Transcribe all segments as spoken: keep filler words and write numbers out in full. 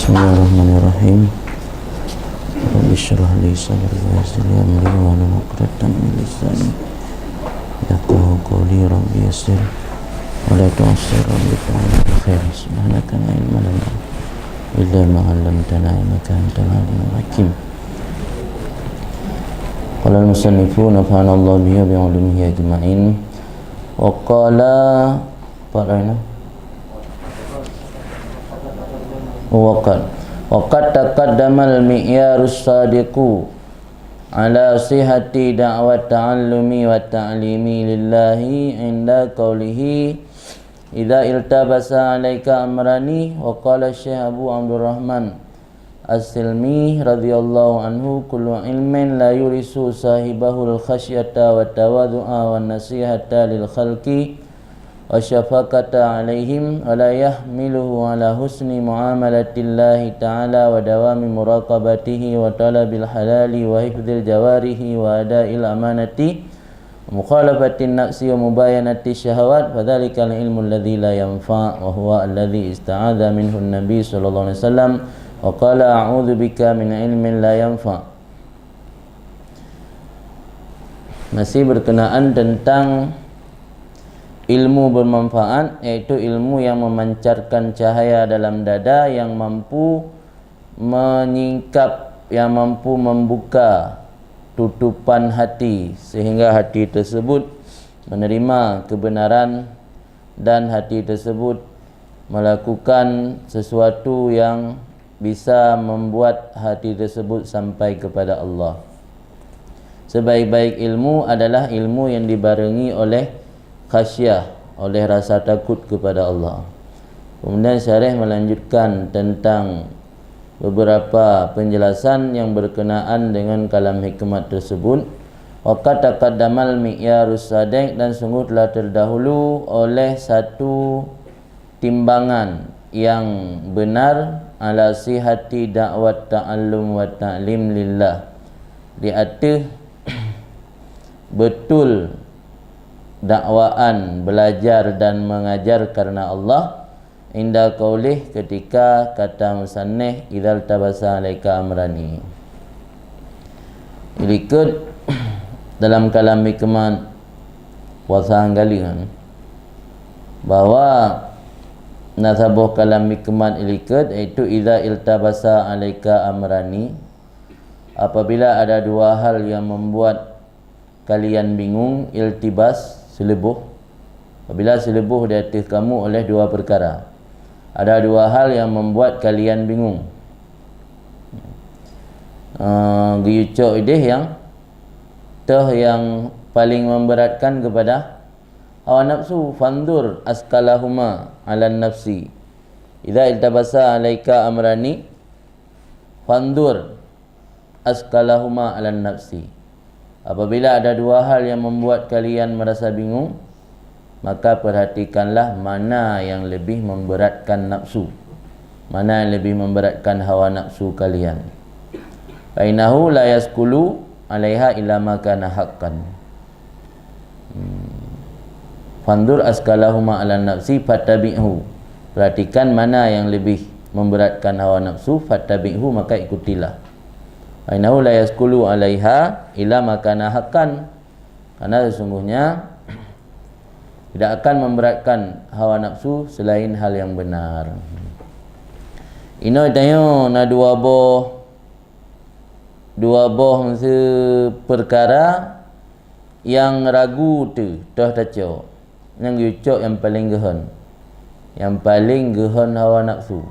Bismillahirrahmanirrahim. Rabbi syrah li sadri wa yassir li amri wahlul uqdatam min lisani yafqahu qawli. Rabbi yassir wa la tu'assir. Rabbi fa'alna bi khair. Subhanaka la ilma lana illa ma 'allamtana innaka antal alimul hakim. Qala al-musannifu nafa'ana Allah bihi wa bi ulumihi ajma'in. Wa qala, apa lainnya? Wa qad, wa qad taqaddamal mi'yarus sadiqu ala sihhati da'wat ta'allumi wa ta'limi lillahi 'inda qawlihi, "Idza iltabasa 'alaika amrani," wa qala Syekh Abu Abdurrahman As-Silmi radhiyallahu anhu, "Kullu ilmin la yurisu sahibahul khasyata wa tawadhu'a wa nasihata lil khalqi wa syafaqata 'alaihim wa la yahmiluhu 'ala husni mu'amalatillahi ta'ala wa dawami muraqabatihi wa talabil halali wa hifdzil jawarihi wa ada'il amanati wa mukhalafatin nafsi wa mubayanati syahawat, fadzalikal ilmu alladzi la yanfa', wa huwa alladzi ista'adza minhu Nabi sallallahu alaihi wasallam wa qala, "A'udzu bika min ilmin la yanfa'." Masih berkenaan tentang ilmu bermanfaat, yaitu ilmu yang memancarkan cahaya dalam dada yang mampu menyingkap, yang mampu membuka tutupan hati, sehingga hati tersebut menerima kebenaran dan hati tersebut melakukan sesuatu yang bisa membuat hati tersebut sampai kepada Allah. Sebaik-baik ilmu adalah ilmu yang dibarengi oleh khasyah, oleh rasa takut kepada Allah. Kemudian syarah melanjutkan tentang beberapa penjelasan yang berkenaan dengan kalam hikmat tersebut. Wa qad taqaddamal mi'yarus sadiq, dan sungguh telah terdahulu oleh satu timbangan yang benar, ala sihhati da'wat ta'allum wa ta'lim lillah, di ateueh betul dakwaan, belajar dan mengajar karena Allah, inda qaulih, ketika kata musannif, "Idzal tabasa alaika amrani." Ilikot dalam kalam hikmat puasa galian bahwa na saboh kalam hikmat ilikot, yaitu, "Idza iltabasa alaika amrani," apabila ada dua hal yang membuat kalian bingung, iltibas, seleuboh. Apabila seleuboh di ateueh kamu oleh dua perkara, ada dua hal yang membuat kalian bingung. Eh, geuyue cok ideh nyang toh nyang paling memberatkan kepada hawa nafsu. Fanzur askalahuma 'alan nafsi. Idza iltabasa alaika amrani, fanzur askalahuma 'alan nafsi. Apabila ada dua hal yang membuat kalian merasa bingung, maka perhatikanlah mana yang lebih memberatkan nafsu, mana yang lebih memberatkan hawa nafsu kalian. Fa innahu la yaskulu 'alaiha illa ma kana haqqan. Hmm. Fanzur askalahuma 'alan nafsi fattabi'hu. Perhatikan mana yang lebih memberatkan hawa nafsu, fattabi'hu, maka ikutilah. Fa innahu la yaskulu 'alaiha illa ma kana haqqan. Karena sesungguhnya tidak akan memberatkan hawa nafsu selain hal yang benar. Inoe tanyoe na dua boh, dua boh meusu perkara nyang ragu teuh toh tacok, nyang geucok nyang paleng geuhon, nyang paleng geuhon hawa nafsu.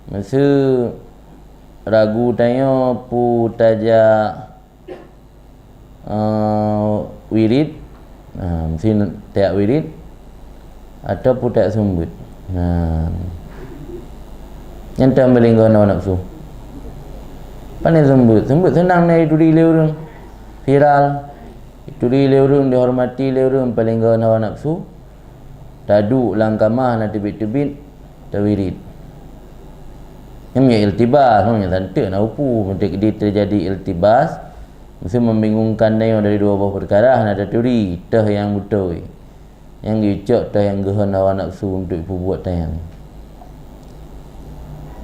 Meusu ragu tanyoe peue tajak, eh, wirit, nah, meusu tajak wirit, atau peue tajak seumeubeuet. Nah. Nyang tam paleng geuhon hawa nafsu. Pane seumeubeuet? Seumeubeuet seunang na ituri lé ureueng. Viral. Ituri lé ureueng, dihormati lé ureueng, paleng geuhon hawa nafsu. Taduek lam kama hana teubiet-teubiet, tawirit. Nyan iltibas, nyan santeuk na upu. Meunteuk di teujadi iltibas, meusu membingungkan tanyoe dari dua boh peukara hana taturi toh nyang beutôi. Nyang geucok toh nyang geuhon hawa nafsu untuk ipeubuet tanyoe.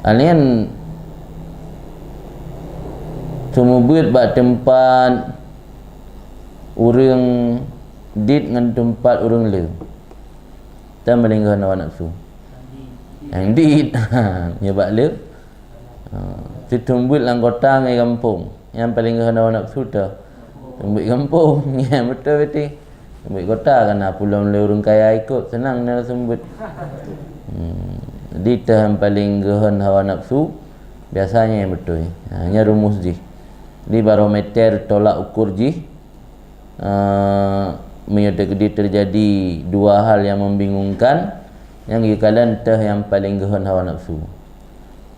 Alien seumeubeuet bak teumpat ureuëng dit ngon teumpat ureuëng le. Tan paleng geuhon hawa nafsu. Nyang dit, nyoe bak le. Ha, seumeubeuet lam kota ngon gampông. Nyang paleng geuhon hawa nafsu teuh seumeubeuet gampông. Nyang beutôi beutôi. Seumeubeuet kota kana pulom le ureuëng kaya ikot, seunang na seumeubeuet. Hmm. Jadi teuh nyang paleng geuhon hawa nafsu, biasanya nyang beutôi. Ha, nyan rumus jih. Di barometer tolak ukur jih, eh, meunyoe teukeudi teujadi dua hal nyang membingungkan, nyang geukalon teuh nyang paleng geuhon hawa nafsu.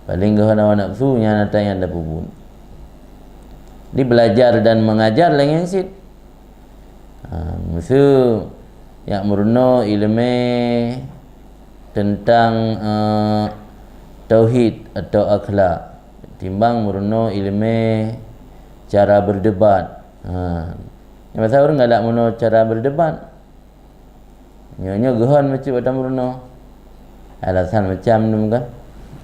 Paleng geuhon hawa nafsu nyan ata nyang tapeubuet. Di belajar dan mengajar laén cit. Ha, meuseu jak meurunoe iéleumé teuntang, eh, tauhid atau akhlak, timbang meurunoe iéleumé cara berdebat. Ha. Nyang biasa ureuëng galak meurunoe cara berdebat. Nyoe, nyoe geuhon meucit bak tameurunoe. Alasan macam tu kan.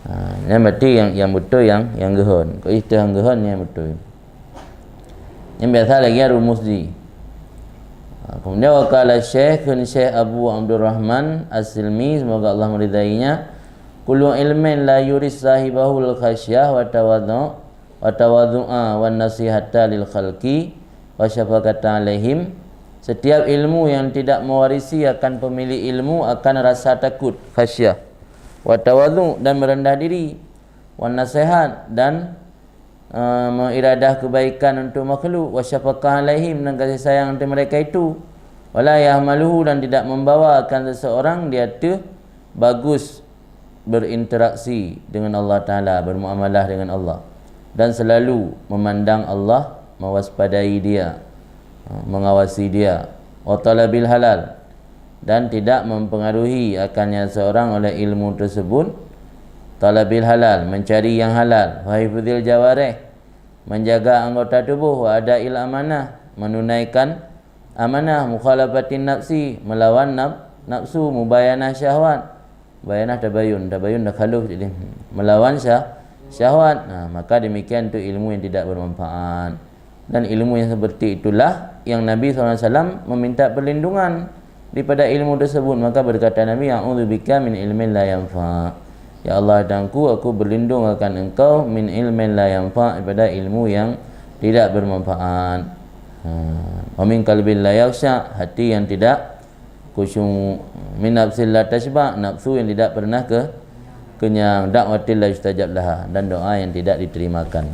Ha, nyan berarti nyang, nyang beutôi nyang, nyang geuhon. Kok ijtihad nyang geuhon nyang beutôi. Nyang biasa lagi rumus jih. Ha, kemudian wa qala Syekh, kheun Syekh Abu Abdurrahman As-Silmi, semoga Allah meridainya, kullu ilmin la yuris sahibahul khasyah wa tawadhu, wa tawadhu'a wan nasihata lil khalqi wa syafaqata alaihim. Setiap ilmu yang tidak mewarisi akan pemilik ilmu akan rasa takut, khasyah, wa tawadhu, dan merendah diri, wan nasihat, dan, eh, mengiradah kebaikan untuk makhluk, wa syafaqah alaihim, dan kasih sayang untuk mereka itu, wala yahmaluhu, dan tidak membawa akan seseorang di ateueh bagus berinteraksi dengan Allah Taala, bermuamalah dengan Allah, dan selalu memandang Allah, mewaspadai Dia, mengawasi Dia, wa talabil halal, dan tidak mempengaruhi akannya seorang oleh ilmu tersebut, talabil halal, mencari yang halal, wa hifdzil jawarih, menjaga anggota tubuh, wa adail amanah, menunaikan amanah, mukhalafatin nafsi, melawan naf-, nafsu, mubayanah syahwat, mubayanah tabayun, tabayun takhaluf jadi melawan syah-, syahwat. Nah, maka demikian tu ilmu yang tidak bermanfaat. Dan ilmu yang seperti itulah yang Nabi sallallahu alaihi wasallam meminta perlindungan daripada ilmu tersebut. Maka berkata Nabi, "A'udzubika min ilmin la yanfa." Ya Allah Tuhanku, aku berlindung akan Engkau min ilmin la yanfa, daripada ilmu yang tidak bermanfaat. Ha. Wa min qalbin la yakhsya, hati yang tidak khusyuk, min nafsin la tasyba, nafsu yang tidak pernah ke-, kenyang, da'watin la yustajab laha, dan doa yang tidak diterimakan.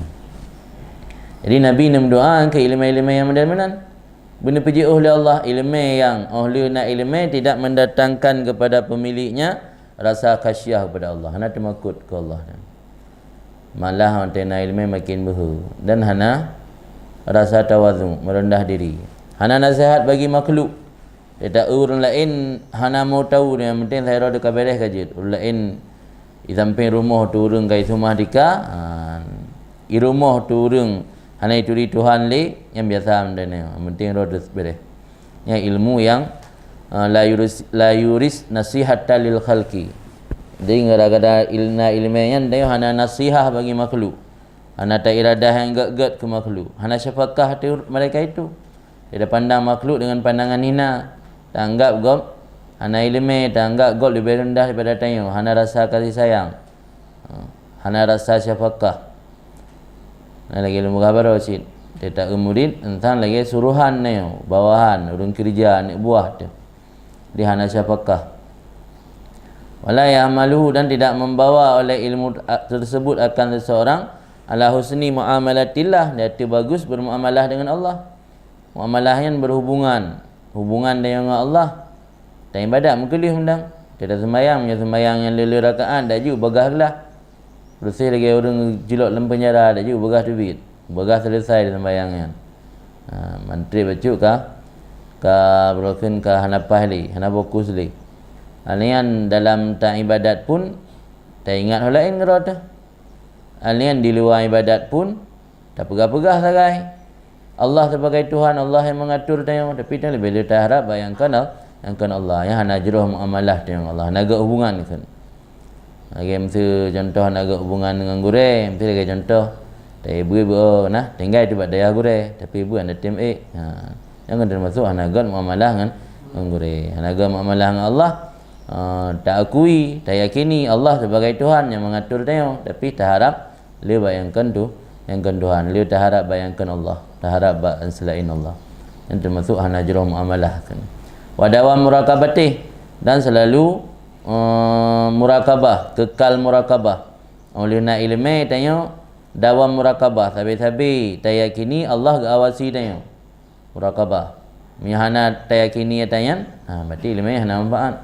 Jadi Nabi neumeudoa keu iéleumé-iéleumé nyang meunan-meunan. Beuneupeujeuet oleh Allah iéleumé nyang, oh lheueh na iéleumé tidak mendatangkan kepada pemiliknya rasa khasyah kepada Allah, hana teumakot keu Allah. Malah watée na iéleumé makin beuhe dan hana rasa tawadhu, meureundah diri. Hana naseuhat bagi makhluk. Teuta ureuëng laén hana mau tahu, nyang penting syedara teuka beres ka jeuet. Ureuëng laén di sampéng rumoh tu ureuëng ka iseumah dika, ha, di rumoh tu ureuëng hana ituri Tuhan lé, nyang biasa meunan nyoe. Nyang penting roh teuberes. Nyang ilmu nyang, ha, la yuris, la yuris nasihata lil khalqi. Jadi gara-gara il-, na iéleumé nyan, tanyoe hana nasihah bagi makhluk. Hana ta iradah nyang gét-gét keu makhluk. Hana syafaqah ateueh mereka itu. Jadi pandang makhluk dengan pandangan hina, taanggap gob hana iéleumé, taanggap gob leubeh reundah daripada tanyoe, hana rasa kasih sayang, ha, hana rasa syafaqah. Na lagée lôn peugah baroe cit, teuta murit teuntang lagée suruhan nyoe, bawahan, ureuëng keureuja, aneuk buah teuh. Di hana syafaqah. Wala ya'maluhu, dan tidak membawa oleh ilmu tersebut akan seseorang ala husni muamalatillah, yaitu bagus bermuamalah dengan Allah. Muamalah nyan berhubungan, hubungan tanyoe ngon Allah. Taibadat meukeuleh mantong. Teuta seumbahyang, meunyoe seumbahyang nyang lheueh-lheueh rakaat, dak jeuet bagah glah. Beureuséh lagée ureuëng jilok lam peunjara, dak jeuet bagah teubiet. Bagah seuleusai seumbahyang nyan. Ha, mantri bacut ka, ka beureukeun ka hana paih lé, hana fokus lé. Hal nyan dalam ta ibadat pun taingat ho laén keudroe teuh. Hal nyan di luwa ibadat pun tapeugah-peugah sagai, Allah sebagai Tuhan, Allah yang mengatur tanyoe, tapi tanyoe leubeh le taharab bak nyang kon, nyang kon Allah, nyang hana jroh muamalah tanyoe ngon Allah, hana gét hubungan kheun. Lagèe miseue contoh hana göt hubungan ngon gurèe, miseue lagèe contoh, taék beuet beuet, oh, nah, tinggai teuh bak dayah gurèe, tapi beuet hana tem ék. Ha, nyan kan teumasok hana göt muamalah ngon, ngon gurèe. Hana göt muamalah ngon Allah, eh, taakui, tayakini Allah sebagai Tuhan nyang mengatur tanyoe, tapi taharap le bak nyang kon tu, nyang kon Tuhan. Le taharap bak nyang kon Allah, taharap bak selain Allah. Nyan teumasok hana jroh muamalah kan. Wa dawam muraqabatih, dan selalu, eh, muraqabah, kekal muraqabah. Óh lheueh na ileumèe tanyoe dawam muraqabah, sabe-sabe tayakini Allah geuawasi tanyoe. Muraqabah. Meunyoe hana tayakini ata nyan, ha, berarti ileumèe hana manfaat.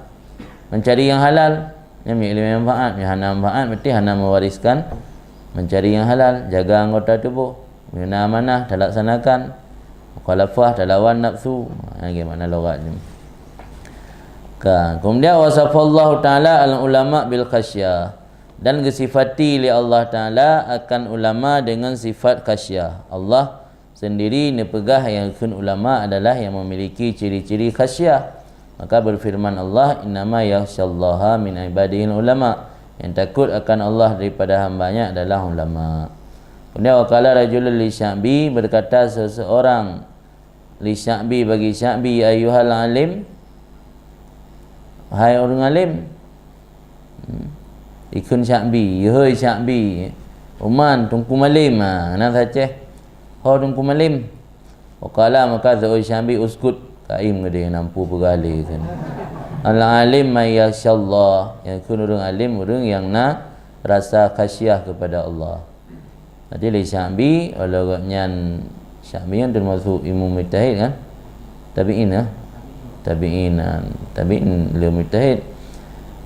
Mencari yang halal, nyan meunyoe ileumèe manfaat. Meunyoe hana manfaat, berarti hana mewariskan mencari yang halal, jaga anggota tuboh. Meunyoe na amanah, talaksanakan. Mukhalafah, talawan nafsu. Ha, lagèe makna logat nyan. Ka, kemudian wasafallahu ta'ala al-ulama bil khasyah. Dan geusifati lé Allah Ta'ala akan ulama dengan sifat khasyah. Allah sendiri neupeugah nyang kheun ulama adalah nyang memiliki ciri-ciri khasyah. Maka berfirman Allah, "Innama yakhsyallaha min ibadihil ulama." Yang takut akan Allah daripada hambanya adalah ulama. Kemudian, wa qala rajulun li Sya'bi, berkata seseorang li Sya'bi bagi Sya'bi, "Ayyuhal alim, hai ureuëng alim." Hmm. Ikheun Sya'bi, "Yeuhôi Sya'bi, uman Teungku Malém, ha, na saceh, ho Teungku Malém." Wa qala, maka seuôt Sya'bi, "Uskut, kaém geudeh, nampu peugah lé kheun." Al alim may yakhsyallah, nyang kheun ureuëng alim, ureuëng nyang na rasa khasyah kepada Allah. Jadi lé Sya'bi, walau gobnyan Sya'bi nyan teumasok imum mujtahid kan? Tabi'in ya? Tabi'in, ha. Tabi'in le mujtahid.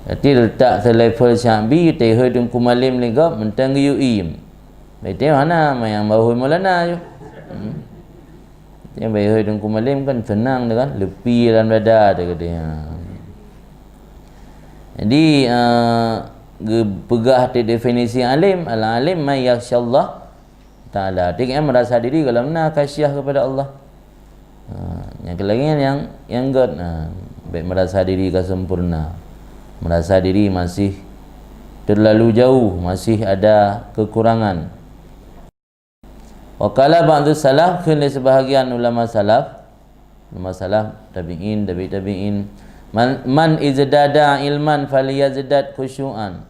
Jadi letak selevel Sya'bi, teuhôi Teungku Malém lé gob, mantong geuyue iem. Berarti hana, manyang bahôi Maulana ju. Hmm. Nyang bak hai Teungku Malém kan seunang tu kan, leupie lam dada tu geutanyoe. Jadi, eh, geupeugah di definisi alim, al-alim may yakhsyallah ta'ala. Artinya merasa diri golom na khasyah kepada Allah. Ha, nyang keulagèe nyan nyang, nyang göt, ha, bèk merasa diri ka sempurna. Merasa diri masih terlalu jauh, masih ada kekurangan. Wa qala ba'du salaf, kheun lé sebahagian ulama salaf, ulama salaf, tabi'in, tabi' tabi'in, "Man, man izdada ilman falyazdad khusyu'an."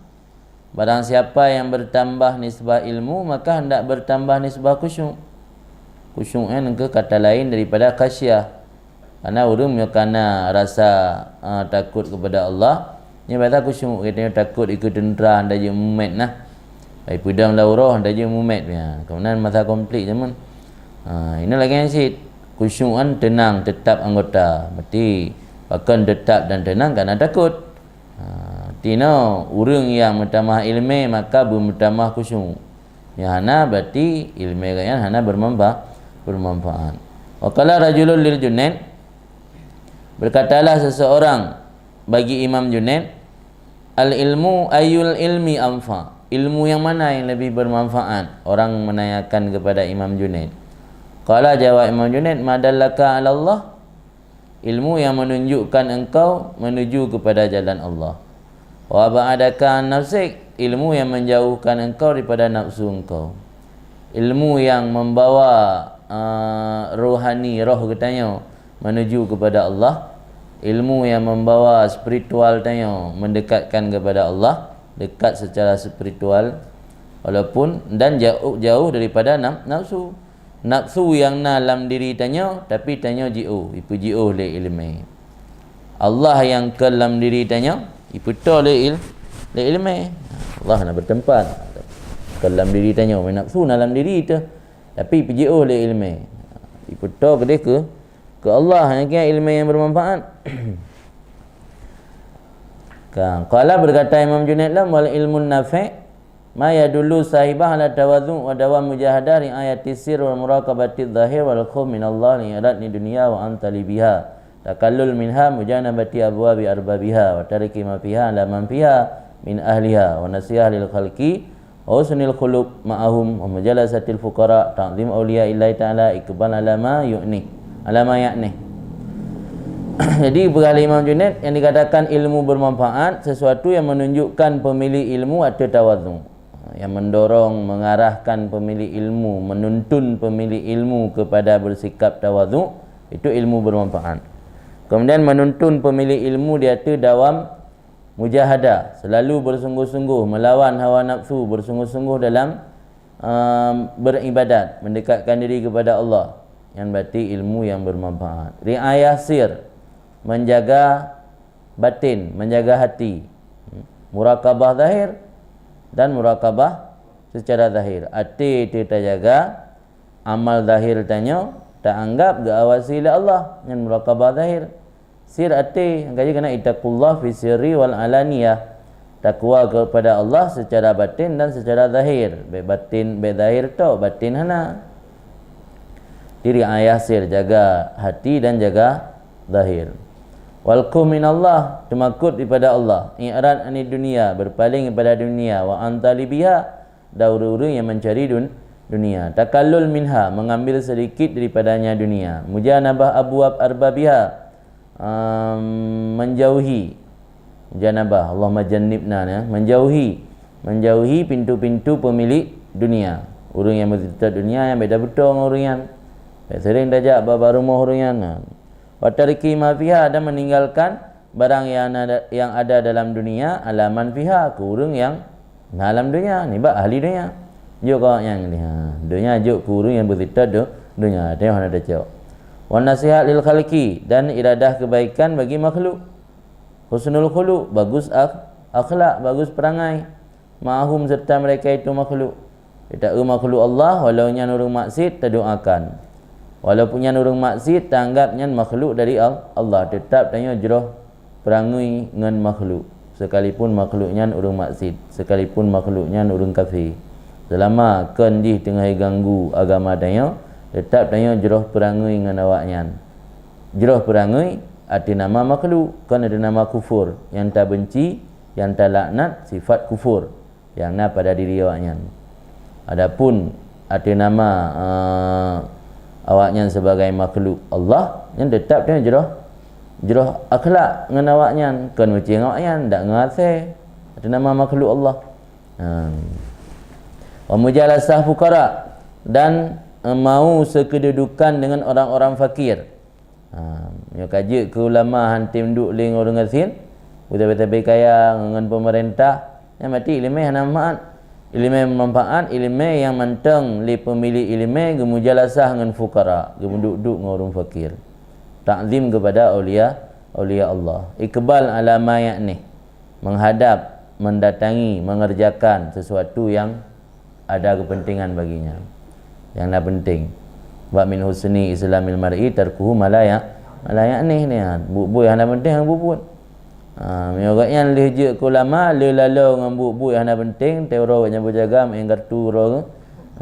Barang siapa yang bertambah nisbah ilmu, maka hendak bertambah nisbah khusyuk. Khusyuk nyan keu kata lain daripada khasyah. Karena ureuëng meunyoe kana rasa, a, takot kepada Allah, nyan biasa khusyuk, geutanyoe takot ikeue teuntra hana jeuet mumet nah. Ai peudong lam uroe hana jeuet mumet, ya. Keunan masa konflik jameun. Ha, inoe lagèe nyan cit. Khusyuk kan teunang, tetap anggota. Berarti pakon tetap dan teunang, karena takot. Ha, tinoe ureuëng nyang meutamah ileumèe maka beumeutamah khusyuk. Nyang hana, berarti ileumèe gobnyan hana bermanfa-, bermanfaat. Wa qala rajulun lil Junaid, berkatalah seseorang bagi Imam Junaid, "Al ilmu, ayyul ilmi anfa?" Ilmu yang mana yang lebih bermanfaat? Orang menanyakan kepada Imam Junaid. Qala, jawab Imam Junaid, "Ma dallaka 'ala Allah." Ilmu yang menunjukkan engkau menuju kepada jalan Allah. "Wa ab'adaka 'an nafsik," ilmu yang menjauhkan engkau daripada nafsu engkau. Ilmu yang membawa, eh, rohani, roh geutanyoe menuju kepada Allah. Ilmu yang membawa spiritual tanyoe mendekatkan kepada Allah, dekat secara spiritual, walaupun, dan jauh, jauh daripada naf-, nafsu. Nafsu nyang na lam diri tanyoe, tapi tanyoe jiôh, ipeujiôh lé ileumèe. Allah nyang kon lam diri tanyoe, ipeutoe lé il-, lé ileumèe. Allah na bertempat. Kon lam diri tanyoe, nafsu na lam diri teuh, tapi ipeujiôh lé ileumèe. Ipeutoe keudeh keu, keu Allah, nyang keu ileumèe nyang bermanfaat. Ka, qala, berkata Imam Junaid lam, "Wal ilmun nafi', ma yadullu sahibah ala tawadhu' wa dawam mujahadah, ri'ayati sir wal muraqabati zahir wal khauf min Allah li irad li dunya wa an talibiha, takallul minha, mujanabati abwabi arbabiha, wa tarki ma fiha ala man fiha min ahliha, wa nasihah lil khalqi, wa husnil khuluq ma'ahum, wa mujalasatil fuqara, ta'zim auliya illahi ta'ala, iqbal ala ma yu'ni, ala ma ya'ni." Jadi, peugah lé Imam Junaid, yang dikatakan ilmu bermanfaat, sesuatu yang menunjukkan pemilik ilmu ateueh tawadhu. Yang mendorong, mengarahkan pemilik ilmu, menuntun pemilik ilmu kepada bersikap tawadhu, itu ilmu bermanfaat. Kemudian, menuntun pemilik ilmu di ateueh dawam mujahadah, selalu bersungguh-sungguh melawan hawa nafsu, bersungguh-sungguh dalam, um, beribadat, mendekatkan diri kepada Allah. Yang berarti ilmu yang bermanfaat. Riayah sir, menjaga batin, menjaga hati. Murakabah zahir dan murakabah secara zahir. Até teuh tajaga, amal zahir tanyoe taanggap geuawasi lé Allah, nyan murakabah zahir. Sir até, nyang ka jeuet keunan ittaqullah fi sirri wal alaniyah. Takwa kepada Allah secara batin dan secara zahir. Baik batin, baik zahir tok, batin hana. Jadi, riayah sir, jaga hati dan jaga zahir. Wal khuh minallah, teumakot daripada Allah. I'rad anid dunya, berpaling daripada dunia. Wa an talibiha, dan ureuëng-ureuëng yang mencari dun-, dunia. Takallul minha, mengambil sedikit daripadanya dunia. Mujanabah abwab arbabiha, um, menjauhi. Mujanabah, Allahumma jannibna, ya. Menjauhi. Menjauhi pintu-pintu pemilik dunia. Ureuëng yang beuteutot dunia nyan beda beutôi ngon ureuëng nyan. Beda sering tajak bak, bak rumoh ureuëng nyan. Nah. Wa tarki ma fiha, dan meninggalkan barang yang ada, yang ada dalam dunia, ala man fiha, keu ureuëng yang na lam dunia, nibak ahli dunia. Jok keu awaknyan, ha, dunia jok keu ureuëng yang beuteutot du-, dunia, teuh hana tacok. Wan nasihat lil khalqi, dan iradah kebaikan bagi makhluk. Husnul khuluq, bagus akh-, akhlak, bagus perangai. Ma'ahum, serta mereka itu makhluk. Kita makhluk Allah, walau nyan ureuëng maksiat, tadoakan. Walaupun nyan ureuëng maksiat, taanggap nyan makhluk dari Al-, Allah. Tetap tanyoe jroh peurangui ngon makhluk, sekalipun makhluk nyan ureuëng maksiat, sekalipun makhluk nyan ureuëng kafé. Seulama kon jih teungoh ganggu agama tanyoe, tetap tanyoe jroh peurangui ngon awaknyan. Jroh peurangui ateueh nama makhluk, kon ateueh nama kufur, nyang tabenci, nyang talaknat sifat kufur nyang na pada diri awaknyan. Adapun ateueh nama, eh, awaknyan sebagai makhluk Allah, nyan tetap tanyoe jroh, jroh akhlak ngon awaknyan, kon meucéng awaknyan, dak ngon asèe, ateueh nama makhluk Allah. Ha. Wa mujalasah fuqara, dan, eh, mau sekedudukan dengan orang-orang fakir. Ha, nyoe ka jeuet keu ulama han tem duek lé ngon ureuëng gasien, beutabe-tabe kaya ngon peumeurintah, nyan mati iéleumé hana manfaat. Iéleumé manfaat, iéleumé nyang mantong lé peumilék iéleumé geumujalasah ngon fuqara, geumeuduek-duek ngon ureuëng fakir. Takzim kepada aulia, aulia Allah. Iqbal ala ma ya'nih, menghadap, mendatangi, mengerjakan sesuatu yang ada kepentingan baginya. Nyang na penting. Wa min husni islamil mar'i tarkuhu ma la ya-, ma la ya'nih ni, ha. Buet-buet hana penting, hana buet-buet. Ha, meunyoe gobnyan lheueh jeuet keu ulama, lheueh laloe ngon buet-buet hana penting, teuroe gobnyan beujaga, main kartu roe,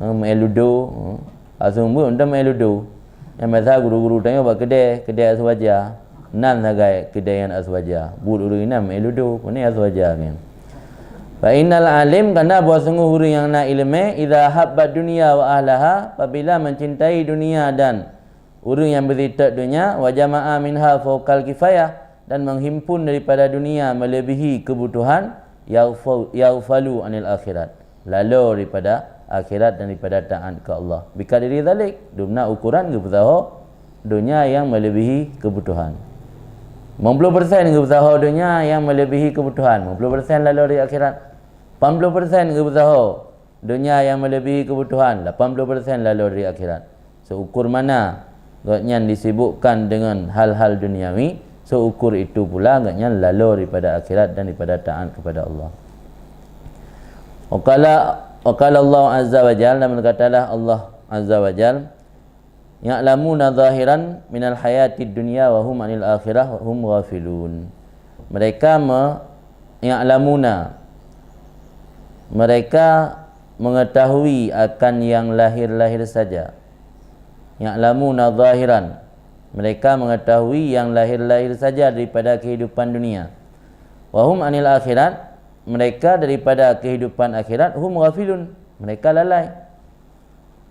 ha, main ludo, ha. Aseueng buet, mantong main ludo. Nyang biasa guru-guru tanyoe bak keudè, keudè aswaja. Nan sagai keudè nyan aswaja. Buet ureuëng inan main ludo, peue ni aswaja nyan. Fa innal alim, karena bahwa sungguh ureuëng nyang na iéleumé, idza habba dunya wa ahlaha, apabila mencintai dunia dan ureuëng nyang beuteutot dunia, wa jama'a minha fauqal kifayah, dan menghimpun daripada dunia melebihi kebutuhan, yaghfa-, yaghfalu anil akhirat, laloe daripada akhirat dan daripada taat keu Allah. Bikadri dzalik, dumna ukuran geupeusaho dunia nyang melebihi kebutuhan. Limong puluh persen geupeusaho dunia nyang melebihi kebutuhan, limong puluh persen laloe dari akhirat. Lapan puluh persen geupeusaho dunia nyang melebihi kebutuhan, lapan puluh persen laloe dari akhirat. Seukur mana gobnyan disibukkan dengan hal-hal duniawi, seukur itu pula gobnyan laloe daripada akhirat dan daripada taat kepada Allah. Wa qala, wa qala Allah azza wa jalla, dan berkatalah Allah azza wa jalla, "Ya'lamuna zahiran minal hayatid dunya wa hum 'anil akhirah hum ghafilun." Mereka me-, ya'lamuna, mereka mengetahui akan yang lahir-lahir saja. Ya'lamuna zahiran, mereka mengetahui yang lahir-lahir saja daripada kehidupan dunia. Wa hum 'anil akhirat, mereka daripada kehidupan akhirat, hum ghafilun, mereka lalai.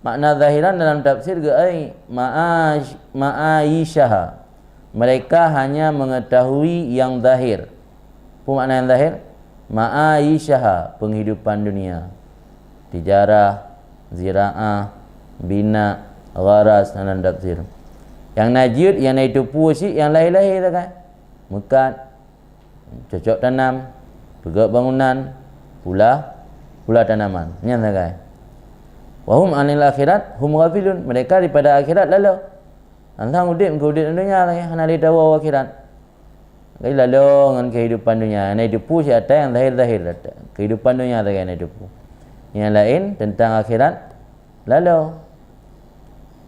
Makna zahiran dalam tafsir geuai ma'ash-, ma'ayishaha, Mereka hanya mengetahui yang zahir. Apa makna yang zahir? Ma'aisyaha, penghidupan dunia. Tijarah, ziraah, bina, gharas, dan tafsir. Nyang na jeuet, nyang na jiteupeue cit, nyang lahé-lahé sagai. Meukat, cocok tanam, peugöt bangunan, pula, pula tanaman. Nyan sagai. Wa hum anil akhirat hum ghafilun. Mereka daripada akhirat lalo. Teuntang udép keu udép donya lagèe hana lé tawoe akhirat. Jadi lalo ngon kehidupan dunia. Nyang na jiteupeue cit ata nyang zahir-zahir ata. Kehidupan dunia sagai nyang na jiteupeue. Nyang laén teuntang akhirat lalo.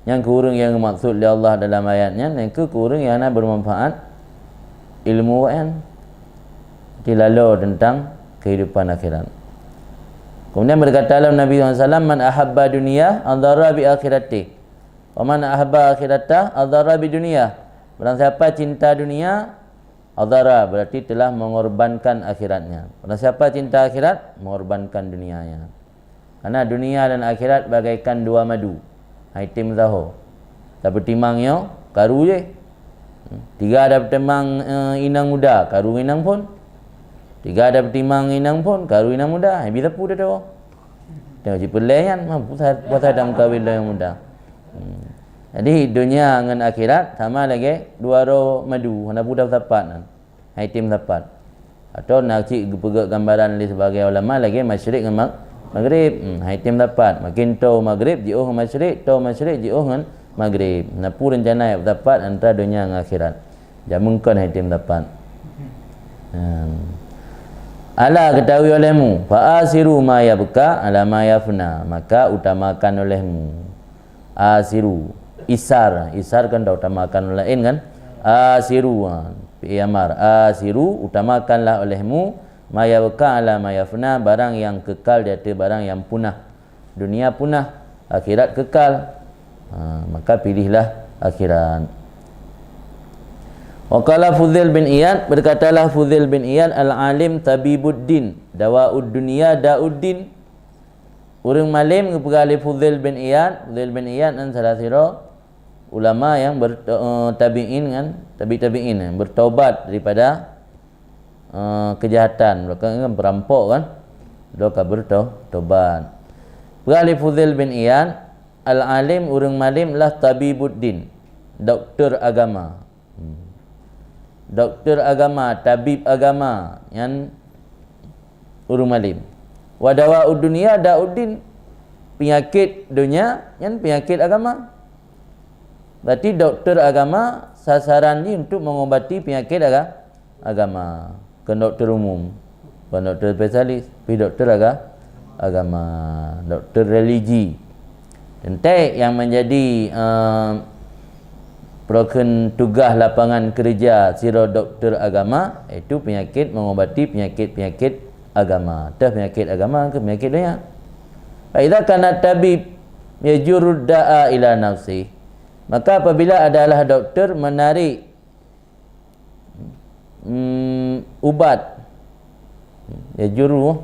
Nyang keu ureueng nyang geumaksud lé Allah dalam ayat nyan, nyang keu, keu ureueng nyang hana bermanfaat ilmu awaknyan. Jadi lalo teuntang kehidupan akhirat. Kemudian berkata lom Nabi sallallahu alaihi wasallam, "Man ahabba dunya adhara bi akhirati. Wa man ahabba akhirata adhara bi dunya." Barang siapa cinta dunia, adhara berarti telah mengorbankan akhiratnya. Barang siapa cinta akhirat, mengorbankan dunianya. Karena dunia dan akhirat bagaikan dua madu. Hai tem zaho. Tapeutimang nyoe, karu jih. Tiga tapeutimang, eh, inong muda, karu inong phon. Tiga tapeutimang inong phon, karu inong muda. Hai bisa pu dah tu. Tengok si peulai nyan, mampu sa-, puasa dan kawin lé nyang muda. Hmm. Jadi dunia ngon akhirat sama lagèe dua droe madu, hana pu dah sapat nyan. Hai tem sapat. Atau na cit geupeugöt gambaran lé sibagoe ulama lagèe masyrik ngon mag-, magrib. Hmm, hai tem sapat. Makin toe magrib jiôh ngon masyrik, toe masyrik jiôh ngon magrib. Na pu rencana jak sapat antara dunia ngon akhirat. Jameun kon hai tem sapat. Hmm. Ala, ketahui olehmu, fa asiru ma yabqa ala ma yafna, maka utamakan olehmu. Asiru, isar, isar kan dah utamakan laén kan? Asiru, ha, fi'il amar. Asiru, utamakanlah olehmu, ma yabqa ala ma yafna, barang yang kekal di atas barang yang punah. Dunia punah, akhirat kekal. Ha, maka pilihlah akhirat. Wa qala Fudail bin Iyad, berkatalah Fudail bin Iyad, "Al-alim tabibuddin, dawaud dunya dauddin." Ureueng malem geupeugah lé Fudail bin Iyad, Fudail bin Iyad nyan salah sidroe ulama nyang ber-, eh, tabi'in kan, tabi' tabi'in, bertobat daripada, eh, kejahatan. Mereka kan perampok kan, dia ka berto-, tobat. Peugah lé Fudail bin Iyad, "Al-alim, ureueng malem lah tabibuddin, doktor agama." Hmm. Doktor agama, tabib agama, nyan ureueng malem. Wa dawaud dunya dauddin, peunyakét donya nyan peunyakét agama. Berarti doktor agama sasaran jih untuk mengobati peunyakét aga-, agama. Kon doktor umum, kon doktor spesialis, tapi doktor aga-, agama, doktor religi. Teuntèe nyang menjadi, eh, peurokon tugaih lapangan kerja sidroe doktor agama, yaitu penyakit, mengobati penyakit-penyakit agama. Teuh penyakit agama keu penyakit donya. Fa idza kana tabib yajurru da'a ila nafsi, maka apabila adalah doktor menarik, hmm, ubat, yajurru,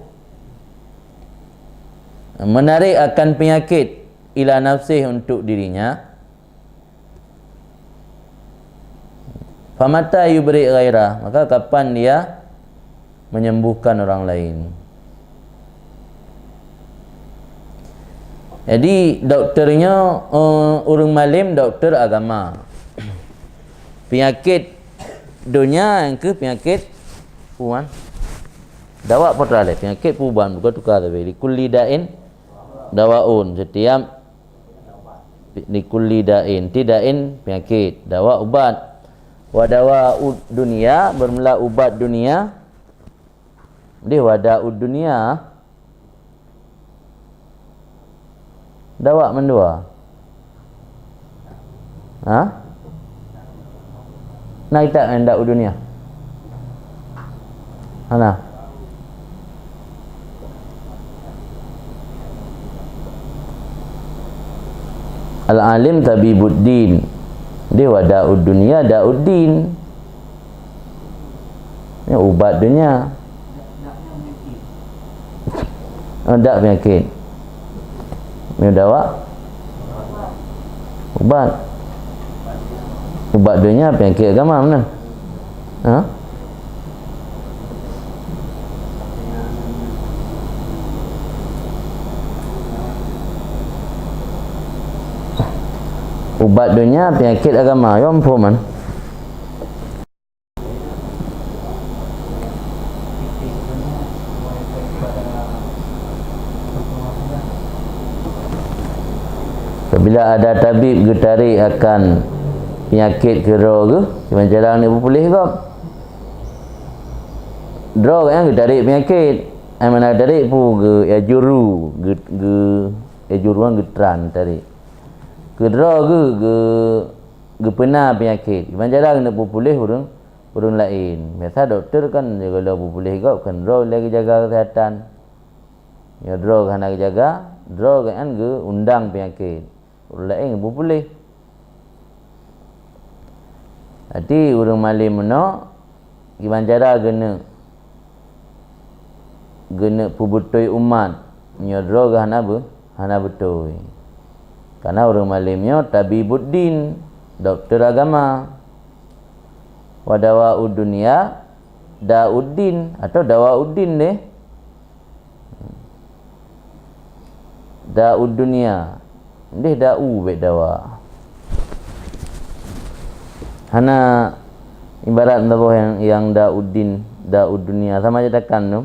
menarik akan penyakit ila nafsih untuk dirinya, famata yubri ghairah, maka kapan dia menyembuhkan orang lain? Jadi, doktornya, eh, ureueng malem doktor agama. Penyakit donya nyang keuh penyakit puan. Dawa peue teuma lé, penyakit puban, bukan tukar tapi. Likulli da'in dawaun. Setiap, likulli da'in, tiap da'in penyakit, dawa ubat. Wa dawaud dunya, bermula ubat dunia. Deh, wa da'ud dunya. Dawa mandua. Ha? Na kitab nyan da'ud dunya? Hana. Al-alim tabibuddin. Deh, wa da'ud dunya da'uddin. Nyan ubat donya. Oh, dak penyakit. Nyan dawa. Ubat. Ubat donya, peunyakét agama, meunan? Ha? Ubat donya, peunyakét agama. Yo, muphom, kan? Apabila ada tabib geutarek akan peunyakét keu droe geuh, kiban cara geuneuk peupuléh gob. Droe geuh nyang geutarek peunyakét. Ai mana geutarek peue geu-, ya juru, geu-, geu-, ya juru nyang geutran tarek. Keu droe geuh geu-, geupeuna peunyakét. Kiban cara geuneuk peupuléh ureuëng, ureuëng laén. Biasa dokto kan jaga lom peupuléh gob, kan droe lé geujaga keusehatan. Nyoe droe geuh hana geujaga, droe geuh nyan geuundang peunyakét. Ureuëng laén geupuléh. Jadi ureuëng malém meunoe, kiban cara geuneuk, geuneuk peubeutôi umat, nyoe droe geuh hana beu-, hana beutôi. Karena ureuëng malém nyoe tabibuddin, dokto agama. Wa dawa'ud dunya da'uddin atau dawa'uddin deh. Da'ud dunya. Deh da'u bék dawa. Hana ibarat saboh nyang, nyang da'uddin, da'ud dunya. Sama je takan tu.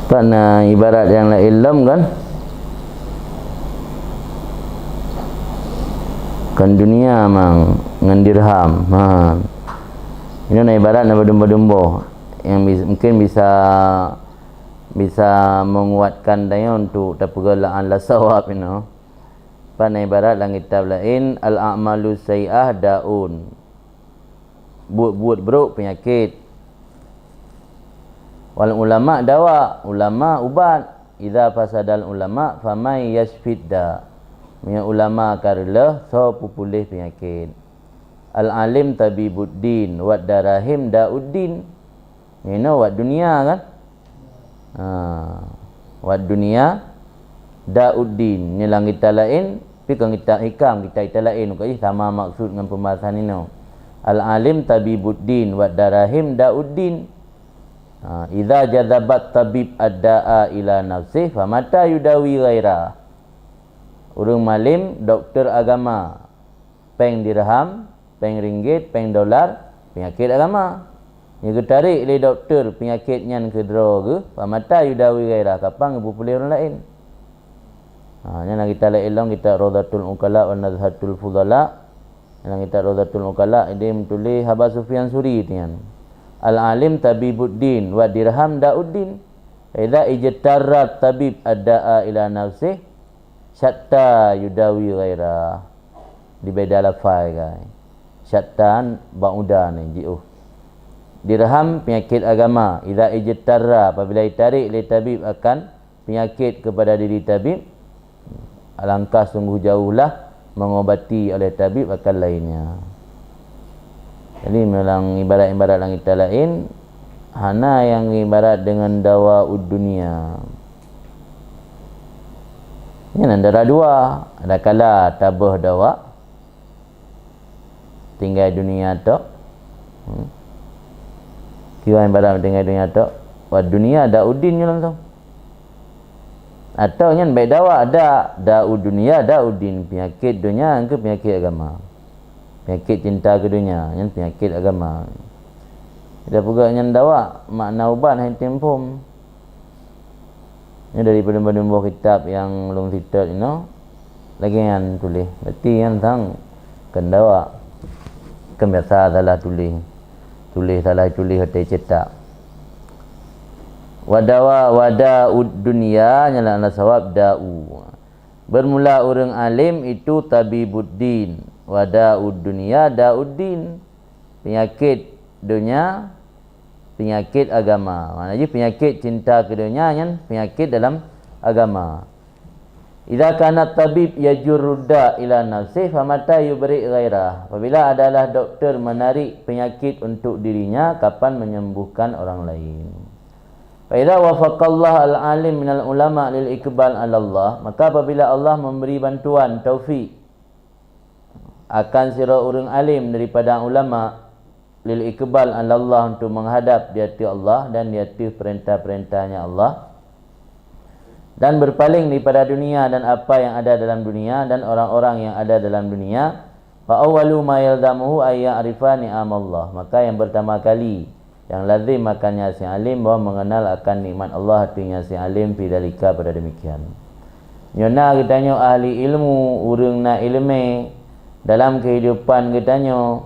Bukan, ah, ibarat nyang laén lom kan? Kan dunia mang ngon dirham. Ha. Ini na ibarat na padum-padum boh yang bis-, mungkin bisa, bisa menguatkan daya untuk tapeugah la'an la sawab, you know. Pan ibarat lam kitab laén, "Al-a'malu sayyi'ah da'un." Buet-buet brok peunyakét. "Wal ulama dawa," ulama ubat. "Idza fasadal ulama faman yasyfid da." Meunyoe ulama ka reuloh, soe peupuléh peunyakét? "Al-alim tabibuddin, wad darahim da'uddin." Nyoe wad dunia kan? Ha. Wad dunia da'uddin. Nyoe lam kitab laén, pi kon kitab hikam, kitab-kitab laén, ka jih sama maksud ngon pembahasan inoe. "Al-alim tabibuddin, wad darahim da'uddin." Ha, "Idza jazabat tabib ad-da'a ila nafsih, famata yudawi ghairah." Ureuëng malém, dokto agama, péng dirham, péng ringgit, péng dolar, peunyakét agama. Nyoe geutarek lé dokto peunyakét nyan keu droe geuh, famata yudawi ghairah, kapan geupeupuléh ureuëng laén. Ha, nyan lam kitab laén lom, kitab Raudhatul Uqala wa Nazhatul Fudala. Lam kitab Raudhatul Uqala, ideh meutuléh haba Sufyan Suri nyan. "Al-alim tabibuddin, wa dirham da'uddin. Idza ijtarra tabib ad-da'a ila nafsih, syatta yudawi ghairah." Di beda lafai, gai. Syattan ba'uda ni, jiôh. Dirham, penyakit agama. Idza ijtarra, apabila ditarik lé tabib akan penyakit kepada diri tabib, alangkah sungguh jauhlah mengobati oleh tabib akan lainnya. Jadi, meunyoe ibarat-ibarat lam kitab laén, hana nyang ibarat dengan dawa ud dunia. Nyan antara dua, ada kala tabeuh dawa, tinggai dunia tok. Hmm. Kiban ibarat tinggai dunia tok. Wa dunia dauddin nyoe langsung. Atau nyan baik dawa, da, da'ud dunia dauddin, penyakit dunia ke penyakit agama. Penyakit cinta ke dunia, nyan penyakit agama. Kita peugah nyan dawa, makna ubat hai tem phom. Nyoe dari padum-padum boh kitab nyang lôn seutôt inoe, lagèe nyan tuléh. Berarti nyan sang keu dawa. Keu biasa salah tuléh. Tuléh salah tuléh watèe cetak. Wa dawa, wa da'ud dunya, nyan adalah sawab da'u. Bermula ureueng alim itu tabibuddin. Wa da'ud dunya da'uddin. Penyakit dunia, penyakit agama. Makna jih penyakit cinta keu dunia nyan penyakit dalam agama. Idza kana tabib yajurru da ila nafsih, famata yubri ghairah. Apabila adalah doktor menarik penyakit untuk dirinya, kapan menyembuhkan orang lain? Fa idza wafaqallah al-alim minal ulama lil iqbal ala Allah, maka apabila Allah memberi bantuan taufik akan sidroe ureueng alim daripada ulama, lil iqbal ala Allah, untuk menghadap di ateueh Allah dan di ateueh perintah-perintahnya Allah, dan berpaling daripada dunia dan apa yang ada dalam dunia dan orang-orang yang ada dalam dunia, fa awwalu ma yalzamuhu ay ya'rifa ni'amallah, maka yang pertama kali yang lazim akan nyan si alim bahwa mengenal akan nikmat Allah ateueh nyan si alim fi dzalika, pada demikian. Nyoe na geutanyoe ahli ilmu, ureueng na ileumèe, dalam kehidupan geutanyoe,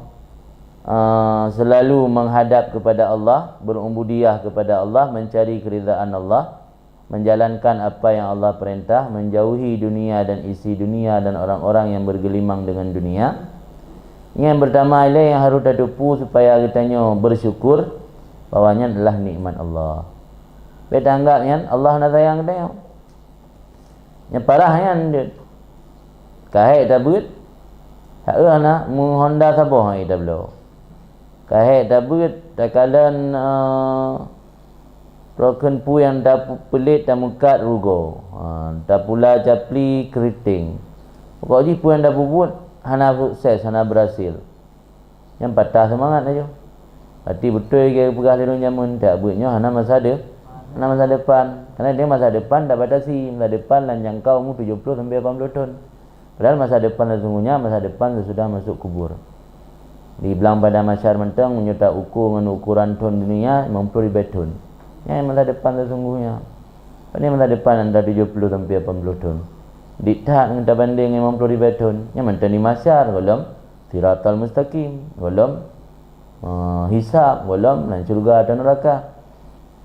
eh, selalu menghadap kepada Allah, berubudiyah kepada Allah, mencari keridaan Allah, menjalankan apa yang Allah perintah, menjauhi dunia dan isi dunia dan orang-orang yang bergelimang dengan dunia. Nyang pertama ilèe nyang harôh tateupeue supaya geutanyoe bersyukur bahwa nyan adalah nikmat Allah. Bèk taanggap nyan Allah hana sayang geutanyoe. Nyang parah nyan jeuet. Ka hék tabeuet, ha, eh, hana meuhonda saboh nyang tabloe. Ka hék tabeuet, takalon, eh, Roh kheun peue nyang tapeulet tameukat rugoe, ha, tapula capli keuriteng. Pokok jih peue nyang tapeubuet hana sukses, hana berhasil. Nyan patah seumangat laju. Berarti beutôi geupeugah lé ureueng jameun, tabeuet nyoe hana masa de-, hana masa depan. Karena di masa depan tabatasi, masa depan lam jangka umu tujoh ploh sampai lapan ploh thon. Padahal masa depan sesungguhnya masa depan sesudah masuk kubur. Di blang padang mahsyar mantong, meunyoe ta ukur ngon ukuran thon dunia, limong ploh ribèe thon. Nyan masa depan sesungguhnya. Pane masa depan antara tujoh ploh sampai lapan ploh thon. Di that ngon tabandeng limong ploh ribèe thon, nyan mantong di mahsyar, gohlom siratal mustaqim, gohlom, eh, hisab, gohlom lam syurga atau neraka.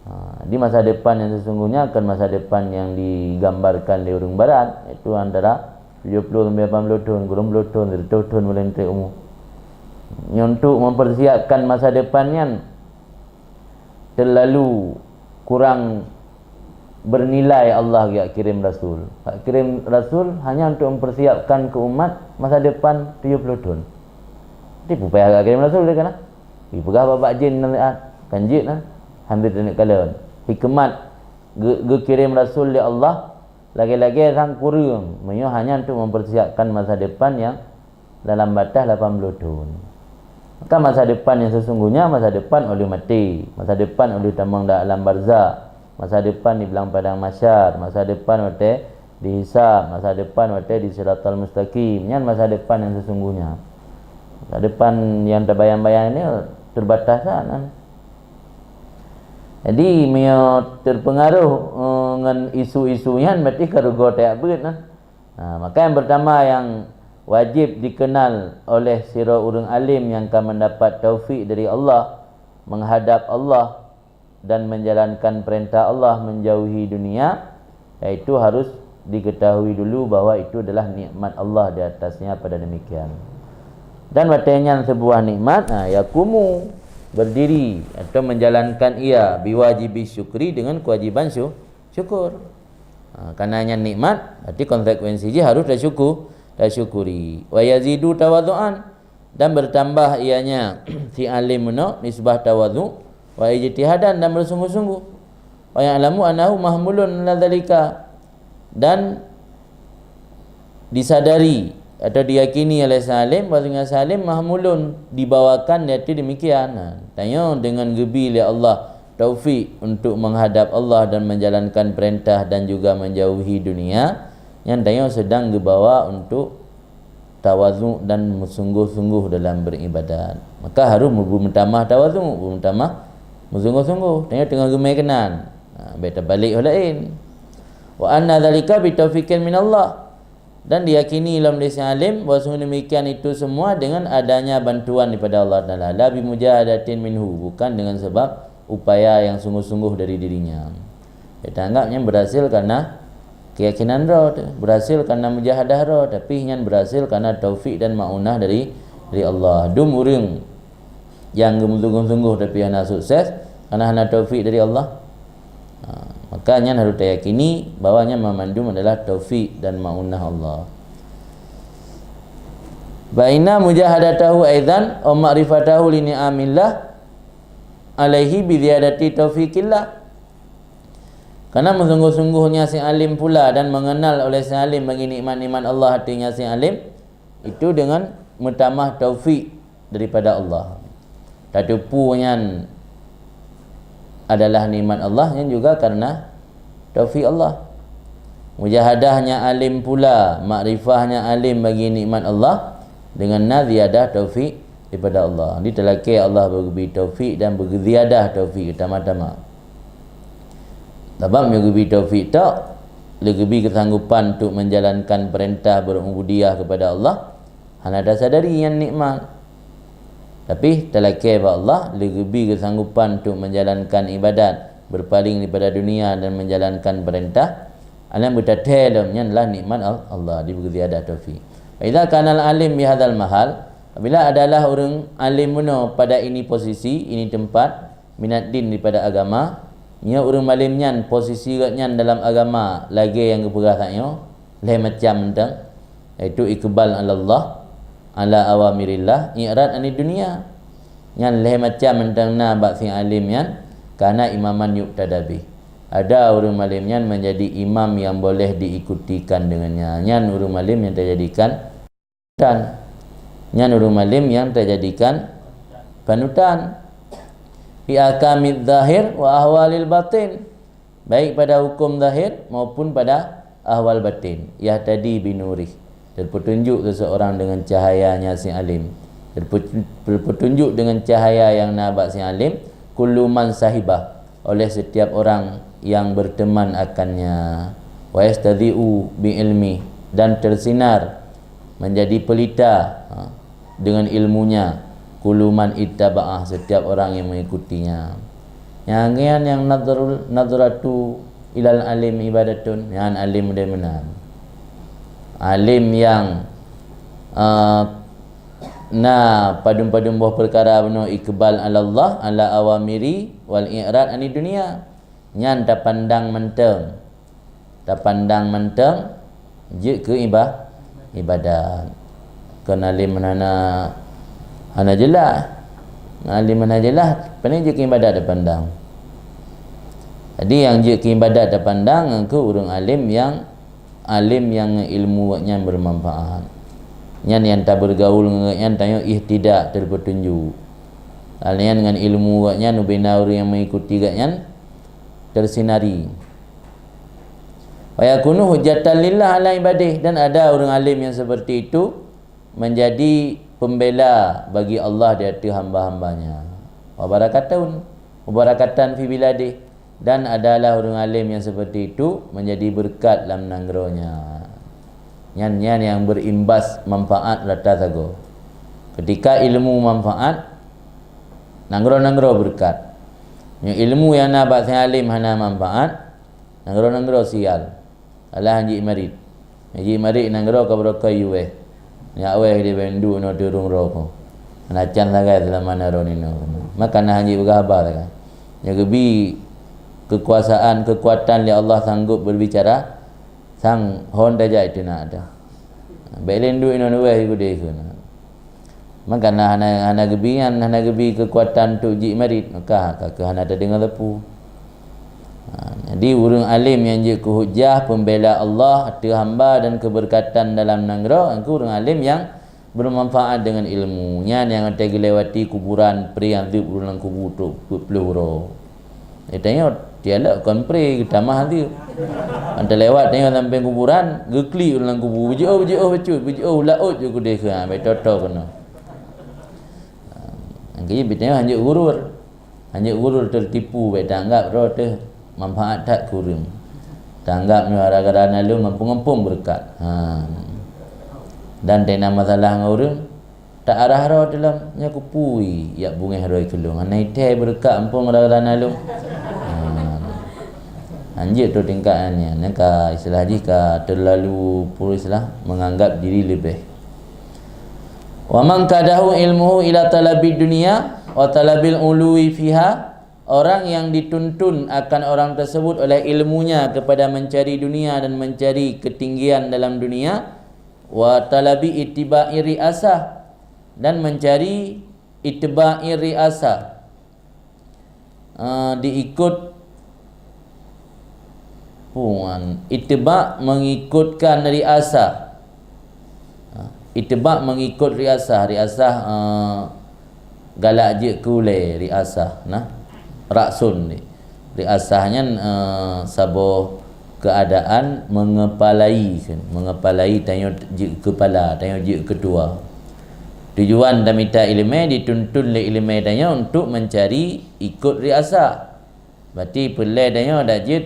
Ha, di masa depan yang sesungguhnya akan masa depan yang digambarkan lé ureueng barat, yaitu antara tujoh ploh sampai lapan ploh thon, kureueng ploh thon, sireutoh thon meulintèe umu. Nyoe untuk mempersiapkan masa depan nyan terlalu kurang bernilai Allah geujak kirém rasul. Geujak kirém rasul hanya untuk mempersiapkan keu umat masa depan tujoh ploh thon. Tapi peue payah geujak kirém rasul lé kana? Dipeugah bak-bak jén nyan, kan jeuet na, hampir taneuk kalon. Hikmat geu-, geukirém rasul lé Allah lagèe-lagèe sang kureueng, meunyoe hanya untuk mempersiapkan masa depan nyang dalam batas lapan ploh thon. Maka masa depan yang sesungguhnya, masa depan 'oh lheueh maté, masa depan 'oh lheueh tamong dalam barzakh, masa depan di blang padang mahsyar, masa depan watèe dihisab, masa depan watèe di siratal mustaqim. Nyan masa depan yang sesungguhnya. Masa depan yang tabayang-bayang ni terbatas sangat. Jadi, meunyoe terpengaruh, eh, ngon isu-isu nyan, berarti ka rugoe tajak beuet nah. Nah, maka yang pertama yang wajib dikenal oleh sidroe ureueng alim nyang ka mendapat taufik dari Allah, menghadap Allah, dan menjalankan perintah Allah, menjauhi dunia, yaitu harus diketahui dulu bahwa itu adalah nikmat Allah di atasnya pada demikian. Dan watèe nyan sebuah nikmat, ha, yakumu, berdiri atau menjalankan ia biwajibi syukri, dengan kewajiban syu-, syukur. Ha, karena nyan nikmat, berarti konsekuensi jih harus tasyuku-, tasyukuri. Wa yazidu tawadhu'an, dan bertambah ianya si alim meunoe nisbah tawadhu, wa ijtihadan, dan bersungguh-sungguh. Wa ya'lamu annahu mahmulun ala dzalika, dan disadari atau diyakini oleh si alim bahwasanya si alim mahmulun, dibawakan di ateueh demikian. Nah, tanyoe dengan geubi lé Allah taufik untuk menghadap Allah dan menjalankan perintah dan juga menjauhi dunia, nyan tanyoe sedang geubawa untuk tawadhu dan meusungguh-sungguh dalam beribadat. Maka harus meutamah tawadhu, meutamah meusungguh-sungguh. Tanyoe teungoh geumé keunan. Ha, bèk tabalek ho laén. Wa anna dzalika bitaufiqin minallah. Dan diyakini lom lé si alim bahwasanya demikian itu semua dengan adanya bantuan daripada Allah Taala, la bimujahadatin minhu, bukan dengan sebab upaya yang sungguh-sungguh dari dirinya. Kita anggap nyan berhasil karena keyakinan droe tu, berhasil karena mujahadah droe, tapi nyan berhasil karena taufik dan maunah dari, dari Allah. Dum ureueng nyang geumeuteunggu-teunggu tapi hana sukses, karena hana taufik dari Allah. Ha, maka nyan harus tayakini bahwa nyan mamandum adalah taufik dan maunah Allah. Fa inna mujahadatahu aidan aw ma'rifatahu li ni'amillah alaihi bi ziyadati taufiqillah. Karena meusungguh-sungguhnya si alim pula dan mengenal oleh si alim bagi nikmat-nikmat Allah hatinya si alim, itu dengan meutamah taufik daripada Allah. Tateupeue nyan adalah nikmat Allah, nyan juga karena taufik Allah. Mujahadahnya alim pula, makrifahnya alim bagi nikmat Allah, dengan na ziyadah taufik daripada Allah. Di talakée Allah beugeubri taufik dan beuziyadah taufik tama-tama. Sabab meunyoe geubri taufik tok, lé geubri keusanggupan untuk menjalankan perintah berubudiyah kepada Allah, hana tasadari nyan nikmat. Tapi talakée bak Allah, lé geubri keusanggupan untuk menjalankan ibadat, berpaling daripada dunia dan menjalankan perintah, alam beutathée lom nyan lah nikmat Al-, Allah, dibri ziyadah taufik. Fa idza kanal alim bihadzal mahal, apabila adalah ureuëng alim meunoe pada ini posisi, ini tempat, minad din daripada agama, meunyoe ureuëng malém nyan posisi gobnyan dalam agama lagée nyang geupeugah tanyoe, lhée macam mantong, yaitu iqbal alallah, ala awamirillah, i'rad anid dunya. Nyan lhée macam mantong na bak si alim nyan, kana imaman yuqtada bih. Ada ureuëng malém nyan menjadi imam yang boleh diikutikan dengannya. Nyan ureuëng malém nyang tajadikan panutan. Nyan ureuëng malém nyang tajadikan panutan. Fi ahkamidz zahir wa ahwalil batin. Baik pada hukum zahir maupun pada ahwal batin. Yahtadi binurih. Terpetunjuk seseorang dengan cahayanya si alim. Terpe-, terpetunjuk dengan cahaya yang na bak si alim. Kullu man sahibah. Oleh setiap orang yang berteman akannya. Wa yastadhi'u bi ilmi. Dan tersinar, menjadi pelita, ha, dengan ilmunya. Kullu man ittaba'ah, setiap orang yang mengikutinya. Nyang ngian nyang nadhrul, nadhratu ilal alim ibadatun, nyan alim deh meunan. Alim nyang, ah, na padum-padum boh peukara bunoe iqbal alallah, ala awamiri wal i'rad anid dunya. Nyan tapandang mantong. Tapandang mantong jeuet keu iba-, ibadat. Kon alim hana, hana jeulaih. Alim hana jeulaih, pane jeuet keu ibadat tapandang. Jadi nyang jeuet keu ibadat tapandang ngon keu ureuëng alim nyang, alim nyang ilmu gobnyan bermanfaat. Nyan nyang tabeurgaul ngon gobnyan tanyoe ihtida, terpetunjuk. Laén nyan ngon ilmu gobnyan ubena ureuëng nyang mengikuti gobnyan tersinari. Wa yakunu hujjatan lillah ala ibadih, dan ada ureuëng alim yang seperti itu menjadi pembela bagi Allah di ateueh hamba-hambanya. Wa barakatun, wa barakatan fi biladih, dan adalah ureuëng alim yang seperti itu menjadi berkat lam nanggroe nya. Nyan, nyan yang berimbas manfaat rata sagoe. Ketika ilmu manfaat, nanggroe-nanggroe berkat. Nyoe ilmu yang na bak si alim hana manfaat, nanggroe-nanggroe sial. Alah jih marit. Jih marit nanggroe ka beurokoi yuweh. Nyak weh di bendu no turung roko. Hana can sagai seulama na droeneuh. Maka na hanjeuet peugah haba sagai. Nyang geubi keukuasaan, keukuatan lé Allah sanggup berbicara, sang hon tajak itu nak ada. Bèk lé duek inoe weh gudeh keu na. Maka na hana, hana geubi nyan, hana geubi keukuatan untuk jik marit, maka ka keu hana tadeungoe sapeue. Ha, jadi ureuëng alim nyang jeuet keu hujah, pembela Allah ateueh hamba dan keberkatan dalam nanggroe, engkeu ureuëng alim nyang bermanfaat dengan ilmu. Nyan nyang watèe geulewati kuburan, pri nyang zeup ureuëng lam kubu tu peuet ploh uroe. Eh, tanyoe tialak kon pri geutamah zeup. Anta lewat tanyoe sampéng kuburan, geuklik ureuëng lam kubu, beujiôh, beujiôh bacut, beujiôh laôt jeuet keudeh keu, ha, bèk toto keunoe. Ha, nyang keu jih tanyoe hanjeuet gurur. Hanjeuet gurur teutipu, bèk tanggap droe teuh manfaat that keu ureuëng. Tanggap nyoe gara-gara na lôn ngampông-ngampông beureukat. Ha. Dan tena masalah ngon ureuëng, tak arah droe teuh lom, nyoe kupui yak bungéh droe keu lôn. Hana ithèe beureukat ampông gara-gara na lôn. Ha. Hanjeuet tu tingkat nyan, nyan ka istilah jih ka terlalu, pun istilah, menganggap diri lebih. Wa man qadahu ilmuhu ila talabid dunya wa talabil uluwi fiha, orang yang dituntun akan orang tersebut oleh ilmunya kepada mencari dunia dan mencari ketinggian dalam dunia, wa talabi ittiba'i riasah, dan mencari ittiba'i riasah, eh, diikut puan, ittiba mengikutkan riasah. Ha, ittiba mengikut riasah. Riasah, eh, galak jeuet keu ulèe, riasah, nah. Raksun ni. Riasah nyan, eh, saboh keadaan mengepalai, kan. Mengepalai, tanyoe jeuet keupala, tanyoe jeuet keutua. Tujuan tamita ileumèe, dituntun lé ileumèe tanyoe untuk mencari ikut riasah. Berarti peureulèe tanyoe dak jeuet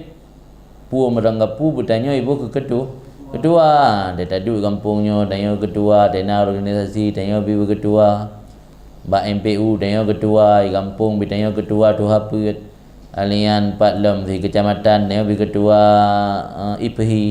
peue meuranggapu beutanyoe iboh keu keutu-, keutua. Dak taduek gampông nyoe tanyoe keutua, tena organisasi tanyoe bi keutua. Bak M P U tanyoe keutua, di gampông bi tanyoe keutua tuha peuet. Alian pat lom si keucamatan tanyoe bi keutua, eh, I P H I.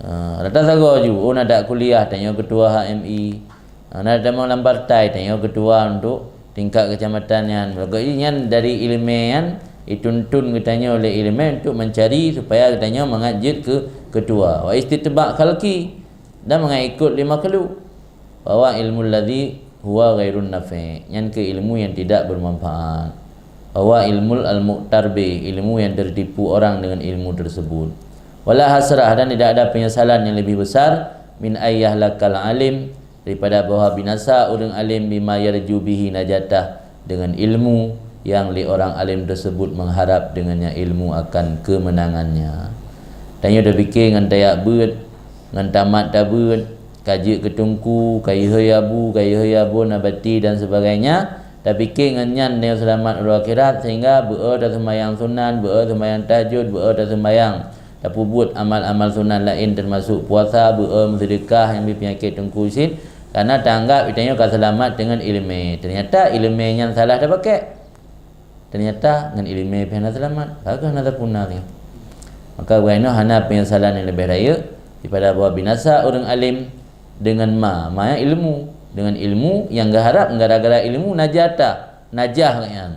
Eh, rata sagoe ju, oh, na dak kuliah tanyoe keutua H M I. Ha, na tamong lam partai, tanyoe keutua untuk tingkat keucamatan nyan. Maka nyan dari ileumèe nyan, dituntun geutanyoe lé ileumèe untuk mencari supaya geutanyoe mangat jeuet keu keutua. Wa istitba' khalqi, dan mangat ikut lé makhluk. Bahwa ilmu ladzi huwa ghairun nafi', nyan keuh ilmu yang tidak bermanfaat. Bahwa ilmul al-mu'tar bih, ilmu yang tertipu orang dengan ilmu tersebut. Wala hasrah, dan tidak ada penyesalan yang lebih besar min ayyah lakal alim, daripada bahwa binasa ureuëng alim bima yarju bihi najatah, dengan ilmu yang lé orang alim tersebut mengharap dengannya ilmu akan kemenangannya. Tanyoe tapike ngon tayak beuet, ngon tamat tabeuet, ka jeuet keu teungku, ka ihôi abu, ka ihôi abu nabati dan sebagainya, tapike ngon nyan tanyoe seulamat uroe akhirat, sehingga beu-o taseumayang sunat, beu-o seumayang tahajud, beu-o taseumayang, tapeubuet amal-amal sunat laén, teumasok puasa, beu-o meuseudeukah nyang bi peunyakét teungku cit, karena taanggap geutanyoe ka seulamat deungon ileumèe. Teunyata ileumèe nyan salah tapakèk. Teunyata ngon ileumèe pih hana seulamat, ka keuh hana tapuna lé. Maka, bunoe hana peunyesalan nyang leubeh rayeuk daripada bahwa binasa ureuëng além deungon ma, ma nyan ilmu, deungon ilmu nyang geuharab gara-gara ilmu najata, najah nyan.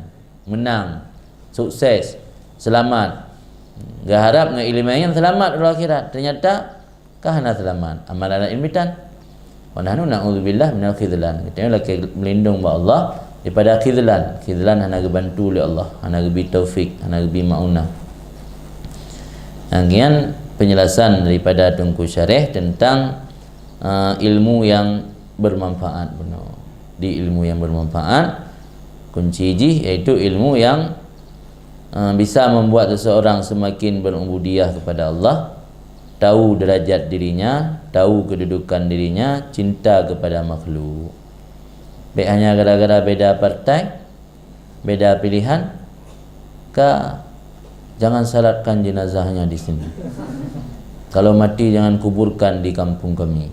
Meunang, sukses, seulamat. Geuharab ngon ileumèe nyan seulamat uroe akhirat. Teunyata ka hana seulamat. Amalan ilmitan. Wa nahnu na'udzubillah minal khizlan. Geutanyoe lakèe meulindong bak Allah daripada khizlan. Khizlan hana geubantu lé Allah, hana geubi taufik, hana geubi maunah. Nah, nyan penjelasan daripada Teungku Syareh tentang, eh, ilmu yang bermanfaat bunoe. Di ilmu yang bermanfaat, kunci jih yaitu ilmu yang, eh, bisa membuat seseorang semakin berubudiyah kepada Allah, tahu derajat dirinya, tahu kedudukan dirinya, cinta kepada makhluk. Bèk hanya gara-gara beda partai, beda pilihan, ka jangan salatkan jenazahnya di sini. Kalau mati, jangan kuburkan di kampung kami.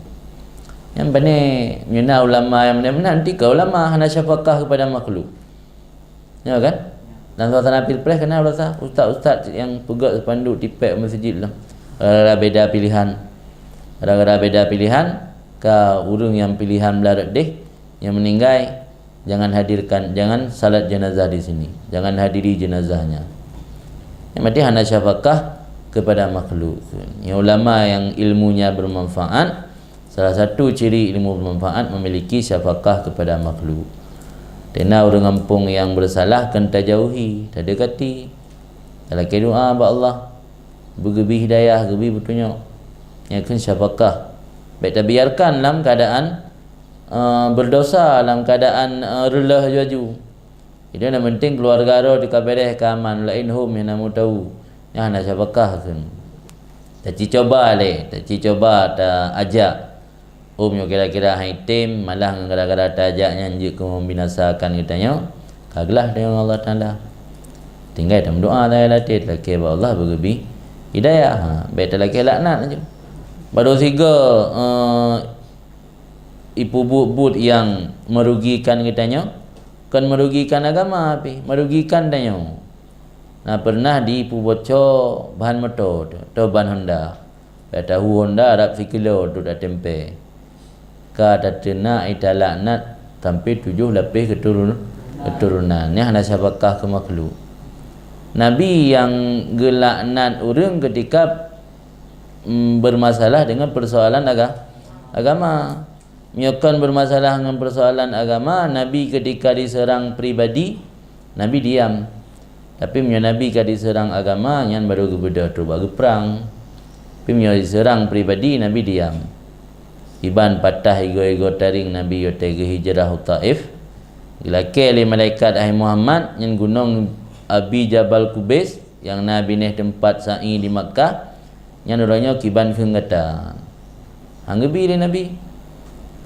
Nyang bane, meunyoe na ulama nyang meunan-meunan, tika ulama hana syafaqah kepada makhluk. Ya kan? Dalam suasana pilpres, kena rasa ustaz-ustaz nyang peugöt spanduk tipék masjid lah. Gara-gara beda pilihan. Gara-gara beda pilihan, ka ureuëng nyang pilihan blah rot deh, nyang meuninggai, Jangan hadirkan, jangan salat jenazah di sini. Jangan hadiri jenazahnya. Yang penting hana syafaqah kepada makhluk. Yang ulama yang ilmunya bermanfaat, salah satu ciri ilmu bermanfaat memiliki syafaqah kepada makhluk. Tena ureuëng gampông yang bersalah kön tajauhi, tadekati. Talakée doa bak Allah, beugeubri hidayah, geubri peutunyok. Nyan kheun syafaqah. Bék tabiarkan lam keadaan, eh, berdosa, lam keadaan, eh, reuloh laju. Jadi, nyang penting keluarga droe teuka beres, ka aman, laén hom nyang na meuteumé. Nyan hana syafaqah kheun. Taci coba lé, taci coba ta ajak. Hom nyoe kira-kira hai tem, malah ngon gara-gara tajak nyan jeuet keu membinasakan geutanyoe, ka glah deungon Allah Taala. Tinggai tameudoa lahé latét, lakée bak Allah beugeubri hidayah. Ha, bék talakée laknat laju. Baru sigoe, eh, ipeubuet buet nyang merugikan geutanyoe, kon merugikan agama pih, merugikan tanyoe. Na pernah dipeuboco ban moto, atau ban Honda. Ka tahu Honda rab sikilo duek ateueh pèng. Ka tateunak italaknat sampoe tujoh lapéh keuturun-, keuturonan. Nyan hana syafaqah keu makhluk. Nabi nyang geulaknat ureuëng keutika, mm, bermasalah dengan persoalan aga-, agama. Meunyoe kon bermasalah ngon persoalan agama, Nabi keutika diseurang pribadi, Nabi diam. Tapi meunyoe Nabi ka diseurang agama, nyan baru geubeudôh trok bak geuprang. Tapi meunyoe diseurang pribadi, Nabi diam. Iban patah igoe-igoe taring Nabi watée geuhijrah u Taif. Geulakée lé malaikat, "Hai Muhammad, nyan gunong Abi Jabal Kubais nyang na binéh teumpat sa'i di Makkah, nyan uroe nyoe kiban kheun gata." Han geubi lé Nabi.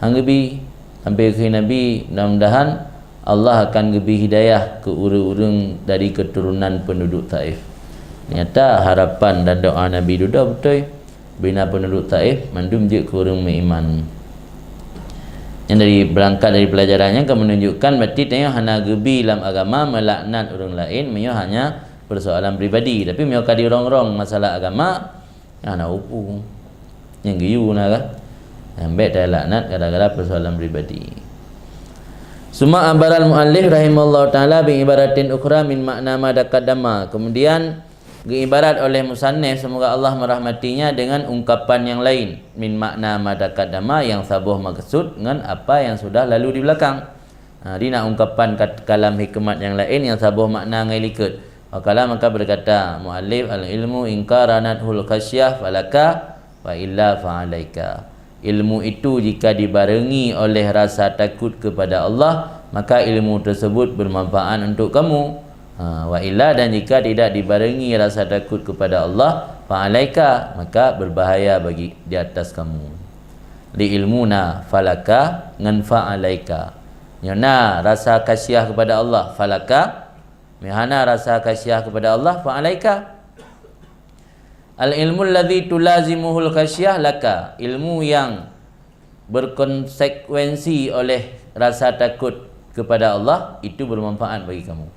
Han geubi. Sampoe kheun Nabi, mudah-mudahan Allah akan geubi hidayah keu ureuëng-ureuëng dari keuturonan peunduduek Taif. Nyata harapan dan doa Nabi dudoe beutôi. Bina peunduduek Taif mandum jeuet keu ureuëng meuiman. Nyang dari, beurangkat dari peulajaran nyan ka meununjukkan berarti tanyoe hana geubi lam agama meulaknat ureuëng laén meunyoe hanya persoalan pribadi. Tapi meunyoe ka dirong-rong masalah agama, hana upu. Nyang geuyue na kan? Nyang bék talaknat gara-gara persoalan pribadi. Summa abbaral muallif rahimahullahu taala bi ibaratin ukhra min makna ma taqaddama. Kemudian geuibarat oleh musannif, semoga Allah merahmatinya, dengan ungkapan yang lain, min makna ma taqaddama, yang saboh maksud ngon apa yang sudah lalu di belakang. Ha, di na ungkapan kat-, kalam hikmat nyang laén nyang saboh makna ngon likot. Wa qala, maka berkata muallif, "Al-ilmu in qaranathul khasyah falaka, wa illa fa'alaika." Ilmu itu jika dibarengi oleh rasa takut kepada Allah, maka ilmu tersebut bermanfaat untuk kamu. Ha, wa illa, dan jika tidak dibarengi rasa takut kepada Allah, fa'alaika, maka berbahaya bagi, di atas kamu. Li ilmuna falaka ngon fa'alaika. Nyoe na rasa khasyah kepada Allah, falaka. Meunyoe hana rasa khasyah kepada Allah, fa'alaika. Al-ilmu alladzi tulazimuhul khasyah laka. Ilmu yang berkonsekuensi oleh rasa takut kepada Allah, itu bermanfaat bagi kamu.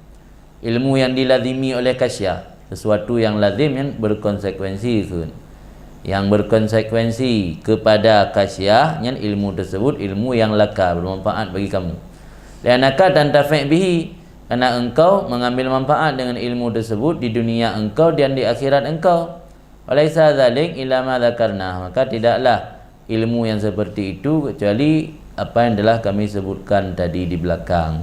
Ilmu yang dilazimi oleh khasyah, sesuatu yang lazim yang berkonsekuensi kheun. Yang berkonsekuensi kepada khasyah, nyan ilmu tersebut ilmu yang laka, bermanfaat bagi kamu. Li'annaka tantafi' bihi, karena engkau mengambil manfaat dengan ilmu tersebut di dunia engkau dan di akhirat engkau. Walaisa dzalik illa ma dzakarna, maka tidaklah ilmu yang seperti itu kecuali apa yang telah kami sebutkan tadi di belakang.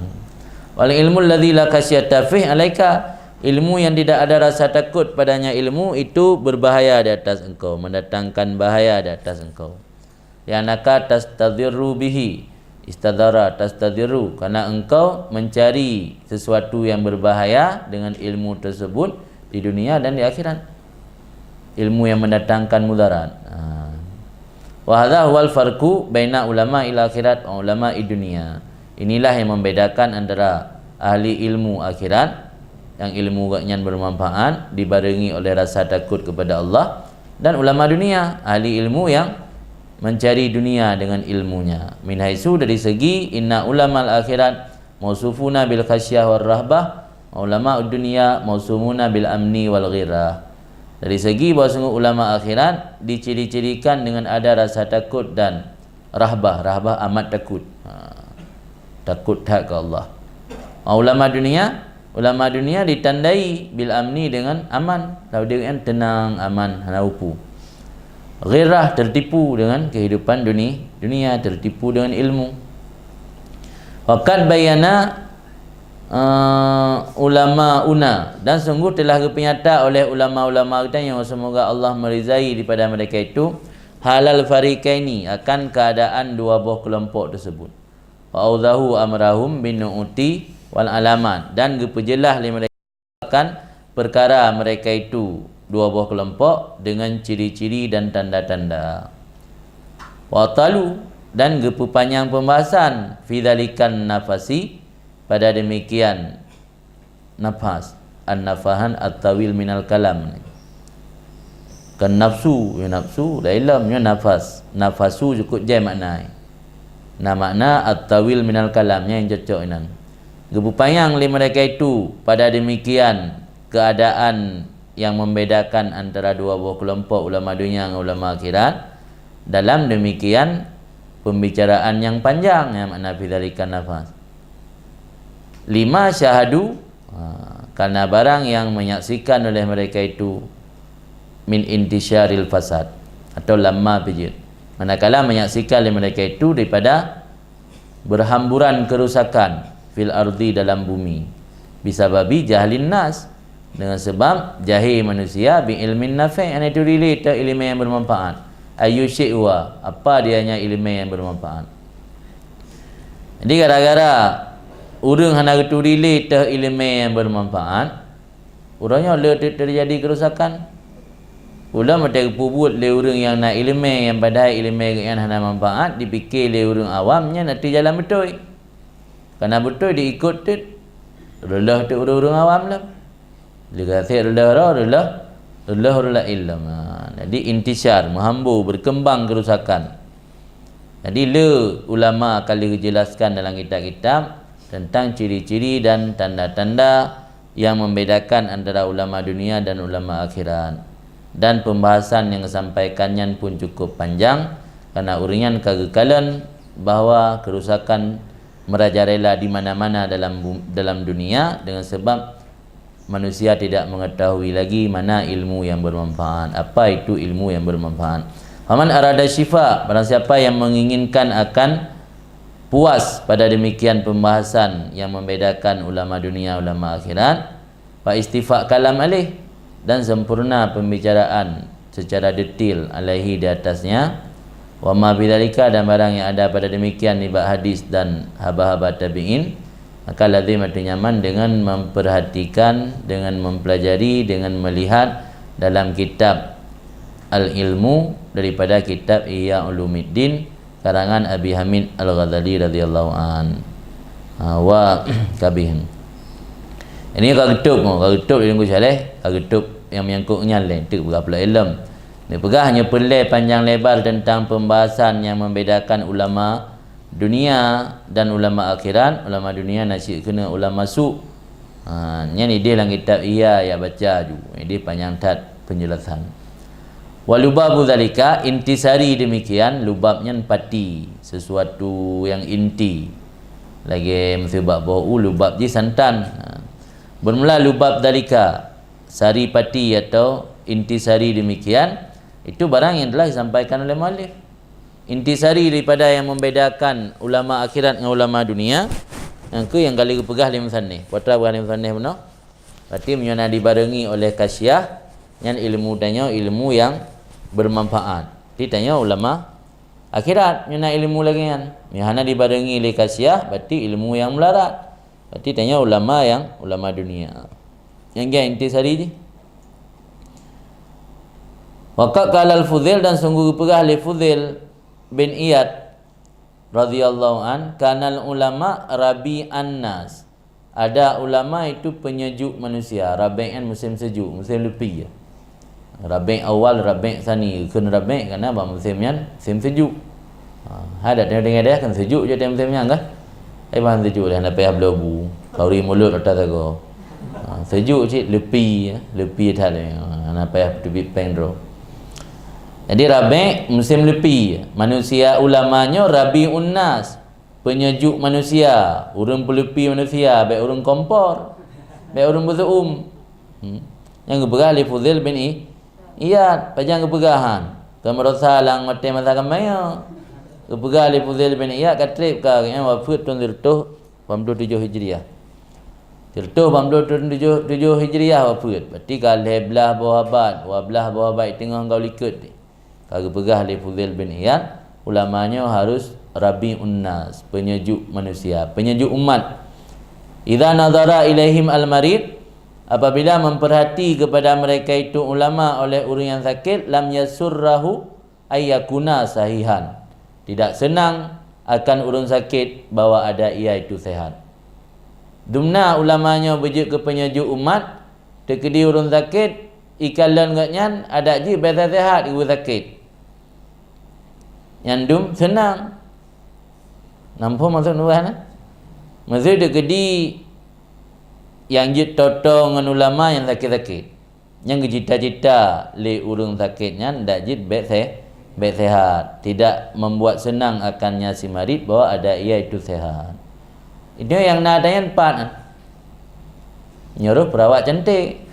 Wal ilmu alladzi la khasyata fih alaika, ilmu yang tidak ada rasa takut padanya, ilmu itu berbahaya di atas engkau, mendatangkan bahaya di atas engkau. Li'annaka tastadzirru bihi, istadzara tastadzirru, karena engkau mencari sesuatu yang berbahaya dengan ilmu tersebut di dunia dan di akhirat. Ilmu yang mendatangkan mudarat. Ha. Wa hadza huwal farqu baina ulama'il akhirat wa ulama'id dunya. Inilah yang membedakan antara ahli ilmu akhirat, yang ilmu gobnyan bermanfaat, dibarengi oleh rasa takut kepada Allah, dan ulama dunia, ahli ilmu yang mencari dunia dengan ilmunya. Min haitsu, dari segi, inna ulamal akhirat mausufuna bil khasyah war rahbah, wa ulama'ud dunya mausufuna bil amni wal ghirah. Dari segi bahwa sungguh ulama akhirat diciri-cirikan dengan ada rasa takut dan rahbah, rahbah amat takut. Ha. Takot that keu Allah. Ulama dunia, ulama dunia ditandai bil amni, dengan aman. Lalu dia kan tenang, aman, hana upu. Ghirah, tertipu dengan kehidupan duni-, dunia, tertipu dengan ilmu. Wa qad bayyana, eh, ulamauna, dan sungguh telah geupenyata oleh ulama-ulama geutanyoe, semoga Allah meridai daripada mereka itu, halal fariqaini, akan keadaan dua boh kelompok tersebut. Wa audahu amrahum bin nu'uti wal alamat, dan geupeujeulaih lé mereka akan perkara mereka itu dua boh kelompok dengan ciri-ciri dan tanda-tanda. Wa talu, dan geupeupanyang pembahasan fi dzalikan nafasi, pada demikian nafas, an-nafahan at-tawil minal kalam. Kan nafsu, ya nafsu, dah ilom, ya nafas. Nafasu cukup jai makna. Nah, makna at-tawil minal kalam, nyan nyang cocok inan. Geupanyang lé mereka itu pada demikian keadaan yang membedakan antara dua boh kelompok ulama dunia ngon ulama akhirat dalam demikian pembicaraan yang panjang, yang makna fi dzalikan nafas. Lima syahadu, ha, karena barang yang menyaksikan oleh mereka itu min intisyaril fasad, atau lamma pijit, manakala menyaksikan oleh mereka itu daripada berhamburan kerusakan fil ardi, dalam bumi, bisababi jahlin nas, dengan sebab jahil manusia bi ilmin nafi', yang itu dilé teuh ileumé yang bermanfaat, ayu syai' huwa, apa dianya ileumé yang bermanfaat. Jadi gara-gara ureuëng hana geuturi lé teuh ileumé nyang bermanfaat, uroe nyoe le teujadi kerusakan. Ulôn meuteupeue buet lé ureuëng nyang na ileumé nyang padahai ileumé geuhnyan hana manfaat, dipike lé ureuëng awam nyan ateueh jalan beutôi. Kana beutôi diikot teut, reuloh teut ureuëng-ureuëng awam lom. Lé gasek reuloh roh, reuloh, reuloh ureuëng laén lom. Ha, jadi intisyar, meuhambo, berkembang kerusakan. Jadi, le ulama ka lheueh jeulaskan dalam kitab-kitab tentang ciri-ciri dan tanda-tanda yang membedakan antara ulama dunia dan ulama akhirat. Dan pembahasan yang disampaikan nyan pun cukup panjang, karena ureuëng nyan ka geukalon bahwa kerusakan merajalela di mana-mana dalam bu-, dalam dunia dengan sebab manusia tidak mengetahui lagi mana ilmu yang bermanfaat. Apa itu ilmu yang bermanfaat? Faman arada syifa, barang siapa yang menginginkan akan puas pada demikian pembahasan yang membedakan ulama dunia, ulama akhirat, fa istifa kalam alaih, dan sempurna pembicaraan secara detail alaihi, di atasnya, wa ma bidzalika, dan barang yang ada pada demikian nibak hadis dan haba-haba tabi'in, maka lazim atau nyaman dengan memperhatikan, dengan mempelajari, dengan melihat dalam kitab Al-Ilmu daripada kitab Ihya Ulumuddin karangan Abi Hamid Al-Ghazali radhiyallahu an. Ha, wa kabih. Ini ka geutôb, ka geutôb di Teungku Syaleh, ka geutôb nyang menyangkut nyan lé, teuk peugah pula ilom. Neupeugah nyoe peureulée panjang lebar tentang pembahasan yang membedakan ulama dunia dan ulama akhirat, ulama dunia na cit keuneuk ulama su. Ha, nyan idéh lam kitab Ihya ya baca ju. Idéh panjang that penjelasan. Wa lubabu zalika, intisari demikian, lubab nyan pati, sesuatu yang inti. Lagée meuseubat boh u, lubab jih santan. Ha. Bermula lubab zalika, sari pati atau intisari demikian, itu barang yang telah disampaikan oleh muallif. Intisari daripada yang membedakan ulama akhirat ngon ulama dunia, nyang keu nyang ka lheueh geupeugah lé musannif. Peue atra peugah lé musannif bunoe? Berarti meunyoe na dibarengi oleh kasyiah, nyan ilmu tanyoe ilmu yang bermanfaat. Berarti tanyoe ulama akhirat, meunyoe na ilmu lagée nyan. Meunyoe hana dibarengi lé kasyiah, berarti ilmu yang melarat. Berarti tanyoe ulama yang, ulama dunia. Nyang intisari jih. Wa qad qala Al-Fudail, dan sungguh geupeugah lé Fudail bin Iyad radhiyallahu an, kanal ulama rabi'an nas. Ada ulama itu penyejuk manusia. Rabi' kan musim sejuk, musim leupi. Rabi' awal, Rabi' tsani, kheun Rabi' karena bak musim nyan musim sejuk. Ha, hai dak tengok-tengok deh kan sejuk je musim nyan kan. Ai bah sejuk deh, hana payah bloe bu. Kauri mulut atas sagoe. Ha, sejuk cit leupi, leupi that lé. Ha, hana payah teubiet péng droe. Jadi Rabi' musim leupi, manusia ulama nyoe rabi'un nas. Peunyejuk manusia, ureuëng peuleupi manusia, bék ureuëng kompor, bék ureuëng beuseum. Hmm. Nyang geupeugah lé Fudail bin I-, Iyad, pajan geupeugah han. Keu meurasa lam watée masa kamoe nyoe. Geupeugah lé Fudail bin Iyad ka treb ka, gobnyan wafeuet thon sireutôh lapan puluh tujoh Hijriah. Sireutôh lapan puluh tujoh Hijriah wafeuet. Berarti ka lhée blaih boh abad, dua blaih boh abad teungoh gau likot. Ka geupeugah lé Fudail bin Iyad, ulama nyoe harus rabiun nas, peunyejuk manusia, peunyejuk umat. Idza nadhara ilaihim al-marid, apabila memperhati kepada mereka itu ulama oleh ureuëng nyang sakét, lam yasurrahu ayyakuna sahihan. Tidak senang akan ureuëng sakét bahwa ada ia itu sehat. Dumna ulama nyoe beujeuet keu peunyejuk umat, teukeudi ureuëng sakét, ikalon gobnyan adak jih bék seuhat ureuëng sakét. Nyan dum seunang. Namphon maksud nuan, eh? Maksud teukeudi nyang jeuet toe-toe ngon ulama nyang sakét-sakét. Nyang geucita-cita lé ureuëng sakét nyan dak jeuet bék se-, bék sehat, tidak membuat senang akannya si marit bahwa ada ia itu sehat. Itu nyang na tanyan pat. Nyoe perawat cantik.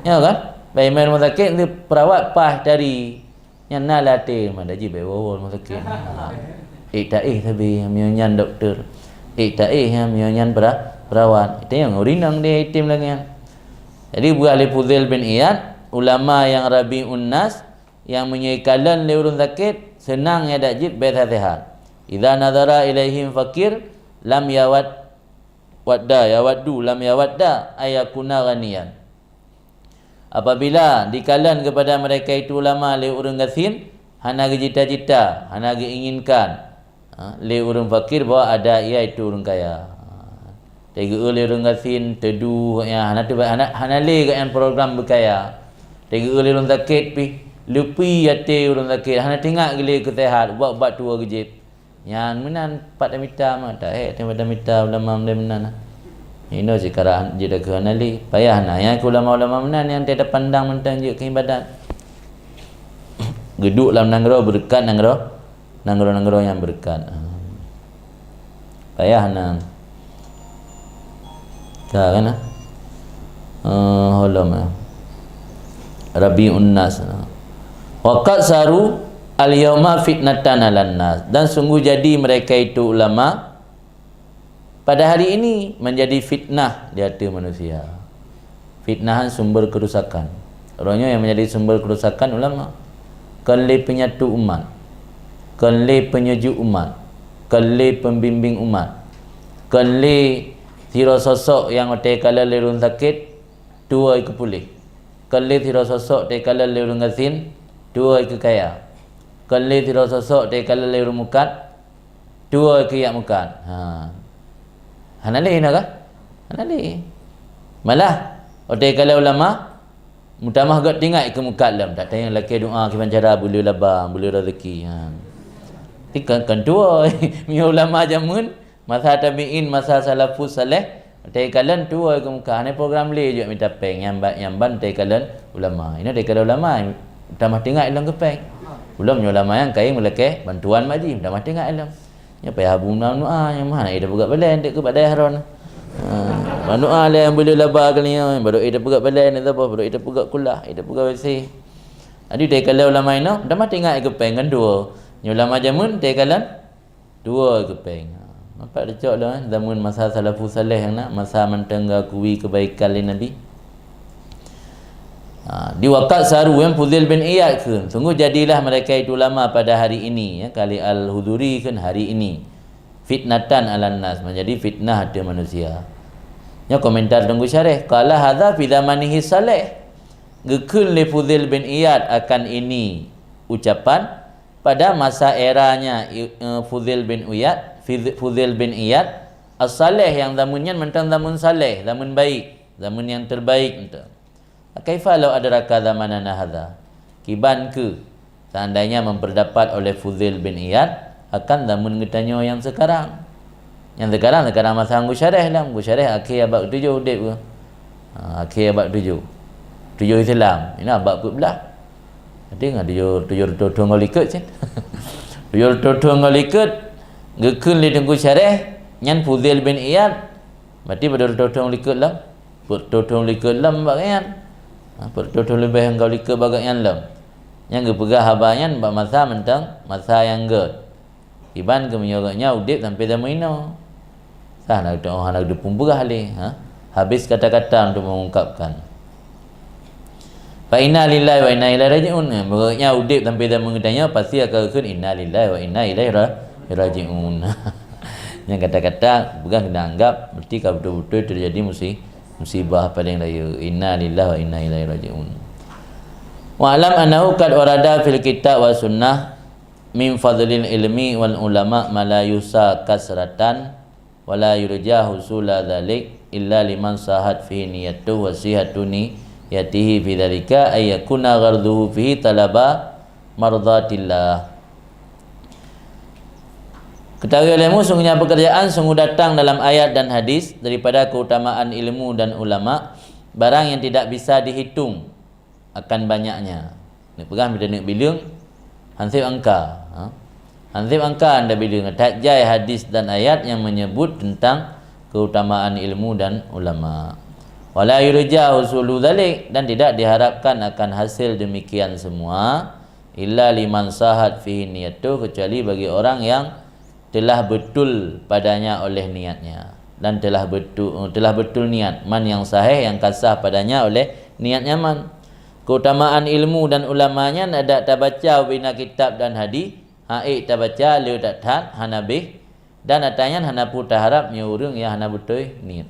Ya kan? Bai main rumah sakit, nanti perawat paih tari. Nyan na lam até, "Mada jih bék woe-woe rumoh sakét." Ha. Ék taéh sabe, meunyoe nyan doktor. Ék taéh, meunyoe nyan pera-, perawat. Itu nyang urinang di item lagée nyan. Jadi, buah lé Fudail bin Iyad, ulama nyang rabiun nas, nyang meunyoe ikalon lé ureuëng sakét, seunang nyang dak jeuet bék sehat. "Idza nadhara ilaihim faqir, lam yawad-, wadda, yawaddu, lam yawadda, ayakuna ghaniyan." Apabila dikalon kepada mereka itu ulama lé ureuëng gasien, hana geucita-cita, hana geuinginkan, ha, lé ureuëng fakir bahwa ada ia itu ureuëng kaya. Ha, teugeue lé ureuëng gasien, teuduek nyan, hana teuba-, hana, hana lé gobnyan program beukaya. Teugeue lé ureuëng sakét pih, leupie até ureuëng sakét, hana teuingat geulé keu sehat, ubat-ubat tuwoe geujieb. Nyan meunan pat tamita mah, taék tamita ulama model meunan. Inoe sikara jeuet keu hana lé, payah na. Nyang keu ulama-ulama meunan nyang teuta pandang mantong jeuet keu ibadat. Geuduek lam nanggroe beureukat nanggroe, nanggroe-nanggroe nyang beureukat. Payah na. Ka kan? Eh, holom, eh. Rabiun Nas. Wa qad saru al-yauma fitnatan 'alan nas. Dan sungguh jadi mereka itu ulama pada hari ini menjadi fitnah di ateueh manusia. Fitnahan sumber kerusakan. Uroe nyoe nyang menjadi sumber kerusakan ulama. Kon lé penyatu umat. Kon lé peunyejuk umat. Kon lé pembimbing umat. Kon lé sidroe sosok nyang watée kalon lé ureuëng sakét, tuwoe keu puléh. Kon lé sidroe sosok teukalon lé ureuëng gasien, tuwoe keu kaya. Kon lé sidroe sosok teukalon lé ureuëng mukat, tuwoe keu jak mukat. Ha. Hana lé na kah? Hana lé. Malah, watée kalon ulama, meutamah gét teuingat keu mukat lom. Tak tanyong lakée doa kiban cara beuleu laba, beuleu rezeki. Ha. Ti kan, kan tuwoe. Meunyoe ulama jameun, masa tabiin, masa salafus saleh, teukalon tuwoe keu mukat, hana program lé jeuet mita péng, nyang ba-, nyang ban teukalon ulama. Inoe teukalon ulama, tamah teuingat ilong keu péng. Ulôn nyoe ulama nyang kayém meulakée bantuan mak jih, tamah teuingat ilong. Nyoe payah bu meudoa, nyang meuhana ida peugah balée, dek keu badai haron. Ha, meudoa lé nyang beuleu laba kali nyoe, baru ida peugah balée, ni saboh, baru ida peugah kulah, ida peugah besi. Jadi teukalon ulama inoe, tamah teuingat keu péng kan tuwoe. Nyoe ulama jameun teukalon tuwoe keu péng. Ha, nampak teucok lom, eh, zaman masa salafus saleh nyang na, masa mantong geukui keubaikan lé Nabi. Ha, di wa qad saru, nyang Fudail bin Iyad kheun, sungguh jadilah mereka itu ulama pada hari ini, ya, kali Al-Hudhuri kheun hari ini. Fitnatan 'alan nas, menjadi fitnah ateueh manusia. Nyoe komentar Teungku Syareh, qala hadza fi zamanihi saleh. Geukheun lé Fudail bin Iyad akan ini ucapan, pada masa eranya, i-, eh, Fudail bin Iyad, Fid-, Fudail bin Iyad, as-saleh, nyang zaman nyan mantong zaman saleh, zaman baik, zaman nyang terbaik mantong. Kaifa law adraka zamanana hadza? Kiban keuh seandainya memperdapat oleh Fudail bin Iyad akan zaman geutanyoe nyang sekarang. Nyang sekarang, sekarang masa Teungku Syareh lah. Teungku Syareh akhé abad ketujoh udeb keuh. Ha, akhé abad ketujoh. Tujoh Islam. Inoe abad peuet blaih. Jadi ngon tujoh, tujoh reutôh thon ngon likot cit. Tujoh reutôh thon ngon likot. Geukheun lé Teungku Syareh, nyan Fudail bin Iyad, berarti peuet reutôh thon likot lom. Peuet reutôh thon likot lom bak nyan. Ha, peuet reutôh thon leubeh ngon likot bak nyan lom. Nyan geupeugah haba nyan bak masa mantong, masa nyang göt. Iban keu meunyoe gobnyan udeb sampoe zaman inoe. Sah na geutanyoe hana geuteupeue peugah lé, ha? Habis kata-kata untuk mengungkapkan. Fa inna lillahi wa inna ilaihi raji'un. Meunyoe udeb sampoe zaman geutanyoe, pasti akan geukheun inna lillahi wa inna ilaihi ra-, raji'un. Nyan kata-kata peugah keuneuk anggap berarti ka beutôi-beutôi teujadi musi-, musibah paleng rayeuk. Inna lillahi wa inna ilaihi raji'un. Wa alam annahu qad warada fil kitab wa sunnah min fadlil ilmi wal ulama ma la yuhsa kasratan wa la yurja husula dzalik illa liman sahat fihi niyatuhu wa sihhatu niyatihi fi dzalika ay yakuna gharduhu fihi talaba mardatillah. Ketahui olehmu, sungguhnya pekerjaan sungguh datang dalam ayat dan hadis daripada keutamaan ilmu dan ulama, barang yang tidak bisa dihitung akan banyaknya. Neupeugah mita neuk bileueng, hanseb angka. Ha? Hanseb angka anda bileueng, that jai hadis dan ayat yang menyebut tentang keutamaan ilmu dan ulama. Wala yurja husulu dzalik, dan tidak diharapkan akan hasil demikian semua, illa liman sahat fihi niyatuh, kecuali bagi orang yang telah betul padanya oleh niatnya, dan telah betul, telah betul niat, man yang sahih, yang ka sah padanya oleh niatnya man. Keutamaan ilmu dan ulama nyan adak tabaca ubena kitab dan hadis, ha'ék tabaca le that-that hana beh, dan ata nyan hana peue taharab nyoe ureuëng nyang hana beutôi niet.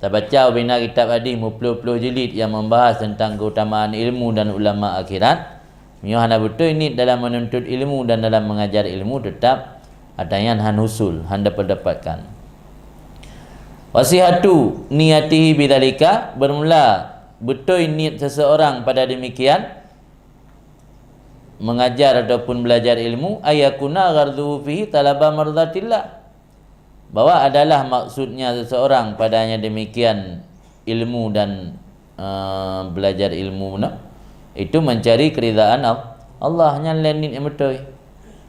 Tabaca ubena kitab hadis meuploh-ploh jilid nyang membahas tentang keutamaan ilmu dan ulama akhirat. Meunyoe hana beutôi niet dalam menuntut ilmu dan dalam mengajar ilmu, teutap ata nyan han husul, han dapat dapatkan. Wasihatu niyatihi bidzalika, bermula beutôi niet seseorang pada demikian, mengajar ataupun belajar ilmu, ayakuna gharduhu fihi talaba mardatillah. Bahwa adalah maksudnya seseorang padanya demikian ilmu dan, eh, belajar ilmu na, itu mencari keridaan Al-, Allah, nyan lé niet nyang beutôi.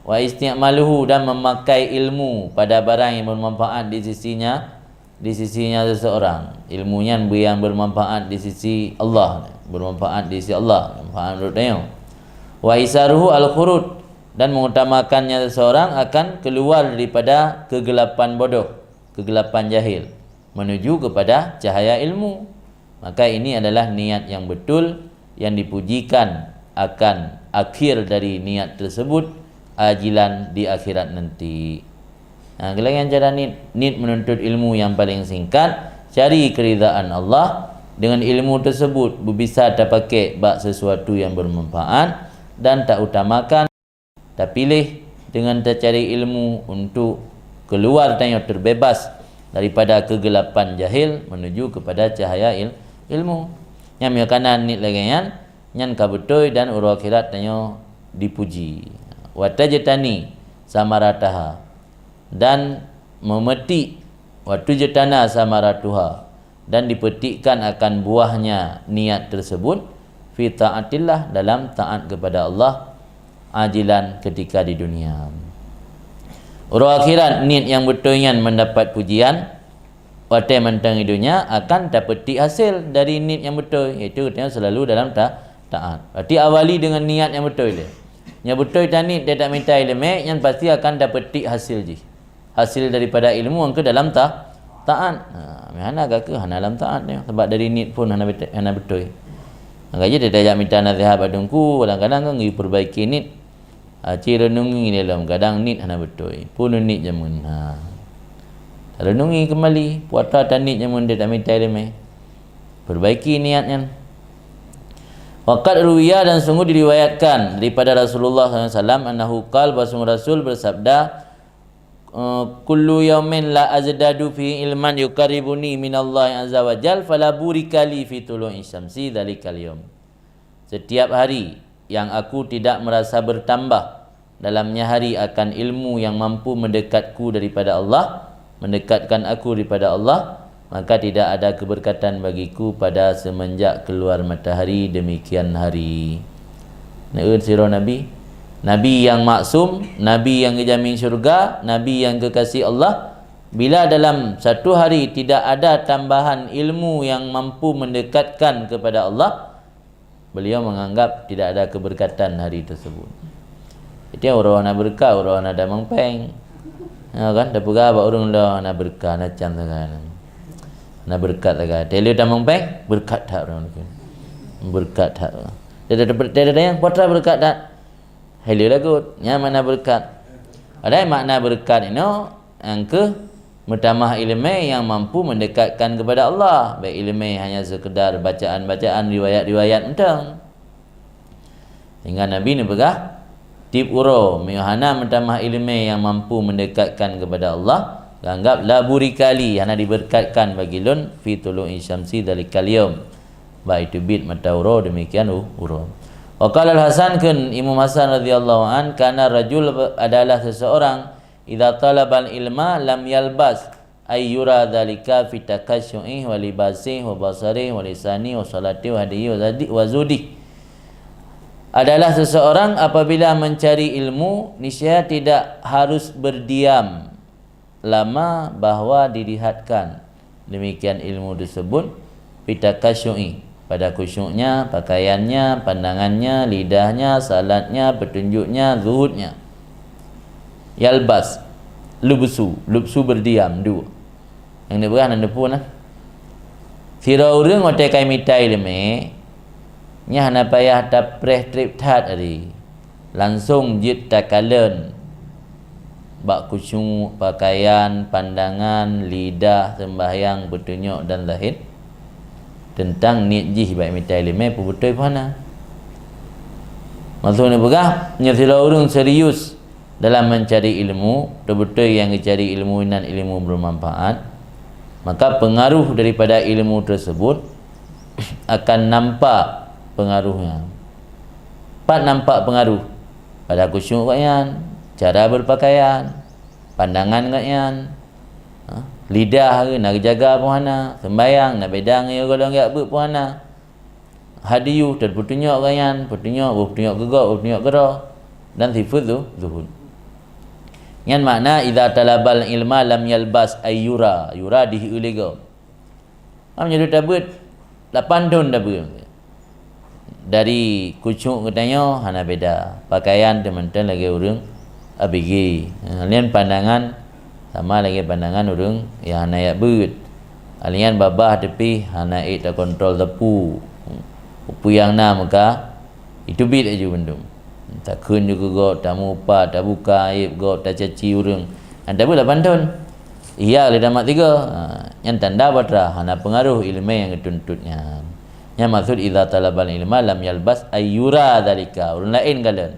Wa isti'maluhu, dan memakai ilmu pada barang yang bermanfaat di sisinya, di sisinya seseorang. Ilmu nyan beu nyang bermanfaat di sisi Allah, bermanfaat di sisi Allah, manfaat menurut tanyoe. Wa isaruhu al-khuruj, dan mengutamakannya seseorang akan keluar daripada kegelapan bodoh, kegelapan jahil, menuju kepada cahaya ilmu. Maka ini adalah niat yang betul yang dipujikan akan akhir dari niat tersebut, ajilan, di akhirat nanti. Nah, lagée nyan cara niet, niet menuntut ilmu yang paling singkat, cari keridaan Allah, dengan ilmu tersebut beubisa tapaké bak sesuatu yang bermanfaat dan tautamakan, tapiléh dengan tacari ilmu untuk keluar tanyoe terbebas daripada kegelapan jahil menuju kepada cahaya il-, ilmu. Nyang meunyoe kana niet lagée nyan, nyan ka beutôi dan uroe akhirat tanyoe dipuji. Wa tajtani samarataha, dan memetik, wa tujtana samaratuha, dan dipetikkan akan buahnya niat tersebut, fi taatillah, dalam taat kepada Allah, ajilan, ketika di dunia. Uroe akhirat niet nyang beutôi nyan mendapat pujian, watée mantong di dunia akan tapetik hasil dari niet nyang beutôi, yaitu geutanyoe selalu dalam ta-, taat. Berarti awali dengan niat nyang beutôi lé. Nyang beutôi taniet, tatamita iéleumé, nyan pasti akan tapetik hasil jih. Hasil daripada ilmu nyang keu dalam ta-, taat. Ha, meuhana ka keuh hana lam taat nyoe, sabab dari niet pun hana bet-, hana beutôi. Maka jih tajak mita naseuhat bak teungku, kadang-kadang kan geuperbaiki niet. Ha, ci renungi lé lom, kadang niet hana beutôi. Pun niet jameun. Ha. Renungi kembali, puata taniet jameun tatamita iéleumé. Perbaiki niat nyan. Wa qad ruwiya, dan sungguh diriwayatkan daripada Rasulullah sallallahu alaihi wasallam, annahu qal, bahwa sungguh Rasul bersabda, eh, "Kullu yaumin la azdadu fihi ilman yuqarribuni minallahi azza wa jal, fala burika li fi tulu'i syamsi dzalikal yaum." Setiap hari yang aku tidak merasa bertambah dalamnya hari akan ilmu yang mampu mendekatku daripada Allah, mendekatkan aku daripada Allah, maka tidak ada keberkatan bagiku pada semenjak keluar matahari demikian hari. Neuen sidroe Nabi, Nabi yang maksum, Nabi yang geujamin syurga, Nabi yang kekasih Allah, bila dalam satu hari tidak ada tambahan ilmu yang mampu mendekatkan kepada Allah, beliau menganggap tidak ada keberkatan hari tersebut. Jadi, uroe hana beureukat, uroe hana tamong péng. Ya kan, tapeugah bak ureuëng lôn hana beureukat, hana can sagai. Hana beureukat sagai. Teuh lheueh tamong péng, beureukat that ureuëng nyan. Beureukat that. Teuh, teuh, teuh, teuh, teuh, putra beureukat that. Hai lheueh lagot, nyan makna beureukat. Padahai makna beureukat inoe nyang keuh meutamah iéleumé nyang mampu mendekatkan kepada Allah, baik iéleumé hanya sekedar bacaan-bacaan, riwayat-riwayat mantong. Sehingga Nabi neupeugah, tieb uroe meunyoe hana meutamah iéleumé nyang mampu mendekatkan kepada Allah, geuanggap la burika li, hana dibeureukat bagi lôn, fi tulu'i syamsi dzalikal yaum, bak jiteubiet mata uroe demikian u-, uroe. Wa qala Al-Hasan, kheun Imam Hasan radhiyallahu an, kana rajul, adalah seseorang, idza talabal ilma lam yalbas, ay yura dzalika fi takasyu'i wa libasi wa basari wa lisani wa salati wa hadiyi wa zadi-, wa zudi. Adalah seseorang apabila mencari ilmu, niscaya tidak harus berdiam lama bahwa dilihatkan demikian ilmu tersebut, fi takasyu'i, pada khusyuknya, pakaiannya, pandangannya, lidahnya, salatnya, petunjuknya, zuhudnya. Yalbas, lubsu, lubsu berdiam, dua. Nyang neupeugah na neupeu na. Sidroe ureuëng watée ka mita iéleumé, nyan hana payah tapreh treb that ari. Langsong jeuet takalon bak khusyuk, pakaian, pandangan, lidah, seumbahyang, peutunyok dan zahid teuntang niet jih bak mita iéleumé, peubeutôi peue hana. Maksud neupeugah, meunyoe sidroe ureuëng serius dalam mencari ilmu, beutôi-beutôi nyang geucari ilmu nyan ilmu bermanfaat, maka pengaruh daripada ilmu tersebut akan nampak pengaruhnya. Pat nampak pengaruh? Pada khusyuk gobnyan, cara berpakaian, pandangan gobnyan, ha, lidah na geujaga peue hana, seumbahyang na beda ngon nyang gohlom geujak beuet peue hana. Hadiyu, teupeutunyok gobnyan, peutunyok, peutunyok keu gob, peutunyok keudroe, dan sifeuet zu-, zuhud. Nyan makna, idza talabal ilma lam yalbas, ay yura, yura diheu lé gob. Am nyoe tabeuet, lapan thon tabeuet. Dari khusyuk geutanyoe hana beda, pakaian teuh mantong lagée ureuëng A B G. Ha, nyan pandangan sama lagée pandangan ureuëng nyang hana jak beuet. Alian babah teupih hana ék takontrol sapeue. Peue nyang na meuka, jiteubiet laju bandum. Takheun ju keu gob, tamupat, tabuka aéb gob, tacaci ureuëng. Nyan tabeuet lapan thon. Ihya lé tamat tiga. Ha, nyan tanda batra hana peungaroh iéleumé nyang geutuntot nyan. Nyan maksud idza talabal ilma lam yalbas ay yura dzalika. Ureuëng laén kalon.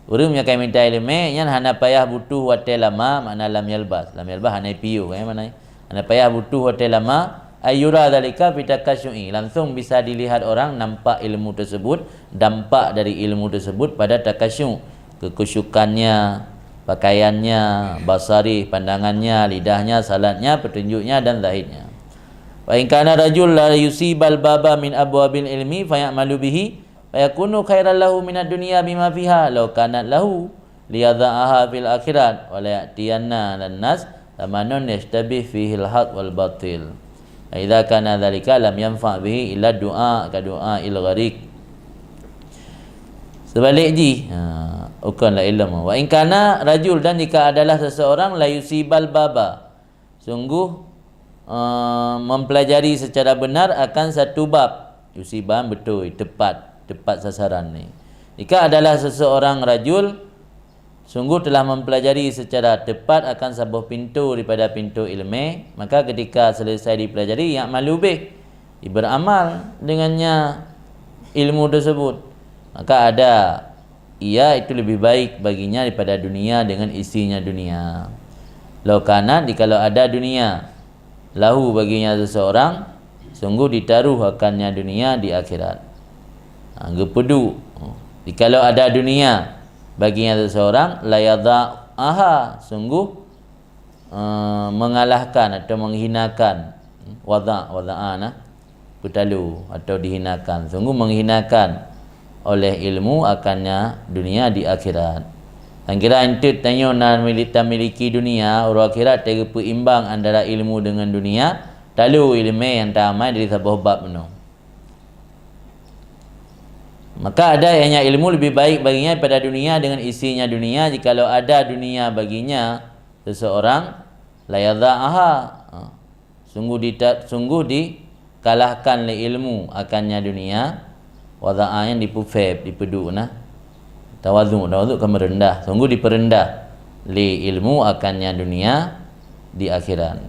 Ureuëng nyang ka mita iéleumé nyan hana payah butuh watée lama, makna lam yalbas. Lam yalbas hana piôh, kan, makna hana payah butuh watée lama, ay yura dzalika fi takasyu'i, langsung bisa dilihat orang nampak ilmu tersebut, dampak dari ilmu tersebut pada takasyyu, kekhusyukannya, pakaiannya, basarih, pandangannya, lidahnya, salatnya, petunjuknya dan zahidnya. Wa in kana rajul la yusibal baba min abwabil ilmi fayamalu bihi, fayakunu khairan lahu minad dunya bima fiha law kanat lahu liyadha'aha fil akhirat, wa la ya'tiyanna lan nas zamanun yashtabih fihil haq wal batil. Fa idza kana dzalika lam yanfa bihi illa du'a ka du'ail ghariq. Seubalik jih, ha, ukon la ilmu. Wa in kana rajul, dan jika adalah seseorang, la yusibal baba, sungguh, eh, mempelajari secara benar akan satu bab. Yusiban beutôi, tepat, tepat sasaran ni. Jika adalah seseorang rajul, sungguh telah mempelajari secara tepat akan saboh pintu daripada pintu iéleumé, maka ketika selesai dipelajari, ya'malu bih, ia beramal dengannya ilmu tersebut, maka ada ia itu lebih baik baginya daripada dunia dengan isinya dunia. Law kanat, jikalau ada dunia, lahu, baginya seseorang, sungguh ditaruh akannya dunia di akhirat. Ha, geupeuduek. Jikalau ada dunia baginya seseorang, la yadha'aha, sungguh eh, mengalahkan atau menghinakan, wadha', wadha'a na, peutaloe atau dihinakan. Sungguh menghinakan, oleh ilmu akannya dunia di akhirat. Dan kira enteuk tanyoe na mili-, tamiliki dunia, uroe akhirat teugeupeuimbang antara ilmu dengan dunia, talu ileumèe nyang tamai dari saboh bab meunoe. Maka ada yang ilmu lebih baik baginya daripada dunia dengan isinya dunia, jikalau ada dunia baginya seseorang, la yadha'aha. Ha. Sungguh dita-, sungguh dikalahkan lé ilmu akannya dunia, wadha'a nyang dipeufeb, dipeuduek na. Tawadhu, tawadhu ka meureundah. Sungguh dipeureundah lé ilmu akannya dunia di akhirat.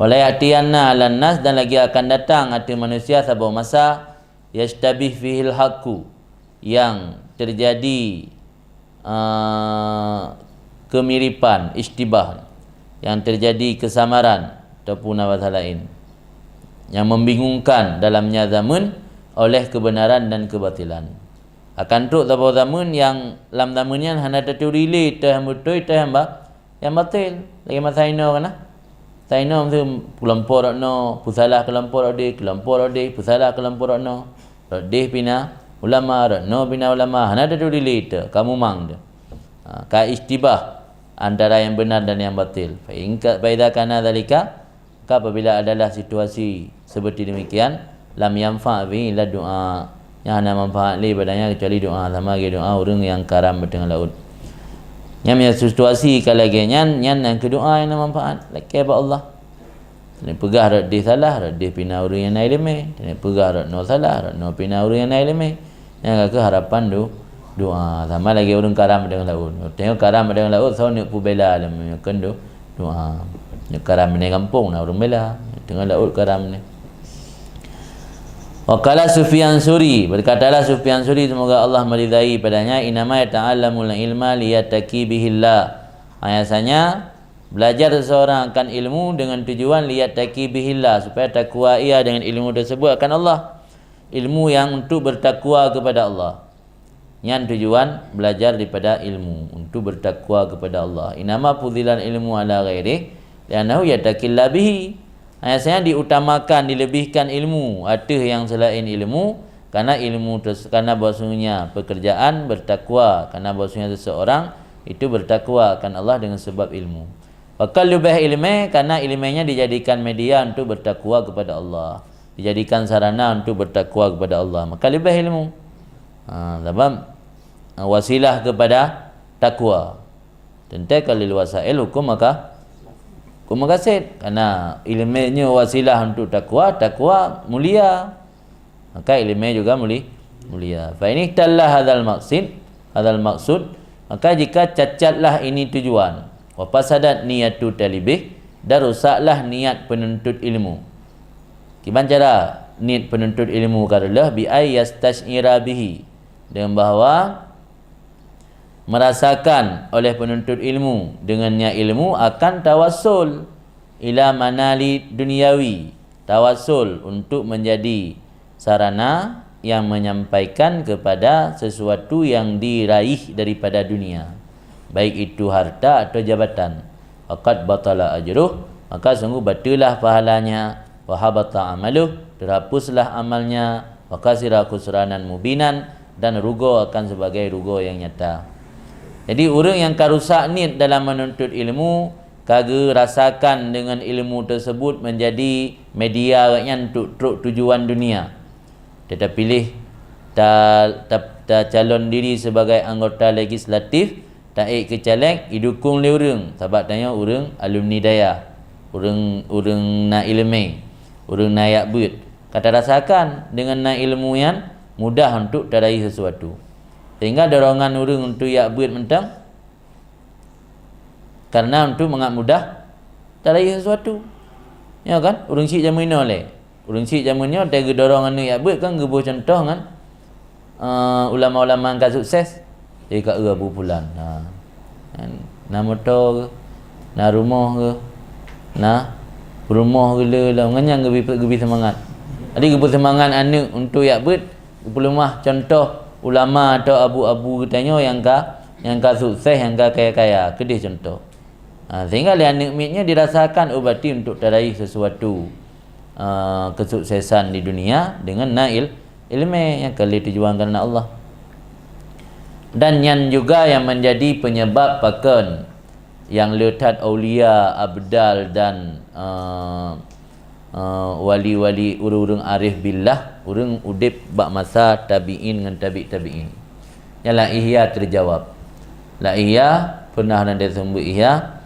Wala ya'tiyanna 'alan nas, dan lagi akan datang ateueh manusia saboh masa, yashtabih fihil haqqu, yang terjadi, eh, kemiripan, ishtibah, yang terjadi kesamaran ataupun bahasa lain, yang membingungkan dalamnya zaman oleh kebenaran dan kebatilan. Akan trok saboh zaman yang lam zaman nyan hana taturi lé teuh nyang beutôi, teuh nyang ba-, nyang batil. Lagèe masa inoe kan, nah? Masa inoe meusti kelompok rot noe, peusalah kelompok rot deh, kelompok rot deh, peusalah kelompok rot noe. Rot deh pina ulama, rot noe pina ulama, hana taturi lé teuh, ka mumang teuh. Ha, ka ishtibah antara yang benar dan yang batil. Fa in ka-, fa idza kana dzalika, maka apabila adalah situasi seperti demikian, lam yanfa' bihi illa du'a. Nyan hana manfaat lé padanya kecuali doa, sama lagèe doa ureueng nyang karam bak teungoh laôt. Nyan meunyo situasi ka lagèe nyan, nyan nyang keu doa nyang na manfaat, lakèe bak Allah. Taneuk peugah rot deh salah, rot deh pina ureueng nyang na ileumèe. Taneuk peugah rot noe salah, rot noe pina ureueng nyang na ileumèe. Nyan ka keuh harapan do-, doa. Sama lagèe ureueng karam bak teungoh laôt. Teungoh karam bak teungoh laôt, soe neuk peubela lom, nyoe kheun do-, doa. Nyoe karam binéh gampông na ureueng bela. Teungoh laôt karam binéh. Wa qala Sufyan Sauri, berkatalah Sufyan Sauri, semoga Allah meridai padanya, "Innama yata'allamul ilma liyattaqi bihillah." Bahwasanya belajar seseorang akan ilmu dengan tujuan liyattaqi bihillah, supaya takwa ia dengan ilmu tersebut akan Allah. Ilmu yang untuk bertakwa kepada Allah. Nyan tujuan belajar daripada ilmu, untuk bertakwa kepada Allah. "Innama fudhilal ilmu ala ghairih, li'annahu yattaqillah bihi." Hanya saja diutamakan, dilebihkan ilmu ateueh yang selain ilmu, karena ilmu teus-, karena bahwasanya pekerjaan bertakwa, karena bahwasanya seseorang itu bertakwa akan Allah dengan sebab ilmu. Bahkan leubeh ileumèe, karena ileumèe nyan dijadikan media untuk bertakwa kepada Allah, dijadikan sarana untuk bertakwa kepada Allah, maka leubeh ilmu. Ha, sabab, ha, wasilah kepada takwa. Teuntèe ka lil wasail hukum maka-, hukum maqasid. Karena ileumèe nyoe wasilah untuk takwa, takwa mulia. Maka ileumèe juga muli-, mulia. Fa in ikhtalla hadzal maqsid, hadzal maqsud, maka jika cacatlah ini tujuan, wa fasadat niyatu talibih, dan rusaklah niat penuntut ilmu. Kiban cara niet penuntut ilmu ka reuloh? Bi ay yastasy'ira bihi, dengan bahwa merasakan oleh penuntut ilmu dengannya ilmu akan tawassul ila manali dunyawi, tawassul untuk menjadi sarana yang menyampaikan kepada sesuatu yang diraih daripada dunia, baik itu harta atau jabatan. Faqad batala ajruh, maka sungguh bateulah pahalanya, wa habata amaluh, terhapuslah amalnya, wa khasira khusranan mubinan, dan rugoe akan sebagai rugoe yang nyata. Jadi, ureueng nyang ka rusak niet dalam menuntut ilmu, ka geurasakan dengan ilmu tersebut menjadi media awaknyan untuk trok tujuan dunia. Teupiléh ta-, ta-, tacalon diri sebagai anggota legislatif, taék keu caleg, idukong lé ureueng, sabab tanyoe ureueng alumni dayah, ureueng, ureueng na ileumèe, ureueng na yak beuet. Ka tarasakan deungon na ilmu nyan mudah untuk taraih sesuatu. Sehingga dorongan ureueng untuk yak beuet mantong karena untuk mangat mudah taraih sesuatu. Ya kan? Ureueng syiek jameun inoe lé. Ureueng syiek jameun nyoe watèe geudorong aneuk yak beuet kan geuboh cuntoh ngon, eh, ulama-ulama nyang ka sukses. Jadi ka eu Abu Fulan. Ha. Kan? Na moto geuh, na rumoh geuh, na peurumoh geuh le lom. Ngon nyan geubri, geubri seumangat. Jadi geubri seumangat aneuk untuk yak beuet, geupeuleumah cuntoh ulama atau abu-abu geutanyoe nyang ka, nyang ka sukses, nyang ka kaya-kaya. Keudeh cuntoh. Ha, sehingga lé aneuk miet nyoe dirasakan, oh, berarti untuk taraih sesuatu, ha, kesuksesan di dunia dengan na il-, ileumèe nyang ka lé tujuan karena Allah. Dan nyan juga yang menjadi penyebab pakon nyang le that aulia, abdal dan, eh, eh, wali-wali, ureuëng-ureuëng arif billah, ureuëng udeb bak masa tabi'in ngon tabi' tabi'in. Nyan lam Ihya terjawab. Lam Ihya pernah na disebut Ihya.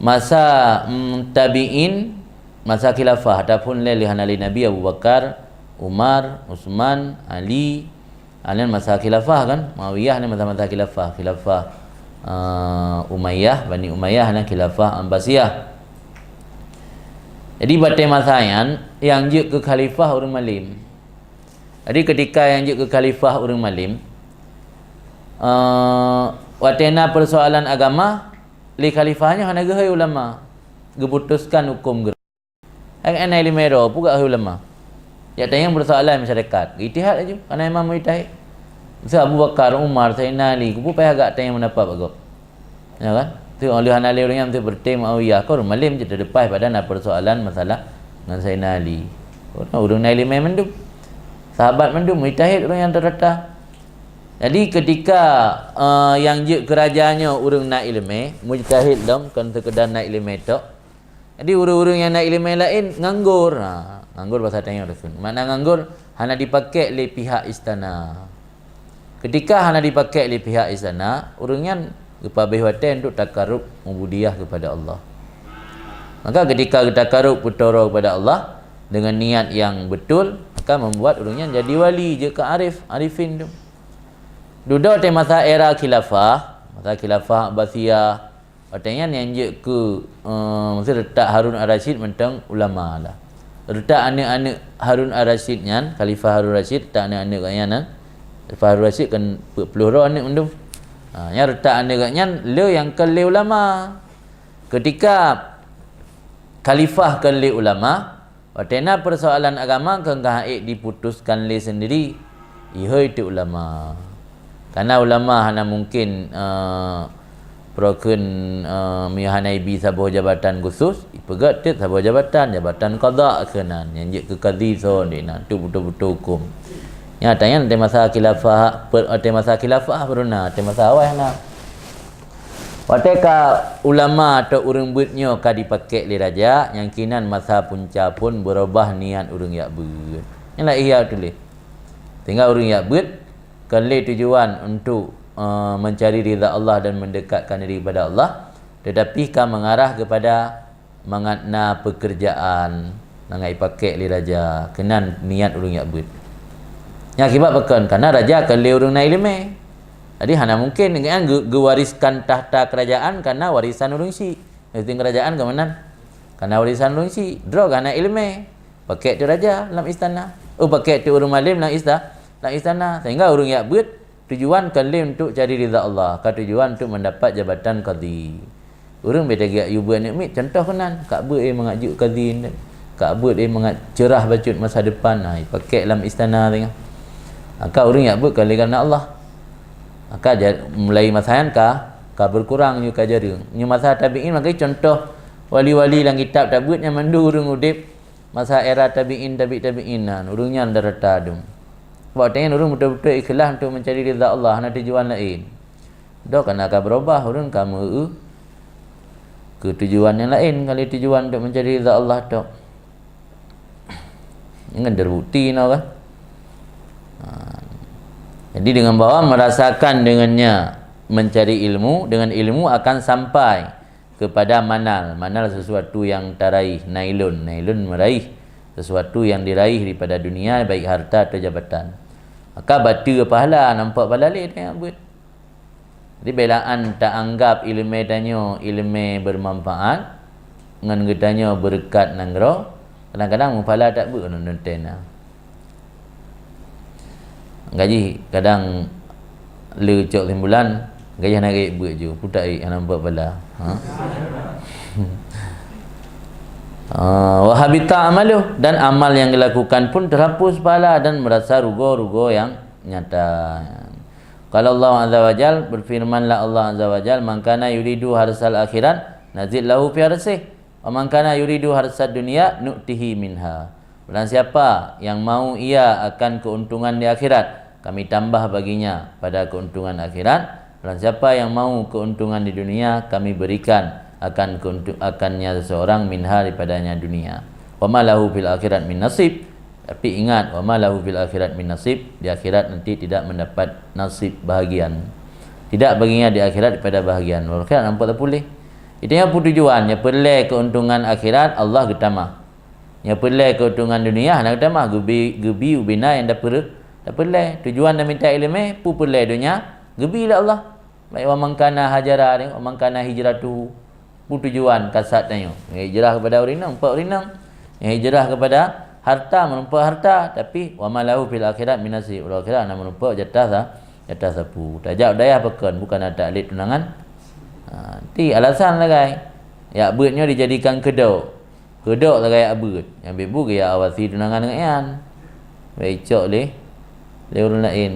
Masa, mm, tabi'in, masa khilafah, ataupun lé hana lé Nabi, Abu Bakar, Umar, Utsman, Ali, Alén masa khilafah kan, Muawiyah ni masa-masa khilafah, khilafah, eh, Umayyah, Bani Umayyah, dan khilafah Abbasiyah. Jadi batée masa nyan, nyang jeuet keu khalifah ureuëng malém. Jadi ketika nyang jeuet keu khalifah ureuëng malém, eh, watée na persoalan agama, lé khalifah nyan hana geuhôi ulama, geuputuskan huköm geuh. Hai na ileumé droe, peugah hai ulama. Jak tanyong persoalan masyarakat, ijtihad laju, kana imam mujtahid. Miseu Abu Bakar, Umar, Saidina Ali, keupeue payah gak tanyong pendapat bak gob? Ya kan? Tu oleh hana lé ureuëng nyan tu berarti Muawiyah, keu ureuëng malém je teuleupah pada na persoalan masalah ngon Saidina Ali. Ureuëng, ureuëng na ileumé mandum. Sahabat mandum, mujtahid ureuëng nyang teuh rata. Jadi ketika, eh, nyang jeuet keu raja nyoe ureuëng na ileumé, mujtahid lom, kon seukeudar na ileumé tok. Jadi ureuëng-ureuëng nyang na ileumé laén nganggur. Ha, nganggur basa tanyoe Rasul. Makna nganggur, hana dipakék lé pihak istana. Ketika hana dipakék lé pihak istana, ureuëng nyan geupabéh watée untuk takarub ubudiyah kepada Allah. Maka ketika geutakarub peutoro kepada Allah dengan niat yang betul, maka membuat ureuëng nyan jadi wali, jeuet keu arif, arifin tu. Dudoe teuh masa era khilafah, masa khilafah Abbasiyah, watée nyan nyang jeuet keu, eh, maksud reutak Harun Ar-Rasyid mantong ulama lah. Reutak aneuëk-aneuëk Harun Ar-Rasyid nyan, Khalifah Harun Rasyid, reutak aneuëk-aneuëk gobnyan nyan. Khalifah Harun Rasyid kan peuet ploh droe aneuëk mandum. Ha, nyan reutak aneuëk gobnyan le nyang kon lé ulama. Ketika khalifah kon lé ulama, watée na persoalan agama keu ka ék diputuskan lé sendiri, ihôi teuk ulama. Karena ulama hana mungkin, eh, peurokon, eh, meuhana ibi saboh jabatan khusus, ipeugét teuk saboh jabatan, jabatan qada keunan, nyang jeuet keu kadhi soe di nan, tu beutôi-beutôi huköm. Nyata nyan di masa khilafah, per-, di masa khilafah baru na, di masa awai hana. Watée ka ulama atau ureuëng beuet nyoe ka dipakék lé raja, nyang kinan masa punca phon beurubah niat ureuëng jak beuet. Nyan lam Ihya tuléh. Sehingga ureuëng jak beuet kon lé tujuan untuk, eh, mencari ridha Allah dan mendekatkan diri kepada Allah, tetapi ka mengarah kepada mangat na pekerjaan, mangat ipakék lé raja, keunan niat ureuëng jak beuet. Nyan akibat pakon? Karena raja kon lé ureuëng na ileumé. Jadi hana mungkin nyan geu-, geuwariskan takhta kerajaan karena warisan ureuëng syik. Mesti kerajaan keumanan? Karena warisan ureuëng syik. Droe ka na ileumé. Pakék teuk raja lam istana. Oh, pakék teuk ureuëng malém lam ista-, lam istana. Sehingga ureuëng jak beuet tujuan kon lé untuk cari ridha Allah, ka tujuan untuk mendapat jabatan kadhi. Ureuëng beda gak yue beuet aneuëk miet, contoh keunan, kak beuet, eh, mangat jeuet kadhi, kak beuet, eh, mangat cerah bacut masa depan, ha, ipakék lam istana tengah. Maka ureuëng jak beuet kon lé karena Allah. Maka ja-, mulai masa nyan ka, ka berkurang nyoe ka jareueng. Nyoe masa tabi'in, maka contoh wali-wali lam kitab tabeuet nyang mandum ureuëng udeb masa era tabi'in, tabi' tabi'in nyan, ureuëng nyan rata dum. Sebab tanyoe ureuëng beutôi-beutôi ikhlas untuk mencari ridha Allah, hana tujuan laén. Doh kana ka berubah, ureuëng ka meu-eu keu tujuan nyang laén, kon lé tujuan untuk mencari ridha Allah tok. Nyan terbukti noh kan? Ha. Jadi dengan bahwa merasakan dengannya mencari ilmu, dengan ilmu akan sampai kepada manal. Manal sesuatu yang taraih, nailun. Nailun meraih sesuatu yang diraih daripada dunia, baik harta atau jabatan. Maka bateue pahala, nampak pahala lé tanyoe beuet. Jadi beulaan taanggap ileumé tanyoe ileumé bermanfaat, ngon geutanyoe beureukat nanggroe, kadang-kadang mupala tak beuet ngon tena. Gaji kadang le cok simbulan, gaji hana gaji beuet ju, putak ik hana nampak pala. Ha? Ah, wa habita amaluh, dan amal yang dilakukan pun terhapus pahala dan merasa rugoe-rugoe yang nyata. Qala Allah azza wa jal, berfirmanlah Allah azza wa jal, "Man kana yuridu harsal akhirat nazid lahu fi harsih, wa man kana yuridu harsad dunya nu'tihi minha." Barang siapa yang mau ia akan keuntungan di akhirat, Kami tambah baginya pada keuntungan akhirat. Barang siapa yang mau keuntungan di dunia, Kami berikan akan keuntu-, akannya seseorang minha, daripadanya dunia. Wa ma lahu fil akhirat min nasib. Tapi ingat, wa ma lahu fil akhirat min nasib, di akhirat nanti tidak mendapat nasib, bahagian. Tidak baginya di akhirat daripada bahagian. Lalu akhirat nampak tak boleh. Itu yang apa tujuan? Yang peureulée keuntungan akhirat, Allah geutamah. Nyang peureulée keuntungan dunia hana geutamah, geubi, geubi ubena nyang dapeureulée, dapeureulée. Tujuan taminta iéleumé, peue peureulée donya, geubi lé Allah. Baik, wa man kana hajara, wa man kana hijratuhu. Peue tujuan kasad tanyoe? Nyang hijrah keupada ureuëng inong, peuet ureuëng inong. Nyang hijrah keupada harta, meureumpok harta, tapi wa ma lahu fil akhirat min nasib. Ureuëng akhirat hana meureumpok jatah sa-, jatah sapeue. Tajak u dayah pakon, bukan na taklid tunangan. Ha, ti alasan sagai. Yak beuet nyoe dijadikan keudok. Keudok sagai yak beuet, nyang bibu geujak awasi tunangan ngon nyan. Bèk icok lé, lé ureuëng laén.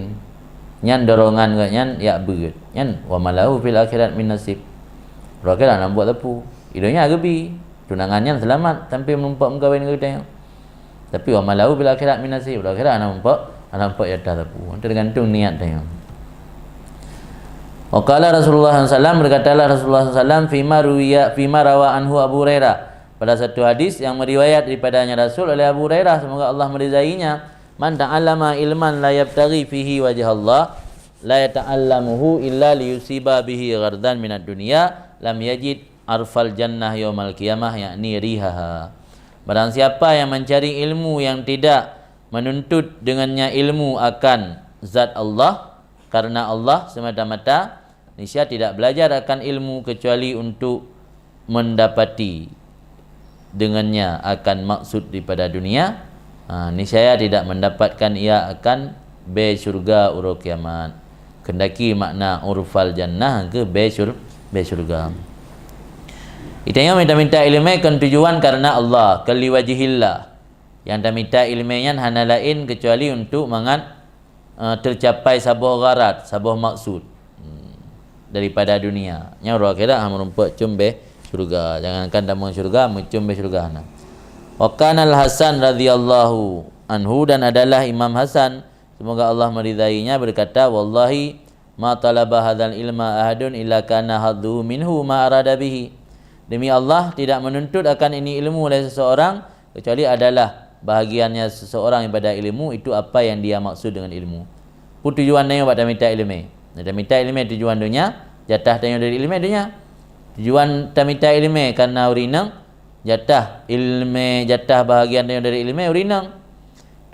Nyan dorongan geuh nyan yak beuet. Nyan wa ma lahu fil akhirat min nasib. Roh akhirat hana buet sapeue. I donya geubi. Tunangan nyan seulamat sampai meureumpok meukawen ngon geutanyoe. Tapi wa ma lahu fil akhirat min nasib. Roh akhirat hana meureumpok, hana meureumpok jatah sapeue. Teugantung niat tanyoe. Wa qala Rasulullah sallallahu alaihi wasallam, berkatalah Rasulullah sallallahu alaihi wasallam, fima ruwiya, fima rawa anhu Abu Hurairah. Pada satu hadis yang meriwayat daripadanya Rasul oleh Abu Hurairah, semoga Allah meridainya, "Man ta'allama ilman la yabtaghi fihi wajhallah, la yata'allamuhu illa liyusiba bihi ghardan minad dunya, lam yajid arfal jannah yaumal qiyamah," yakni rihaha. Barang siapa yang mencari ilmu yang tidak menuntut dengannya ilmu akan zat Allah, karena Allah semata-mata, niscaya tidak belajar akan ilmu kecuali untuk mendapati dengannya akan maksud daripada dunia, ha, niscaya tidak mendapatkan ia akan bée syurga uroe kiamat. Keundaki makna urfal jannah ke bée syur-, bée syurga. Itanyoe minta-minta iéleumé kon tujuan karena Allah, kon liwajhillah. Nyang taminta iéleumé nyan hana laén keucuali untuk mangat eh, teucapai saboh gharat, saboh maksud, hmm, daripada dunia. Nyan uroe akhirat hana meureumpok com bée syurga. Jangankan tamong syurga, meucom bée syurga hana. Wa kana Al-Hasan radhiyallahu anhu, dan adalah Imam Hasan, semoga Allah meridainya, berkata, "Wallahi ma talaba hadzal ilma ahadun illa kana hadzuhu minhu ma arada bihi." Demi Allah, tidak menuntut akan ini ilmu oleh seseorang kecuali adalah bahagiannya seseorang daripada ilmu itu apa yang dia maksud dengan ilmu. Peue tujuan tanyoe bak taminta iéleumé? Nah, taminta iéleumé tujuan donya, jatah tanyoe dari iéleumé donya. Tujuan taminta iéleumé karena ureuëng inong, jatah iéleumé, jatah bahagian tanyoe dari iéleumé ureuëng inong.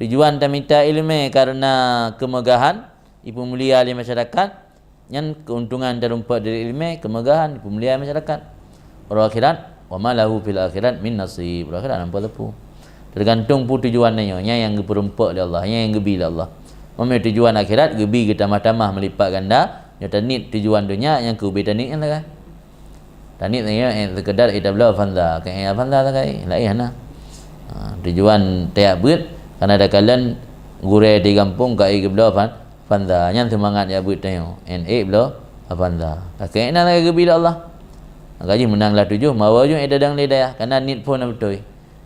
Tujuan taminta iéleumé karena kemegahan, ipeumulia lé masyarakat, nyan keuntungan tarumpok dari iéleumé, kemegahan, peumuliaan masyarakat. Uroe akhirat, wa ma lahu fil akhirat min nasib. Uroe akhirat hana sapeue. Teugantung peue tujuan nyoe, nyan nyang geupeurumpok lé Allah, nyan nyang geubi lé Allah. Meunyoe tujuan akhirat, geubi geutamah-tamah meulipat ganda, nyoe taniet tujuan donya, nyang keubi taniet nyan sagai. Taniet nyoe, eh, sekedar ita bloe Avanza, keu eh Avanza sagai, laén hana. Ha, tujuan tajak beuet, karena takalon gurée di gampông ka geubloe Avan-, Avanza, nyan seumangat jak beuet tanyoe. N A bloe Avanza. Ka keunan lagée geubi lé Allah. Maka jih meunang lah tujoh, mawa jih ita dang lé dayah, kana niet phon na beutôi.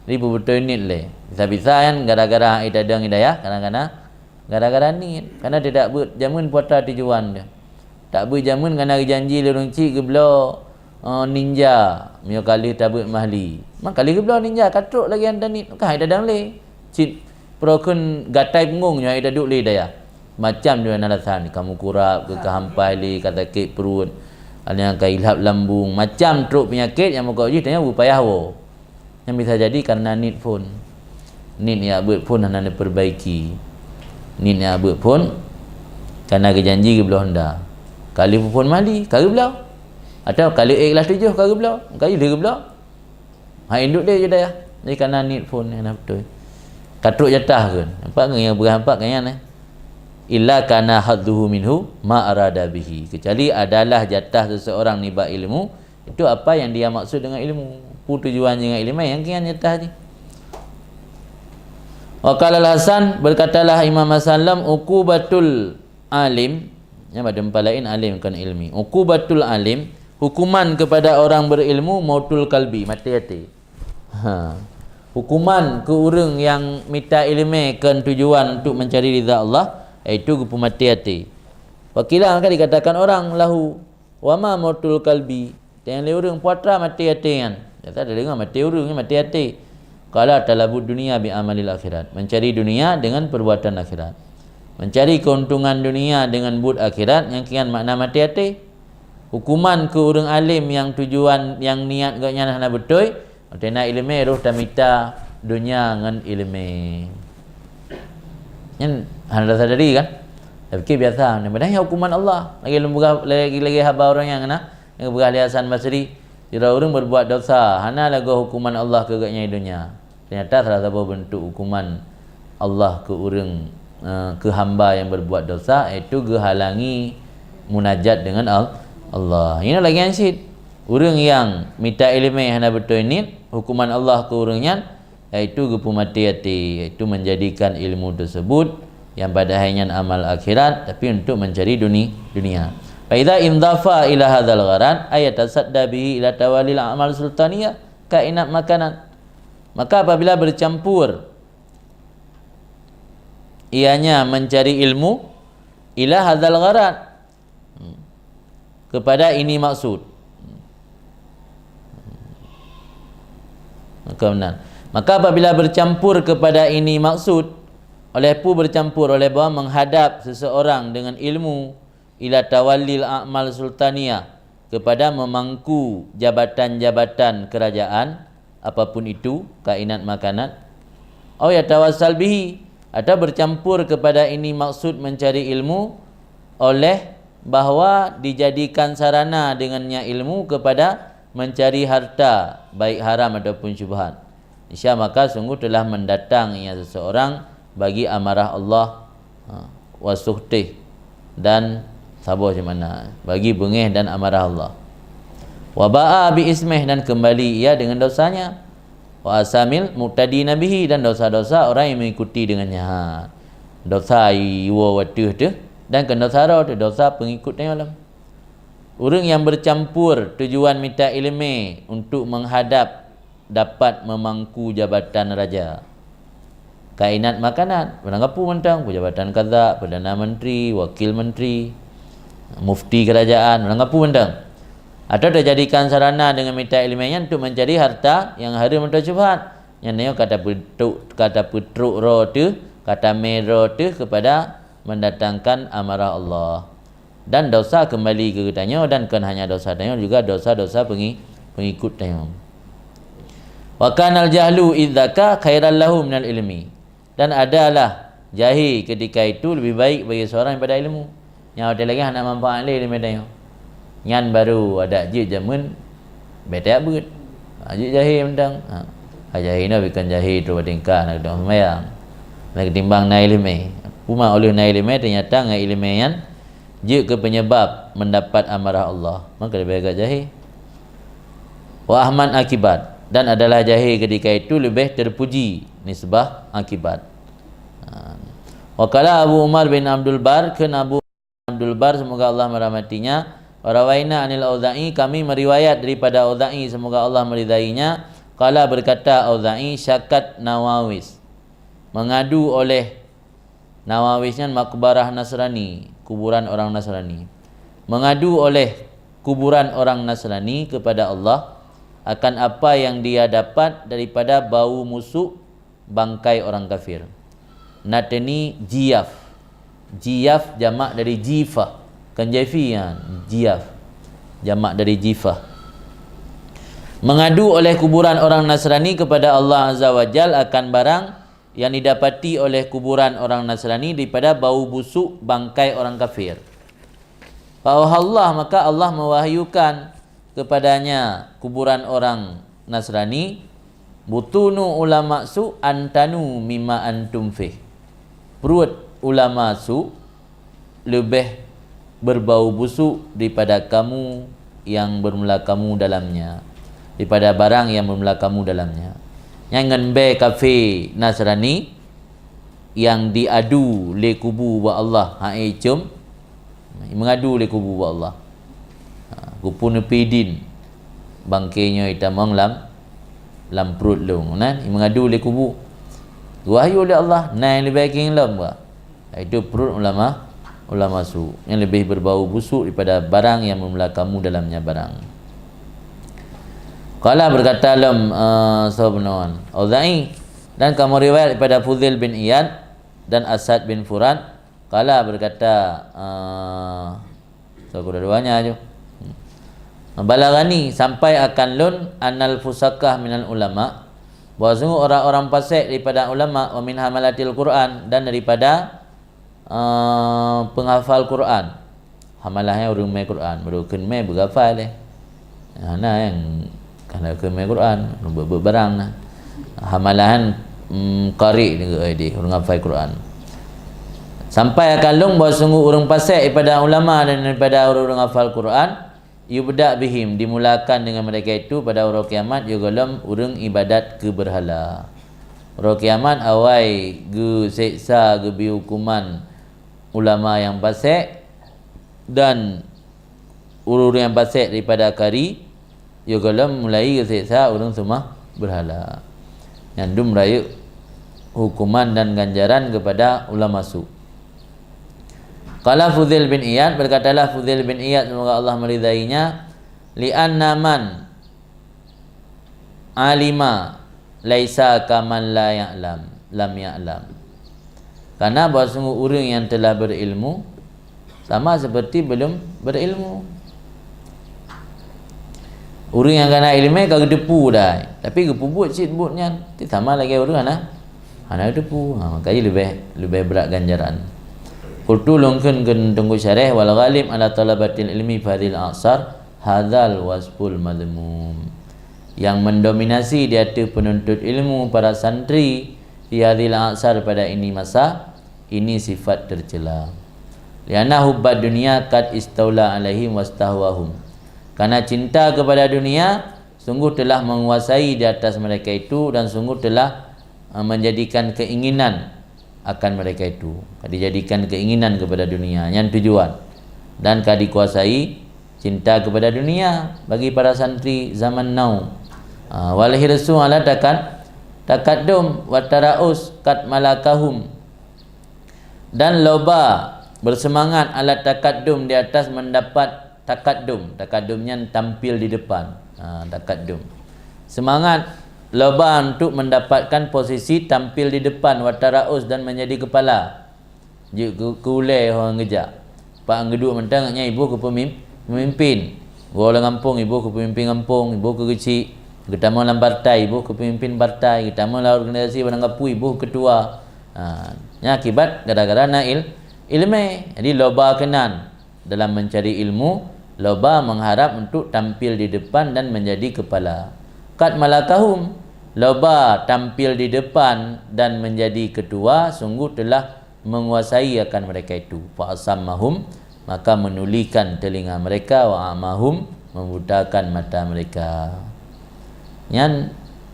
Jadi beubeutôi niet lé. Bisa-bisa nyan gara-gara ita dang lé dayah, kana-kana gara-gara niet. Kana tidak beuet jameun putra tujuan dia. Tak beuet jameun kana geujanji lé ureuëng chik geubloe, eh, ninja, meunyoe ka lheueh tabeuet mahli. Maka lheueh geubloe ninja, ka trok lagée nyan taniet. Ka hai ita dang lé. Cit Peurokon gatai punggong nyoe ita duek lé dayah. Macam dua alasan, ka meukurab, keu ka hampai lé, ka sakét pruet, ada nyang ka ilhab lambung, macam trok peunyakét nyang meukeujih tanyoe beupayah woe. Nyang bisa jadi karena niet phon. Niet jak beuet phon hana neupeurbaiki. Niet jak beuet phon karena geujanji geubloe honda. Ka lheueh phon mahli, ka geubloe. Atau ka lheueh ék lah tujoh ka geubloe, ka lheueh geubloe. Hai induk deh je dayah. Jadi kana niet phon nyang na beutôi. Ka trok jatah kheun. Nampak ngon nyang peugah nampak ngon nyan, eh. Illa kana hadzuhu minhu ma arada bihi. Kecuali adalah jatah seseorang nibak ilmu, itu apa yang dia maksud dengan ilmu. Peue tujuan jih ngon ilmu, nyang keu nyan jatah jih. Wa qala Al-Hasan, berkatalah Imam Hasan lom, uqubatul alim, ya, pada tempat lain alim bukan ilmi. Uqubatul alim, hukuman kepada orang berilmu, mautul kalbi, maté até. Ha. Hukuman keu ureuëng nyang mita iéleumé kon tujuan untuk mencari ridha Allah, yaitu geupeumaté até. Wa qila, maka dikatakan orang lahu, "Wa ma mautul qalbi?" Tanyong lé ureuëng, "Peue atra maté até nyan?" Nyata tadeungoe maté ureuëng, maté até. Qala, "Talabud dunya bi amalil akhirat." Mencari dunia dengan perbuatan akhirat. Mencari keuntungan dunia dengan buet akhirat, nyang kian makna maté até. Hukuman keu ureuëng alim nyang tujuan, nyang niat gobnyan hana beutôi, watée na iéleumé roh tamita donya ngon iéleumé. Nyan hana rasa sadari kan? Tapi biasa, padahai hukuman Allah. Lagi lom peugah, lagi, lagi haba ureuëng nyang na, nyang peugah lé Hasan Basri, sidroe ureuëng berbuat dosa, hana lagoe hukuman Allah keu gobnyan donya. Ternyata salah saboh bentuk hukuman Allah keu ureuëng, eh, keu hamba yang berbuat dosa, yaitu geuhalangi munajat dengan Al-, Allah. Inoe lagée nyan cit. Ureuëng nyang mita iéleumé hana beutôi niet, hukuman Allah keu ureuëng nyan, yaitu geupeumaté até, yaitu menjadikan ilmu tersebut yang padahai nyan amal akhirat, tapi untuk mencari duni-, dunia. Fa idza indhafa ila hadzal gharad, ay yatasadda bihi ila tawallil a'mal sultaniyah, kainat makanat. Maka apabila bercampur ianya mencari ilmu, ila hadzal gharad, hmm, kepada ini maksud. Maka benar. Maka apabila bercampur kepada ini maksud, oleh peue bercampur, oleh bahwa menghadap seseorang dengan ilmu, ila tawallil a'mal sultaniyah, kepada memangku jabatan-jabatan kerajaan, apapun itu, kainat makanat, au yatawassal bihi, atau bercampur kepada ini maksud mencari ilmu, oleh bahwa dijadikan sarana dengannya ilmu kepada mencari harta, baik haram ataupun syubhat. Niscaya maka sungguh telah mendatang ia seseorang bagi amarah Allah, ha, wa sukhtih, dan saboh jeumana, bagi beungéh dan amarah Allah. Wa ba'a bi ismih, dan kembali ia dengan dosanya. Wa asamil muqtadina bihi, dan dosa-dosa orang yang mengikuti dengannya. Ha. Dosa iwoe wateuh teuh, dan keu dosa droe teuh, dosa pengikut tanyoe lom. Ureuëng yang bercampur tujuan mita iéleumé untuk menghadap dapat memangku jabatan raja. Kainat makanat, ureuëng kapeue mantong, peujabatan kazak, perdana menteri, wakil menteri, mufti kerajaan, ureuëng kapeue mantong. Atau dijadikan sarana dengan mita iéleumé nyan untuk mencari harta yang hareuem atau syubhat. Nyan nyoe ka tapeutrok, ka tapeutrok droe teuh, ka tamé droe teuh kepada mendatangkan amarah Allah. Dan dosa kembali keu geutanyoe, dan kon hanya dosa tanyoe, juga dosa-dosa pengi-, pengikut tanyoe. Wa kanal jahlu idzaka khairal lahu minal ilmi. Dan adalah jahé ketika itu lebih baik bagi seorang daripada ilmu. Nyang watée lagée hana manfaat lé ilmu tanyoe. Nyan baru adak jeuet jameun bèk tajak beuet. Ha, jeuet jahé mantong. Ha. Ha, jahé nyoe bukan jahé troh batingkah na keudong seumayang. Na ketimbang na iéleumé. Puma oleh na iéleumé, ternyata ngon iéleumé nyan jeuet keu penyebab mendapat amarah Allah, maka leubeh agak jahé. Wa ahmad akibat, dan adalah jahé ketika itu leubeh terpuji nisbah akibat. Ha. Wa qala Abu Umar bin Abdul Bar, kheun Abu Abdul Bar, semoga Allah merahmatinya, wa rawaina anil Auza'i, kami meriwayat daripada Auza'i, semoga Allah meridainya, qala, berkata Auza'i, syakat Nawawis, mengadu oleh Nawawis nyan makbarah Nasrani, kuburan orang Nasrani. Mengadu oleh kuburan orang Nasrani kepada Allah akan apa yang dia dapat daripada bau musuk bangkai orang kafir. Natani jiyaf. Jiyaf jamak dari jifah. Kan jaifi ya, jiyaf. Jamak dari jifah. Mengadu oleh kuburan orang Nasrani kepada Allah Azza wa Jal akan barang yang didapati oleh kuburan orang Nasrani daripada bau busuk bangkai orang kafir. Fa auhallah, maka Allah mewahyukan kepadanya kuburan orang Nasrani, butunu ulama su antanu mimma antum fih. Pruet ulama su leubeh berbau busuk daripada kamu yang bermula kamu dalamnya, daripada barang yang bermula kamu dalamnya. Nyan ngon bèe kafé Nasrani nyang diadu lé kubu bak Allah, hai com, mengadu lé kubu bak Allah. Ha, kubu neupidin bangke nyoe itamong lam, lam pruet lôn. Nah, mengadu lé kubu. Wahyu lé Allah, nai leubeh keng lom ba. Yaitu perut ulama, ulama su, yang lebih berbau busuk daripada barang yang memelah kamu dalamnya barang. Qala, berkata lom, eh, soe bunoe, Auza'i, dan kamoe riwayat daripada Fudail bin Iyad dan Asad bin Furat. Qala, berkata, eh, so, kedua-duanya aju. Balaghani, sampai akan lôn, annal fusaqah minal ulama, bahwa sungguh orang-orang fasik daripada ulama, wa min hamalatil Qur'an, dan daripada, eh, penghafal Quran. Hamalah nyan ureuëng mé Quran, meureukeun mé beughafal lé. Hana nyang kana keu mé Quran, beuet-beuet barang na. Hamalah nyan, mm, qari ni, eh, di ureuëng hafal Quran. Sampai akan lôn bahwa sungguh ureuëng fasik daripada ulama dan daripada ureuëng hafal Quran, yubda bihim, dimulakan dengan mereka itu pada uroe kiamat, yeuh gohlom ureuëng ibadat keu beurhala. Uroe kiamat awai geuseksa, geubri hukuman ulama nyang fasik dan ureuëng nyang fasik daripada qari, yeuh gohlom mulai geuseksa ureuëng seumah beurhala. Nyan dum rayeuk hukuman dan ganjaran kepada ulama su. Qala Fudail bin Iyad, berkatalah Fudail bin Iyad, semoga Allah meridainya, "Li anna man alima laisa kaman la ya'lam, lam ya'lam." Karena bahwa sungguh ureuëng yang telah berilmu sama seperti belum berilmu. Ureuëng nyang kana iéleumé ka geuteupeue dai, tapi geupeubuet cit buet nyan, ti sama lagée ureuëng hana, hana geuteupeue. Ha, maka jih leubeh, leubeh brat ganjaran. Qultu, lôn kheun keu Teungku Syareh, wal ghalib ala talabatil ilmi fi hadzihil a'sar hadzal wasful madzmum. Yang mendominasi di ateueh penuntut ilmu para santri fi hadzihil a'sar, pada ini masa, ini sifat tercela. Lianna hubbad dunya qad istaula alaihim wastahwahum. Karena cinta kepada dunia sungguh telah menguasai di atas mereka itu dan sungguh telah, eh, menjadikan keinginan akan mereka itu. Dijadikan keinginan kepada dunia, nyan tujuan. Dan ka dikuasai cinta kepada dunia bagi para santri zaman now. Ah, wal hirsu ala takat-, takaddum wa taraus qad malakahum. Dan loba bersemangat ala takaddum, di atas mendapat takaddum. Takaddum nyan tampil di depan. Ha, takaddum. Semangat loba untuk mendapatkan posisi tampil di depan, wa taraus, dan menjadi kepala. Jeuet keu, keu ulée ho nyang geujak. Pak nyang geuduek mantong nyan iboh keu pemim-, pemimpin. Goe lam gampông iboh keu pemimpin gampông, iboh keu geuchik. Geutamong lam partai iboh keu pemimpin partai, geutamong lam organisasi barangkapeue iboh ketua. Ha, nyan akibat gara-gara na il-, iéleumé. Jadi loba keunan dalam mencari ilmu, loba mengharap untuk tampil di depan dan menjadi kepala. Qad malakahum, loba tampil di depan dan menjadi ketua, sungguh telah menguasai akan mereka itu. Fa asammahum, maka menulikan telinga mereka, wa amahum, membutakan mata mereka. Nyan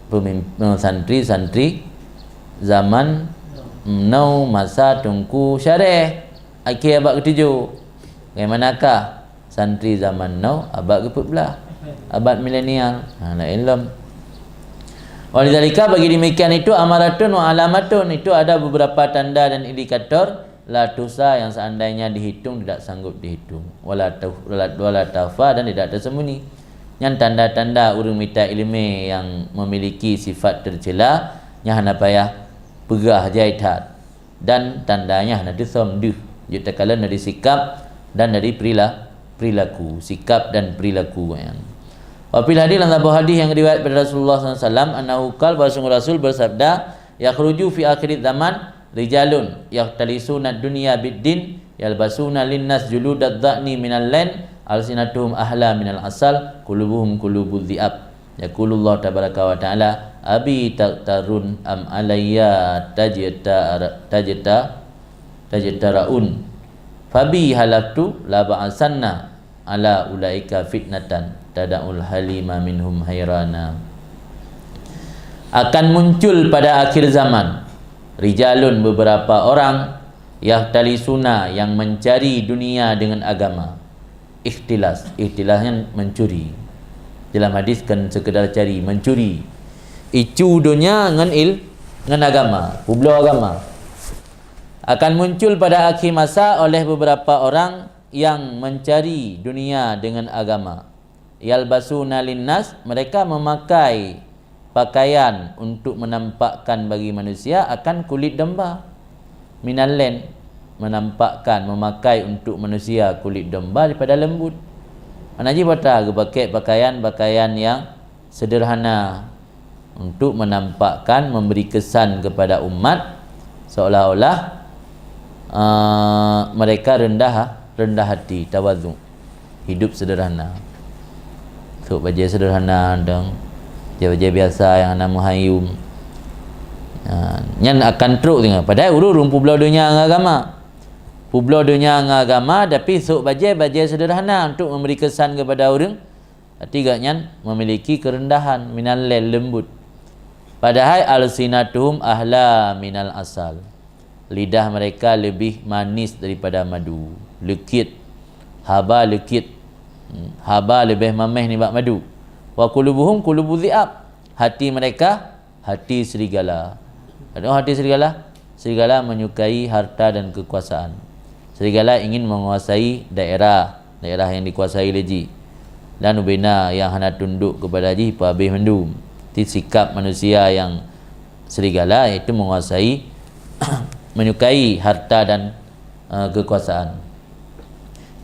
pemim-, santri-santri zaman now masa Teungku Syareh, akhé abad ketujoh. Bagaimanakah santri zaman now abad keupeuet blah, abad milenial? Ha, laén lom. Walidzalika, bagi demikian itu, amaratun wa alamatun, itu ada beberapa tanda dan indikator, la tuhsa, yang seandainya dihitung tidak sanggup dihitung, wala tu-, wala, wala tuhfa, dan tidak tersembunyi. Nyan tanda-tanda ureuëng mita iéleumé nyang memiliki sifat tercela, nyan hana payah peugah jai that. Dan tandanya hana teusöm deuh, jeuet takalon dari sikap dan dari perila-, perilaku, sikap dan perilaku nyan. Wa fil hadis, lam saboh hadis nyang riwayat daripada Rasulullah sallallahu alaihi wasallam, annahu qala, bahwa sungguh Rasul bersabda, "Yakhruju fi akhiriz zaman rijalun yahtalisuna dunya bid din, yalbasuna linnas juludad dha'ni minal lain, alsinatuhum ahla minal asal, qulubuhum qulubudz dzi'ab." Yaqulullahu tabaraka wa ta'ala, "Abi taghtarun am alayya tajta-, tajta-, tajtaraun? Fabi halaftu la ba'asanna ala ulaika fitnatan tada'ul halima minhum hairana." Akan muncul pada akhir zaman rijalun, beberapa orang, yahtalisuna, yang mencari dunia dengan agama. Ikhtilas. Ikhtilas nyan mencuri. Dalam hadis kan sekedar cari, mencuri. Icu donya ngon il-, ngon agama, peubloe agama. Akan muncul pada akhir masa oleh beberapa orang yang mencari dunia dengan agama. Yalbasuna linnas, mereka memakai pakaian untuk menampakkan bagi manusia akan kulit domba. Minal len, menampakkan, memakai untuk manusia kulit domba daripada lembut. Mana jih bata geupakée pakaian-pakaian yang sederhana untuk menampakkan, memberi kesan kepada umat seolah-olah, eh, mereka rendah, rendah hati, tawadhu. Hidup sederhana. Sôk bajée sederhana dong. Bajée-bajée biasa nyang hana meuhayum. Ha, nyan akan trok singoh. Padahai ureuëng peubloe donya ngon agama. Peubloe donya ngon agama, tapi sôk bajée-bajée sederhana untuk memberi kesan kepada ureuëng. Tapi gobnyan memiliki kerendahan, minal len, lembut. Padahai alsinatuhum ahla minal asal. Lidah mereka lebih manis daripada madu, leukit, haba leukit. Hmm, haba leubeh maméh nibak madu. Wa qulubuhum qulubu dzi'ab. Hati mereka hati serigala. Ada hati serigala? Serigala menyukai harta dan kekuasaan. Serigala ingin menguasai daerah, daerah yang dikuasai lé jih. Dan ubena yang hana tunduk kepada jih, peuhabéh mandum. Jadi sikap manusia yang serigala, yaitu menguasai, menyukai harta dan, eh, kekuasaan.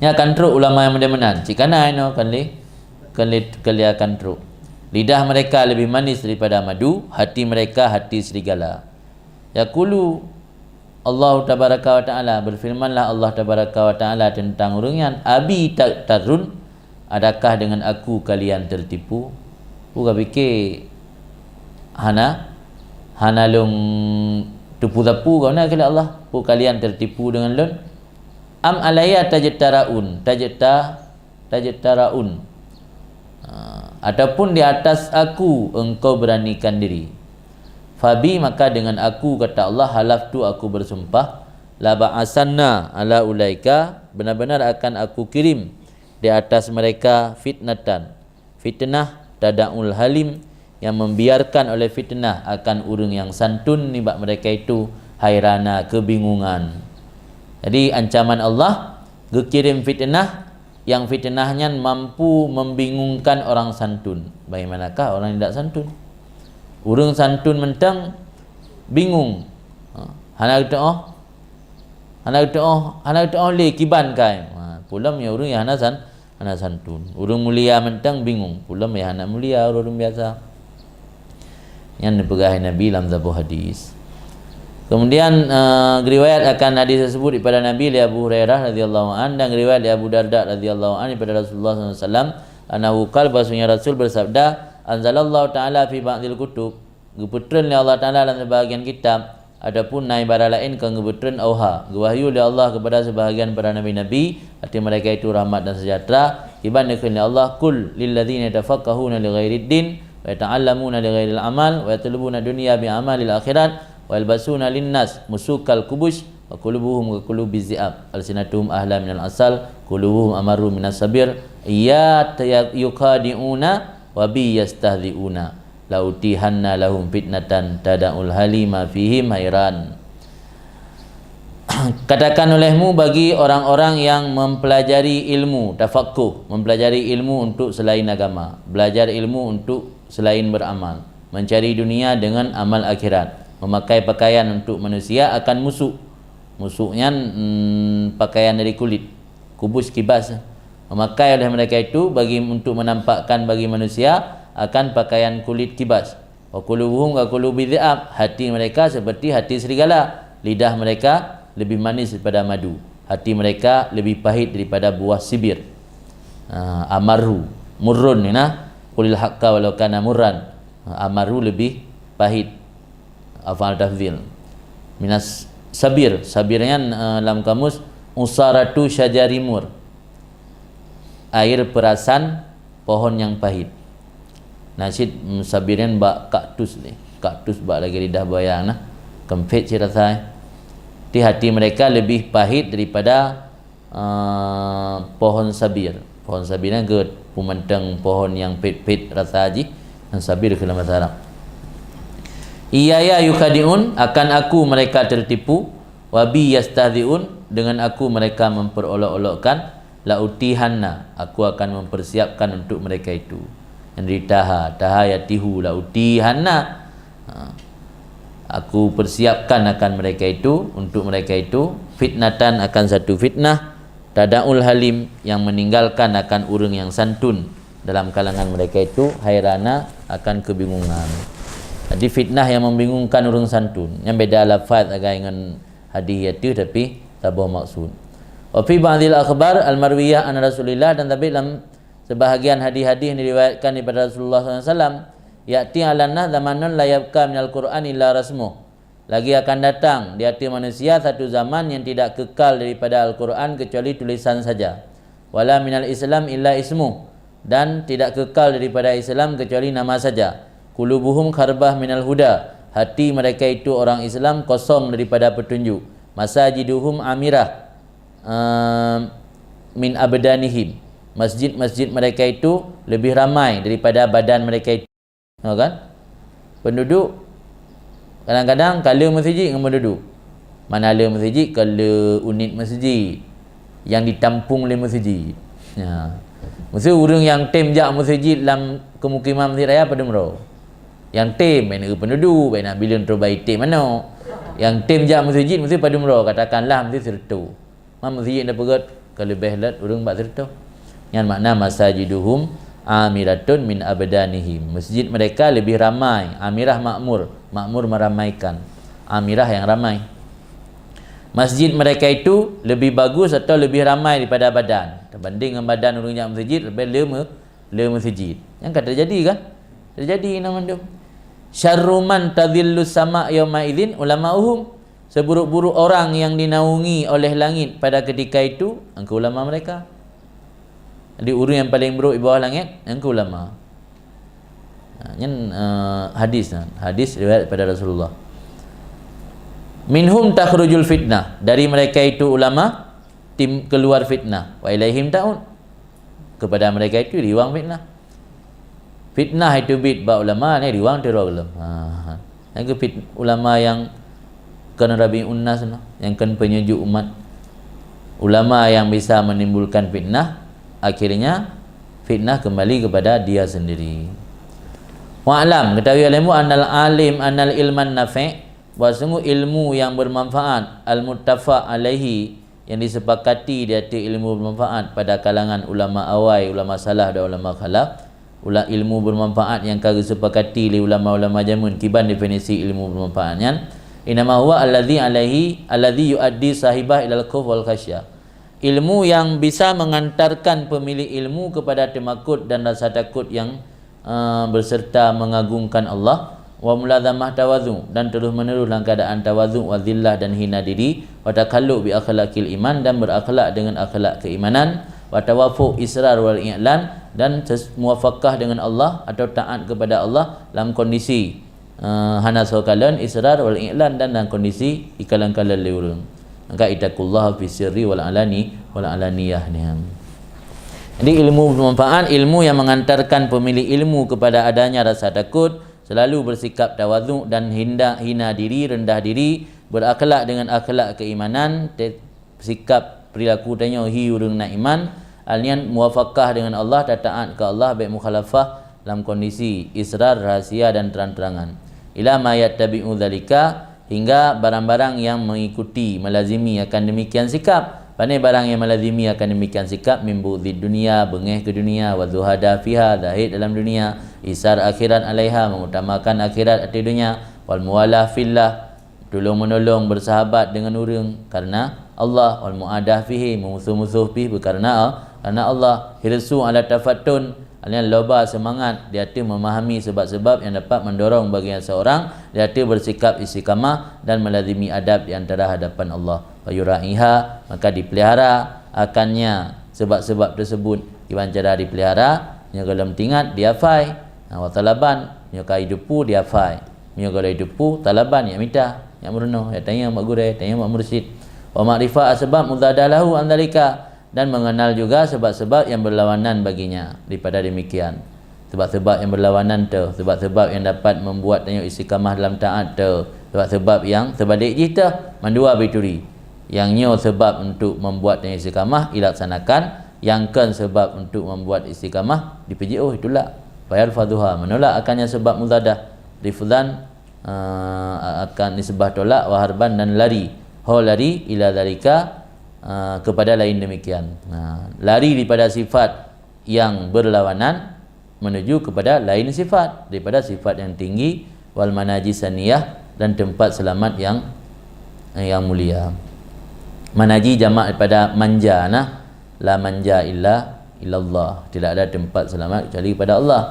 Nyan akan trok ulama nyang model meunan. Cit kana inoe kan lé, kan lé, kan lé akan trok. Lidah mereka lebih manis daripada madu, hati mereka hati serigala. Yaqulu Allahu tabaraka wa ta'ala, berfirmanlah Allah tabaraka wa ta'ala tentang ureuëng nyan, "Abi taghtarun, adakah dengan aku kalian tertipu?" Peue gapike hana, hana lôn teupeue-teupeue kah na keu lé Allah? Peue kalian tertipu dengan lôn? Am alayya tajtaraun, tajta-, tajtaraun. Ha, ataupun di atas aku engkau beranikan diri. Fabi, maka dengan aku, kata Allah, halaftu, aku bersumpah, la ba'asanna ala ulaika, benar-benar akan aku kirim di atas mereka fitnatan, fitnah, tada'ul halim, yang membiarkan oleh fitnah akan ureuëng yang santun nibak mereka itu hairana, kebingungan. Jadi ancaman Allah, geukirim fitnah, yang fitnah nyan mampu membingungkan orang santun. Bagaimanakah orang yang tidak santun? Ureuëng santun mantong bingung. Ha, hana geuteuoh, hana geuteuoh, hana geuteuoh lé kiban kai. Ha, peulom ya ureuëng yang hana san-, hana santun. Ureuëng mulia mantong bingung. Peulom ya hana mulia ureuëng biasa. Nyan dipeugah Nabi lam saboh hadis. Kemudian, eh, riwayat akan hadis tersebut daripada Nabi lé Abu Hurairah radhiyallahu an dan riwayat lé Abu Darda radhiyallahu an daripada Rasulullah sallallahu alaihi wasallam, annahu qala, bahwasanya Rasul bersabda, "Anzalallahu ta'ala fi ba'dil kutub," geupeutreun lé Allah Taala dalam sebahagian kitab, ataupun na ibarat laén kon geupeutreun, auha, geuwahyu lé Allah kepada sebahagian para nabi-nabi, hati mereka itu rahmat dan sejahtera, kiban dikheun lé Allah, "Qul lilladzina yatafaqqahuna li ghairid din, wa yata'allamuna li ghairil amal, wa yatlubuna dunya bi amalil akhirat, wa yalbasuna linnas musukal kubush, wa qulubuhum ka qulubiz zi'ab, alsinatuhum ahla minal asal, qulubuhum amarru minas sabir, ya ta-, yukhadi'una wa bi yastahzi'una, la utihanna lahum fitnatan tada'ul halima fihim hairan." Katakan olehmu bagi orang-orang yang mempelajari ilmu, tafaqquh, mempelajari ilmu untuk selain agama, belajar ilmu untuk selain beramal, mencari dunia dengan amal akhirat, memakai pakaian untuk manusia akan musuk. Musuk nyan, hmm, pakaian dari kulit, kubus kibas, memakai oleh mereka itu bagi, untuk menampakkan bagi manusia akan pakaian kulit kibas. Wa qulubuhum ka qulubi dhi'ab, hati mereka seperti hati serigala, lidah mereka lebih manis daripada madu, hati mereka lebih pahit daripada buah sibir. Ha, amarru, murrun ni nah, qulil haqqa walau kana murran. Ha, amarru lebih pahit. Afal tafdhil. Minas sabir, sabir nyan, eh, lam kamus usaratu syajari mur. Air perasan pohon yang pahit. Nah cit, mm, sabir nyan bak kaktus ni. Kaktus bak lagée lidah buaya nah. Kempet cit rasa, eh. Di hati mereka lebih pahit daripada, eh, pohon sabir. Pohon sabir nyan geupeumantong pohon nyang phet-phet rasa jih, nyang sabir keu lam basa Arab. Iyaya yukhadi'un, akan aku mereka tertipu, Wa bi yastahzi'un, dengan aku mereka memperolok-olokkan, la utihanna, aku akan mempersiapkan untuk mereka itu. Yang ditaha, taha yatihu, la utihanna. Ha. Aku persiapkan akan mereka itu, untuk mereka itu, fitnatan, akan satu fitnah, tada'ul halim, yang meninggalkan akan ureuëng yang santun dalam kalangan mereka itu, hairana, akan kebingungan. Jadi fitnah yang membingungkan ureuëng santun. Nyang beda lafaz agai ngon hadis yaitu, tapi saboh maksud. Wa fi ba'dil akhbar al-marwiyah an Rasulillah, dan tapi dalam sebahagian hadis-hadis yang diriwayatkan daripada Rasulullah sallallahu alaihi wasallam, ya'ti 'alan nas zamanun la yabqa minal Qur'an illa rasmuh. Lagi akan datang di ateueh manusia satu zaman yang tidak kekal daripada Al-Quran kecuali tulisan saja. Wala minal Islam illa ismuh, dan tidak kekal daripada Islam kecuali nama saja. Qulubuhum kharbah minal huda, hati mereka itu orang Islam kosong daripada petunjuk. Masajiduhum amirah, ehm, min abdanihim, masjid-masjid mereka itu lebih ramai daripada badan mereka itu. Ha, kan? Penduduk kadang-kadang ka le masjid ngon penduduk. Mana le masjid, ka le unit masjid yang ditampung lé masjid. Ya. Mesti ureuëng nyang tem jak masjid lam kemukiman Masjid Raya padum droe. Nyang tem, bèk na penduduk, bèk na bileueng troh bai tem manok. Nyang tem jak masjid mesti padum droe, katakanlah mesti sireutoh. Ma masjid na peugét ka leubeh lét ureuëng bak sireutoh. Nyan makna masajiduhum amiratun min abdanihim. Masjid mereka lebih ramai, amirah makmur, makmur meramaikan. Amirah yang ramai. Masjid mereka itu lebih bagus atau lebih ramai daripada badan. Terbanding dengan badan ureuëng jak masjid, leubeh le me-, le masjid. Nyang ka terjadi kan? Terjadi na mandum. Syarru man tadhillu sama yauma idzin ulama'uhum. Seburuk-buruk orang yang dinaungi oleh langit pada ketika itu, engkau ulama mereka. Jadi ureuëng yang paling buruk di bawah langit, engkau ulama. Ha, nyan, eh, hadis, hadis riwayat daripada Rasulullah. Minhum takhrujul fitnah, dari mereka itu ulama, tim keluar fitnah. Wa ilaihim ta'ud. Kepada mereka itu riwang fitnah. Fitnah itu bit bak ulama ni riwang tiro gelem. Ha. Nyang keu fit-, ulama yang kena rabi unnas, yang kena penyujuk umat. Ulama yang bisa menimbulkan fitnah, akhirnya fitnah kembali kepada dia sendiri. Wa'lam, ketahui olehmu, annal alim, annal ilman nafi', bahwa sungguh ilmu yang bermanfaat, al-muttafaq alaihi, yang disepakati di ateueh ilmu bermanfaat pada kalangan ulama awai, ulama salaf dan ulama khalaf. Ula-, ilmu bermanfaat yang ka geusepakati lé ulama-ulama jameun, kiban definisi ilmu bermanfaat nyan? Innama huwa alladzi alaihi, alladzi yuaddi sahibah ilal khauf wal khasyah. Ilmu yang bisa mengantarkan pemilik ilmu kepada teumakot dan rasa takut yang, eh, berserta mengagungkan Allah, wa mulazamah tawadhu, dan terus-menerus dalam keadaan tawadhu, wa dhillah, dan hina diri, wa takhalluq bi akhlaqil iman, dan berakhlak dengan akhlak keimanan, wa tawafuq israr wal i'lan, dan ses-, muwafaqah dengan Allah atau taat kepada Allah dalam kondisi, eh, hana soe kalon, israr wal i'lan, dan dalam kondisi ikalon-kalon lé ureuëng. Maka ittaqullaha fi sirri wal alani, wal alaniyah ni. Jadi ilmu bermanfaat, ilmu yang mengantarkan pemilik ilmu kepada adanya rasa takut, selalu bersikap tawadhu dan hinda-, hina diri, rendah diri, berakhlak dengan akhlak keimanan, te-, sikap perilaku tanyoe hi ureuëng na iman, alnian muwafaqah dengan Allah, tataat ke Allah, baik mukhalafah dalam kondisi israr, rahasia, dan terang-terangan. Ila ma yattabi'u dzalika, hingga barang-barang yang mengikuti, melazimi akan demikian sikap. Pane barang yang melazimi akan demikian sikap? Min bughdzid dunya, beungéh keu dunia, wa zuhada fiha, zahid dalam dunia, isar akhirat alaiha, mengutamakan akhirat ateueh dunia, wal muwalah fillah, tulông-meunolong, bersahabat dengan ureuëng karena Allah, wal muadah fihi, meumusoh-musoh pih beukarna, karena Allah, hirsu ala tafattun, alnian loba seumangat di ateueh memahami sebab-sebab yang dapat mendorong bagian seorang di ateueh bersikap istiqamah dan melazimi adab di antara hadapan Allah. Fa yura'iha, maka dipelihara akannya sebab-sebab tersebut. Kiban cara dipelihara? Nyoe goh lom teuingat, dihafai. Ha, wa talaban, nyoe ka jiteupeue, dihafai. Nyoe goh lom jiteupeue, talaban, jak mita, jak meurunoe, jak tanyong bak gurée, tanyong bak mursyid. Wa ma'rifah asbab muzadah lahu an dzalika, dan mengenal juga sebab-sebab yang berlawanan baginya daripada demikian. Sebab-sebab yang berlawanan tu, sebab-sebab yang dapat membuat tanyoe istiqamah dalam taat tu, Sebab-sebab nyang seubalek jih teuh mandua beuturi. Nyang nyoe seubab untuk membuat nyang istiqamah, ilaksanakan. Nyang kon seubab untuk membuat istiqamah, dipeujiôh, ditulak. Fayarfadhuha, menolak akan nyang seubab mudhadah. Rifdhan, eh, akan nisbah tolak, wa harban, dan lari. Ho lari, ila dzalika, eh, kepada lain demikian. Nah, lari daripada sifat yang berlawanan menuju kepada lain sifat daripada sifat yang tinggi, wal manaji saniyah, dan tempat selamat yang, yang mulia. Manaji jamak daripada manja, nah, la manja illa illallah, tidak ada tempat selamat kecuali kepada Allah.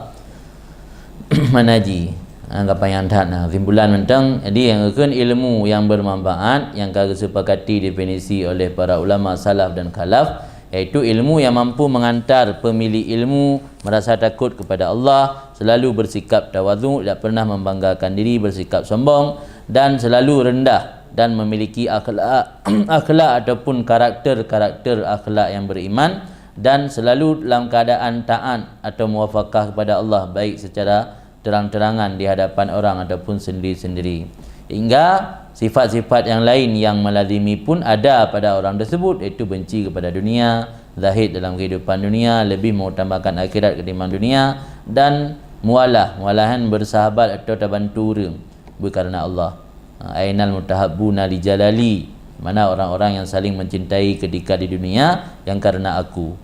Manaji, ha, gampang nyang that, nah, kesimpulan mantong. Jadi, nyang geukheun ilmu yang bermanfaat yang ka geusepakati definisi oleh para ulama salaf dan khalaf, yaitu ilmu yang mampu mengantar pemilik ilmu merasa takut kepada Allah, selalu bersikap tawadhu, tidak pernah membanggakan diri, bersikap sombong, dan selalu rendah, dan memiliki akhlak, akhlak ataupun karakter-karakter akhlak yang beriman, dan selalu dalam keadaan taat atau muwafaqah kepada Allah, baik secara terang-terangan di hadapan orang ataupun sendiri-sendiri. Hingga sifat-sifat yang lain yang melazimi pun ada pada orang tersebut, iaitu benci kepada dunia, zahid dalam kehidupan dunia, lebih mengutamakan akhirat ketimbang dunia, dan mualah, mualahan bersahabat atau tabantu ureuëng beukareuna Allah. Ha, ainal mutahabbuna li jalali, mana orang-orang yang saling mencintai ketika di dunia yang karena aku.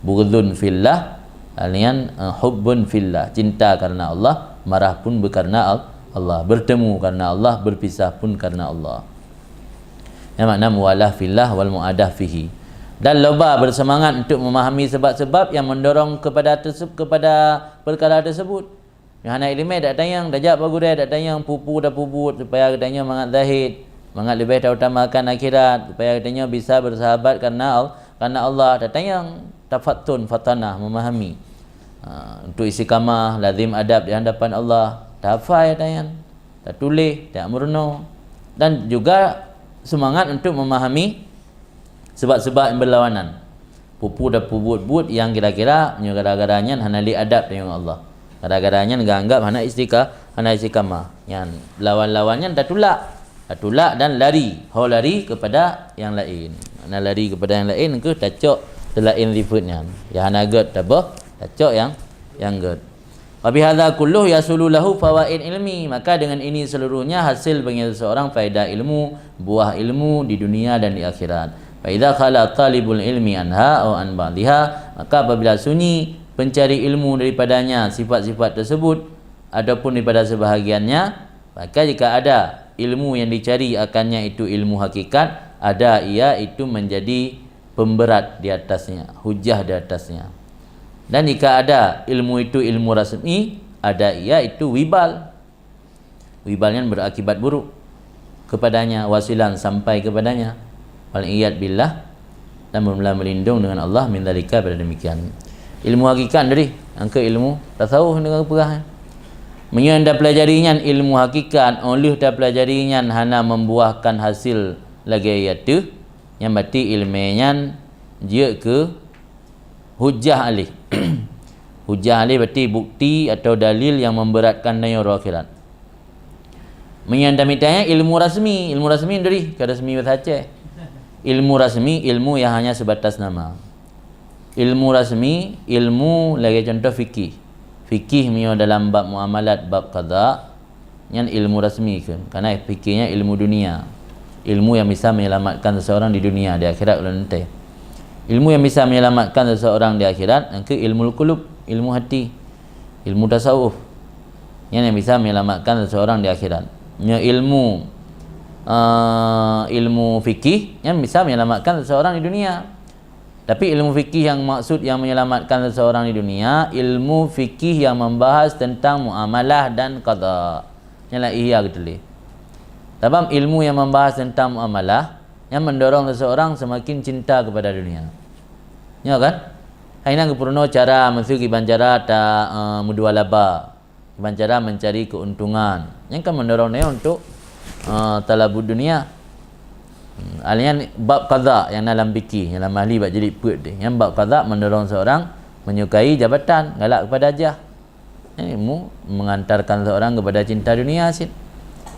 Bughdun fillah, alian, eh, hubbun fillah, cinta karena Allah, marah pun beukareuna Al-, Allah, bertemu karena Allah, berpisah pun karena Allah. Yang makna muwalah fillah wal muadah fihi. Dan loba bersemangat untuk memahami sebab-sebab yang mendorong kepada terse-, kepada perkara tersebut. Nyang hana iéleumé dak tanyong, tajak bak gurée dak tanyong, peue-peue tapeubuet supaya geutanyoe mangat zahid, mangat leubeh tautamakan akhirat, supaya geutanyoe bisa bersahabat karena Al-, karena Allah. Tatanyong, tafattun, fatanah, memahami. Ha, untuk istiqamah, lazim adab di hadapan Allah, tahafai dak tanyong, tatuléh, tajak meurunoe, dan juga semangat untuk memahami sebab-sebab yang berlawanan. Peue-peue tapeubuet-buet nyang kira-kira nyoe gara-gara nyan hana lé adab deungon Allah. Gara-gara nyan geuanggap hana istika-, hana istiqamah. Nyan lawan-lawan nyan tatulak. Tatulak dan lari. Ho lari kepada yang lain. Makna lari kepada yang lain keuh tacok seulaén sifeuet nyan. Nyang hana gét taboh, tacok nyang, nyang gét. Wa bihadza kulluh yahsulu lahu fawaid ilmi, maka dengan ini seluruhnya hasil bagi seseorang faedah ilmu, buah ilmu di dunia dan di akhirat. Fa idza khala talibul ilmi anha aw an ba'dihha, maka apabila sunyi pencari ilmu daripadanya sifat-sifat tersebut ataupun daripada sebahagiannya, maka jika ada ilmu yang dicari akannya itu ilmu hakikat, ada ia itu menjadi pemberat di atasnya, hujah di atasnya. Dan jika ada ilmu itu ilmu rasmi, ada ia itu wibal. Wibal nyan berakibat buruk kepadanya, wasilan sampai kepadanya. Wal iyad billah, dan bermula melindung dengan Allah min dzalika pada demikian. Ilmu hakikat tadi, angka ilmu tasawuf dengan peugah. Meunyoe tapelajari nyan ilmu hakikat, óh lheueh tapelajari nyan hana membuahkan hasil lagée ateueh, nyan berarti iéleumé nyan jeuet keu hujah alih. Hujah alih berarti bukti atau dalil yang memberatkan nyoe uroe akhirat. Meunyoe tamita ilmu rasmi, ilmu rasmi dari, ka rasmi bahasa Aceh. Ilmu rasmi, ilmu yang hanya sebatas nama. Ilmu rasmi, ilmu lagée contoh fikih. Fikih meunyoe dalam bab muamalat, bab qada, nyan ilmu rasmi kheun. Karena fikih nyan ilmu dunia. Ilmu yang bisa menyelamatkan seseorang di dunia, di akhirat ulôn teuntée. Ilmu yang bisa menyelamatkan seseorang di akhirat, nyan keuh ilmu qulub, ilmu hati. Ilmu tasawuf. Nyan yang bisa menyelamatkan seseorang di akhirat. Nyoe ilmu, eh, ilmu fikih, nyan bisa menyelamatkan seseorang di dunia. Tapi ilmu fikih yang maksud yang menyelamatkan seseorang di dunia, ilmu fikih yang membahas tentang muamalah dan qada. Nyan lam Ihya geutuléh. Sabab ilmu yang membahas tentang muamalah, yang mendorong seseorang semakin cinta kepada dunia. Ya kan? Hai nyan geupeurunoe cara, meuseu kiban cara ta, eh, meudua laba. Kiban cara mencari keuntungan. Nyan kan mendorong dia untuk, eh, talabud dunia. Hmm, alian bab qada yang dalam fikih, yang dalam ahli bak jilid peuet deh. Yang bab qada mendorong seorang menyukai jabatan, galak kepada jah. Ilmu mengantarkan seorang kepada cinta dunia cit.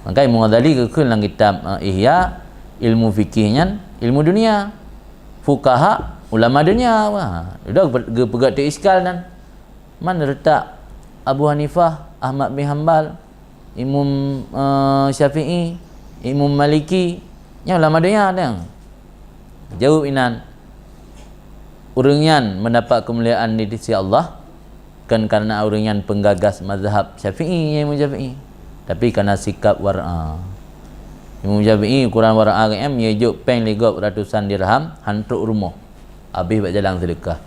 Maka Imam Ghazali geukheun lam kitab, eh, Ihya, ilmu fikih nyan ilmu dunia. Fuqaha, ulama dunia. Wah, udah geupe-, geupeugah teu iskal nan. Man letak Abu Hanifah, Ahmad bin Hambal, Imam, eh, Syafi'i, Imam Maliki, nyan ulama dunia nyan. Jaweueb inan, ureuëng nyan mendapat keumuliaan di sisi Allah, kon karena ureuëng nyan penggagas mazhab Syafi'i, Imam Syafi'i, tapi karena sikap war'a. Imam Syafi'i ukuran war'a geuh nyan, meunyoe jok péng lé gob ratusan dirham, han trok rumoh, habéh bak jalan seudeukah.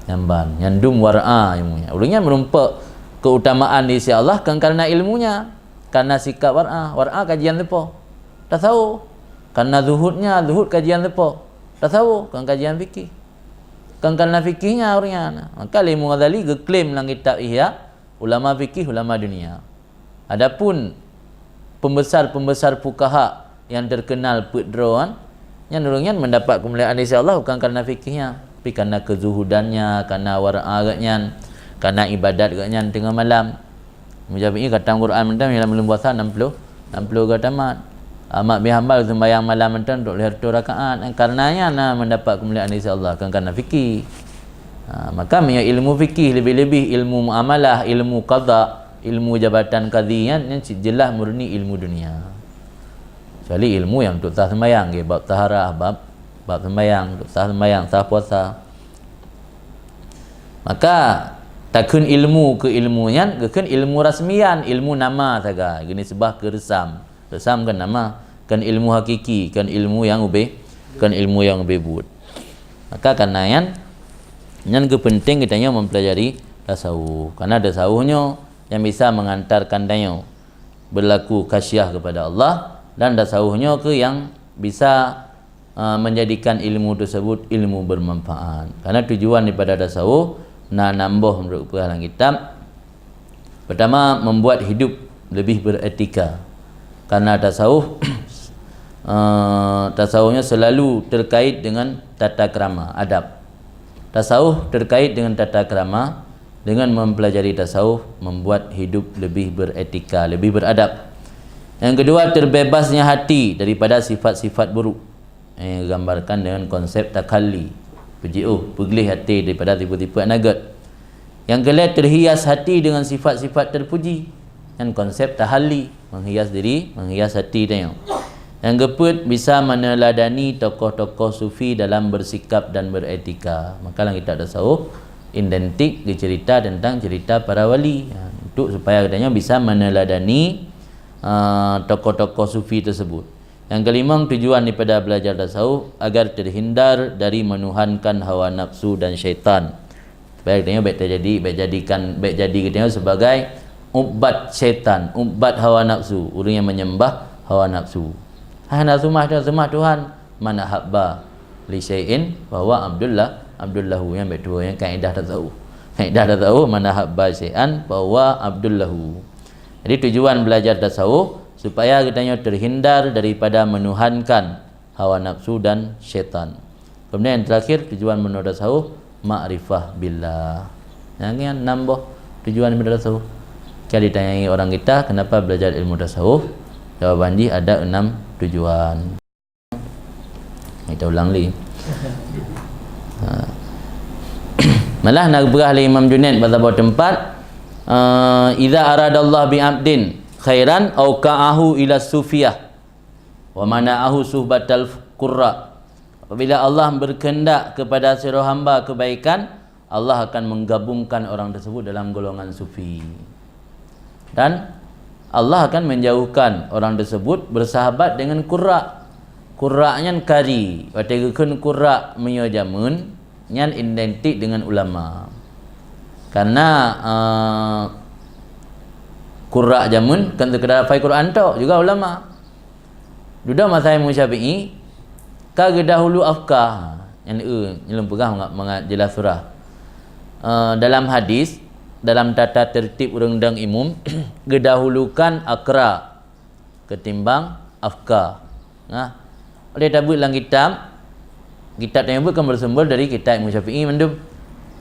Nyan ban, nyan dum war'a ilmu nyan. Ureuëng nyan meurumpok keutamaan di sisi Allah kon karena ilmunya, karena sikap war'a. War'a kajian leupah. Tasawuf. Karena zuhudnya, zuhud kajian leupah. Tasawuf, kon kajian fikih. Kon karena fikihnya ureuëng nyan. Maka lé Imam Ghazali geuklaim lam kitab Ihya, ulama fikih, ulama dunia. Adapun pembesar-pembesar fuqaha yang terkenal peuet droe nyan, nyan ureuëng nyan mendapat keumuliaan di sisi Allah bukan karena fikihnya, tapi karena kezuhudannya, karena war'a geuhnyan, karena ibadat geuhnyan teungoh malam. Imam Syafi'i khatam Quran mantong dalam buleuen puasa enam puluh, enam puluh ka tamat. Ahmad bin Hambal seumbahyang malam mantong trok lhèe reutôh rakaat. Karenanya na mendapat keumuliaan di sisi Allah, kon karena fikih. Ha, maka meunyoe ilmu fikih, lebih-lebih ilmu muamalah, ilmu qada, ilmu jabatan kadhi nyan, nyan cit jeulaih murni ilmu dunia. Kecuali ilmu nyang untuk sah seumbahyang, nggih, bab taharah, bab, bab seumbahyang, untuk sah seumbahyang, sah puasa. Maka takheun ilmu keu ilmu nyan, geukheun ilmu rasmian, ilmu nama sagai, geunisbah keu reusam. Reusam kon nama, kon ilmu hakiki, kon ilmu nyang ubé, kon ilmu nyang ubé buet. Maka karena nyan, nyan geupenting geutanyoe mempelajari tasawuf. Karena tasawuf nyoe nyang bisa mengantarkan tanyoe berlaku khasyah kepada Allah, dan tasawuf nyoe keuh nyang bisa, eh, menjadikan ilmu tersebut ilmu bermanfaat. Karena tujuan daripada tasawuf na nam boh menurut peugah lam kitab. Pertama, membuat hidup lebih beretika. Karena tasawuf, eh, tasawufnya selalu terkait dengan tata krama, adab. Tasawuf terkait dengan tata krama, dengan mempelajari tasawuf membuat hidup lebih beretika, lebih beradab. Yang kedua, terbebasnya hati daripada sifat-sifat buruk. Eh, gambarkan dengan konsep takhalli. Peujiôh, peugleh até daripada tipu-tipu nyang na gét. Nyang keulhèe, terhias hati dengan sifat-sifat terpuji. Nyan konsep tahalli, menghias diri, menghias hati tanyoe. Nyang keupeuet, bisa meneladani tokoh-tokoh sufi dalam bersikap dan beretika. Maka lam kitab tasawuf, identik geucerita tentang cerita para wali. Ha, untuk supaya geutanyoe bisa meneladani, ah, tokoh-tokoh sufi tersebut. Nyang keulimong, tujuan daripada belajar tasawuf agar terhindar dari menuhankan hawa nafsu dan syaitan. Supaya geutanyoe bèk terjadi, bèk jadikan, bèk jadi geutanyoe sebagai ubat syaitan, ubat hawa nafsu, ureuëng nyang menyembah hawa nafsu. Hana seumah Tuhan, seumah Tuhan, man ahabba li syai'in fahuwa abdullah, abdullahu, nyan bèk tuwoe, nyan kaedah tasawuf. Kaedah tasawuf, man ahabba syai'an fahuwa abdullahu. Jadi tujuan belajar tasawuf supaya geutanyoe terhindar daripada menuhankan hawa nafsu dan syaitan. Kemudian yang terakhir, tujuan menuntut tasawuf, makrifah billah. Nyan, nyan nam boh tujuan menuntut tasawuf. Jadi ditanyai orang kita, kenapa belajar ilmu tasawuf? Jawaban jih ada enam tujuan. Kita ulang lagi. Ha. Malah na geupeugah lé Imam Junaid bak saboh teumpat, eh, "Idza aradallahu bi abdin khairan au ka'ahu ila sufiyah." Wa mana'ahu suhbatal qurra. Apabila Allah berkehendak kepada sidroe hamba kebaikan, Allah akan menggabungkan orang tersebut dalam golongan sufi. Dan Allah akan menjauhkan orang tersebut bersahabat dengan qurra. Qurra nyan kari. Watèe geukheun qurra meunyoe jameun, nyan identik dengan ulama. Karena, eh, qurra jameun kon sekadar hafai Quran tok, juga ulama. Dudoe masa Imam Syafi'i, ka geudahulu afqah. Nyan, eh, nyan lôn peugah mangat, mangat jeulaih surah. Eh, dalam hadis, dalam tata tertib ureuëng dong imum, geudahulukan aqra ketimbang afqah. Nah, watèe tabeuet lam kitab, kitab tanyoe beuet kan bersumber dari kitab Imam Syafi'i mandum.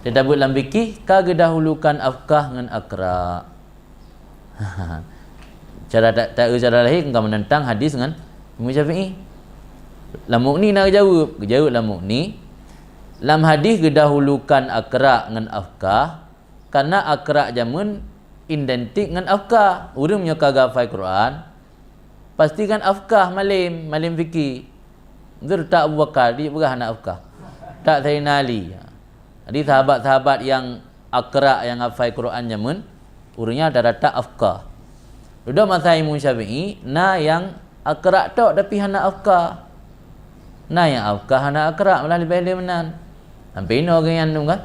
Watèe tabeuet lam fikih, ka geudahulukan afqah ngon aqra. Cara ta-, ta-, cara lahé ka meunentang hadis ngon Imam Syafi'i. Lam Mughni na geujaweueb, geujaweueb lam Mughni, lam hadis geudahulukan akra ngon afkah, karena akra jameun identik ngon afkah. Ureuëng meunyoe ka geuhafai Quran, pasti kan afkah malem, malem fikih. Betul tak Abu Bakar, dia peugah hana afkah. Tak Sayyidina Ali. Jadi sahabat-sahabat yang akra, yang hafai Quran jameun, ureuëng nyan rata-rata afkah. Dudoe masa Imam Syafi'i, na yang akra tok tapi hana afkah. Na yang afkah hana akra, malah leubeh lé meunan. Sampai inoe geuh nyan tu kan.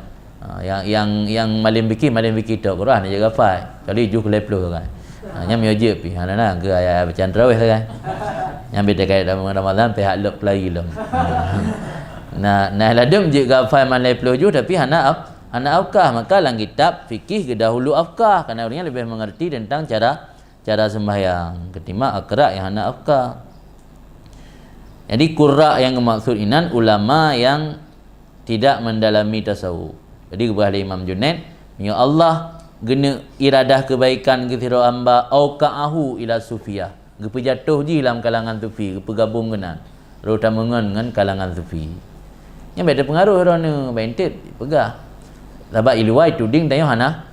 Ha, yang, yang, yang malem fikih, malem fikih tok Quran aja hafai. Kali juh lhèe ploh kan. Ha, nyan meujeuet pih. Ha, na, na, ke ayat bacaan tarawih kan. Nyan beda kait dalam Ramadan, pihak lok pelari lom. Ha. Na, na ladom jeuet hafai malem ploh juh tapi hana af-, hana afkah. Maka lam kitab fikih geudahulu afkah. Karena ureuëng nyan leubeh mengerti tentang cara cara sembahyang ketimbang akra yang hana afkah. Jadi qurra yang geumaksud inan ulama yang tidak mendalami tasawuf. Jadi geupeugah lé Imam Junaid, "Ya Allah, geuneuk iradah kebaikan keu sidroe hamba, au ka'ahu ila sufiyah." Geupeujatoh jih lam kalangan sufi, geupeugabong keunan. Rôh tameungon ngon kalangan sufi. Nyan bèk teupeungaruh droeneuh, bèk entet peugah. Sabab i luwa tuding tanyoe hana,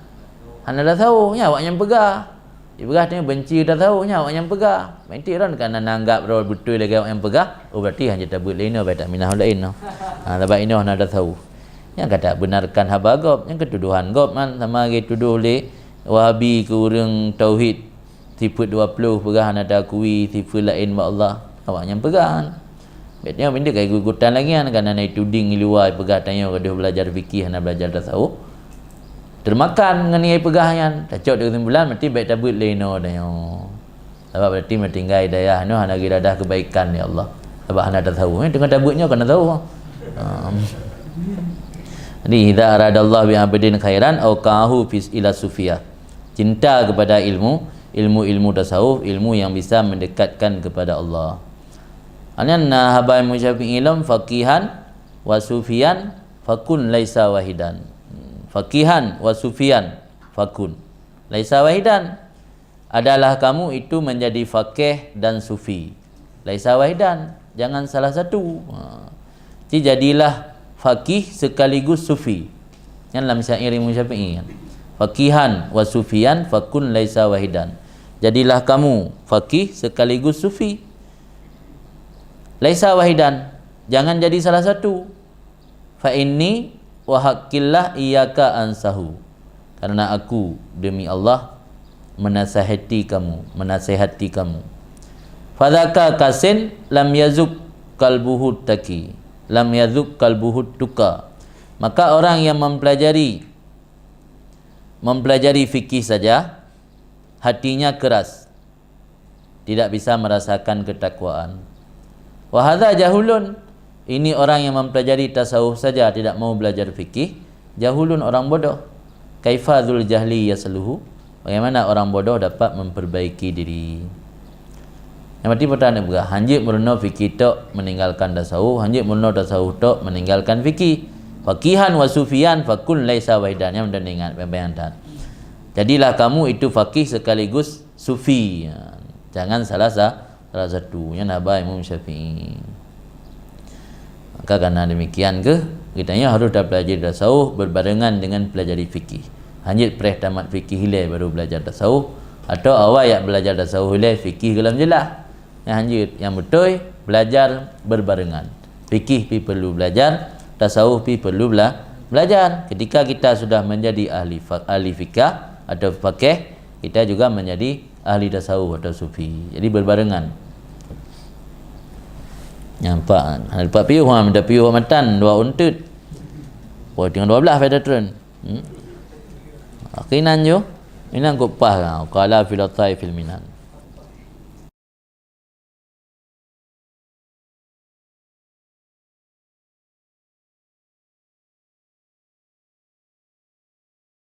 hana tasawuf, nyan awaknyan peugah. Ipeugah tanyoe benci tasawuf, nyan awaknyan peugah. Bèk entet droeneuh ka na anggap droe beutôi lagèe awaknyan peugah, oh, berarti hana tabeuet lé inoe, bèk taminah laén noh. Ha, sabab inoe hana tasawuf. Nyan ka tabenarkan haba gob, nyan keutudohan gob man, sama lagèe tudoh lé Wahabi keu ureuëng tauhid. Sifeuet dua ploh peugah hana taakui sifeuet laén bak Allah. Awaknyan peugah. Bèk nyoe, bèk entet ka ikut-ikutan lagèe nyan, karena na tuding i luwa peugah tanyoe gadoh belajar fikih hana belajar tasawuf. Teumakan ngon nyang peugah nyan, tacok di kesimpulan, berarti bèk tabeuet lé inoe tanyoe. Sabab berarti meutinggai dayah nyoe hana geuradah kebaikan lé Allah. Sabab hana tasawuf. Eh, teungoh tabeuet nyoe kana tasawuf. Ha. Jadi, idza aradallahu bi abdin khairan au ka'ahu fis ila sufiyah. Cinta kepada ilmu, ilmu-ilmu tasawuf, ilmu yang bisa mendekatkan kepada Allah. Nyan na haba Imam Syafi'i lom, "Faqihan wa sufiyan fakun laisa wahidan." Faqihan wa sufiyan fakun laisa wahidan. Adalah kamu itu menjadi faqih dan sufi. Laisa wahidan, jangan salah satu. Ha. Jadi jadilah faqih sekaligus sufi. Nyan lam syair Imam Syafi'i kan. "Faqihan wa sufiyan fakun laisa wahidan." Jadilah kamu faqih sekaligus sufi. Laisa wahidan, jangan jadi salah satu. "Fa inni wa haqqillah iyyaka ansahu." Karena aku, demi Allah, menasihati kamu, menasihati kamu. "Fadzaka kasin lam yazuk kalbuhu taki, lam yazuk kalbuhu tuka." Maka orang yang mempelajari, mempelajari fikih saja, hatinya keras, tidak bisa merasakan ketakwaan. "Wa hadza jahulun." Ini orang yang mempelajari tasawuf saja, tidak mau belajar fikih, jahulun, orang bodoh. "Kaifa dzul jahli yasluhu?" Bagaimana orang bodoh dapat memperbaiki diri? Nyang berarti peue teuh na peugah, hanjeuet meurunoe fikih tok meninggalkan tasawuf, hanjeuet meurunoe tasawuf tok meninggalkan fikih. "Faqihan wa sufiyan fakun laisa wahidan." Nyan meunan ingat, bayang-bayang that. Jadilah kamu itu faqih sekaligus sufi. Ha, jangan salah sa-, salah satu. Nyan haba Imam Syafi'i. Maka karena demikian keuh, geutanyoe harôh tapelajari tasawuf berbarengan dengan pelajari fikih. Hanjeuet preh tamat fikih ilèe baru belajar tasawuf, atau awai jak belajar tasawuf ilèe fikih gohlom jeulaih. Nyan hanjeuet, nyang beutôi belajar berbarengan. Fikih pi perlu belajar, tasawuf pi perlu bela-, belajar. Ketika kita sudah menjadi ahli fa-, ahli fikah atau faqih, kita juga menjadi ahli tasawuf atau sufi. Jadi berbarengan. Nyang pat, hana pat piôh, ha, minta piôh matan, dua untut. Wah, tinggal dua belas pada turun. Hmm? Akinan ju, inan kok pah, ha, qala fil lataifil minan.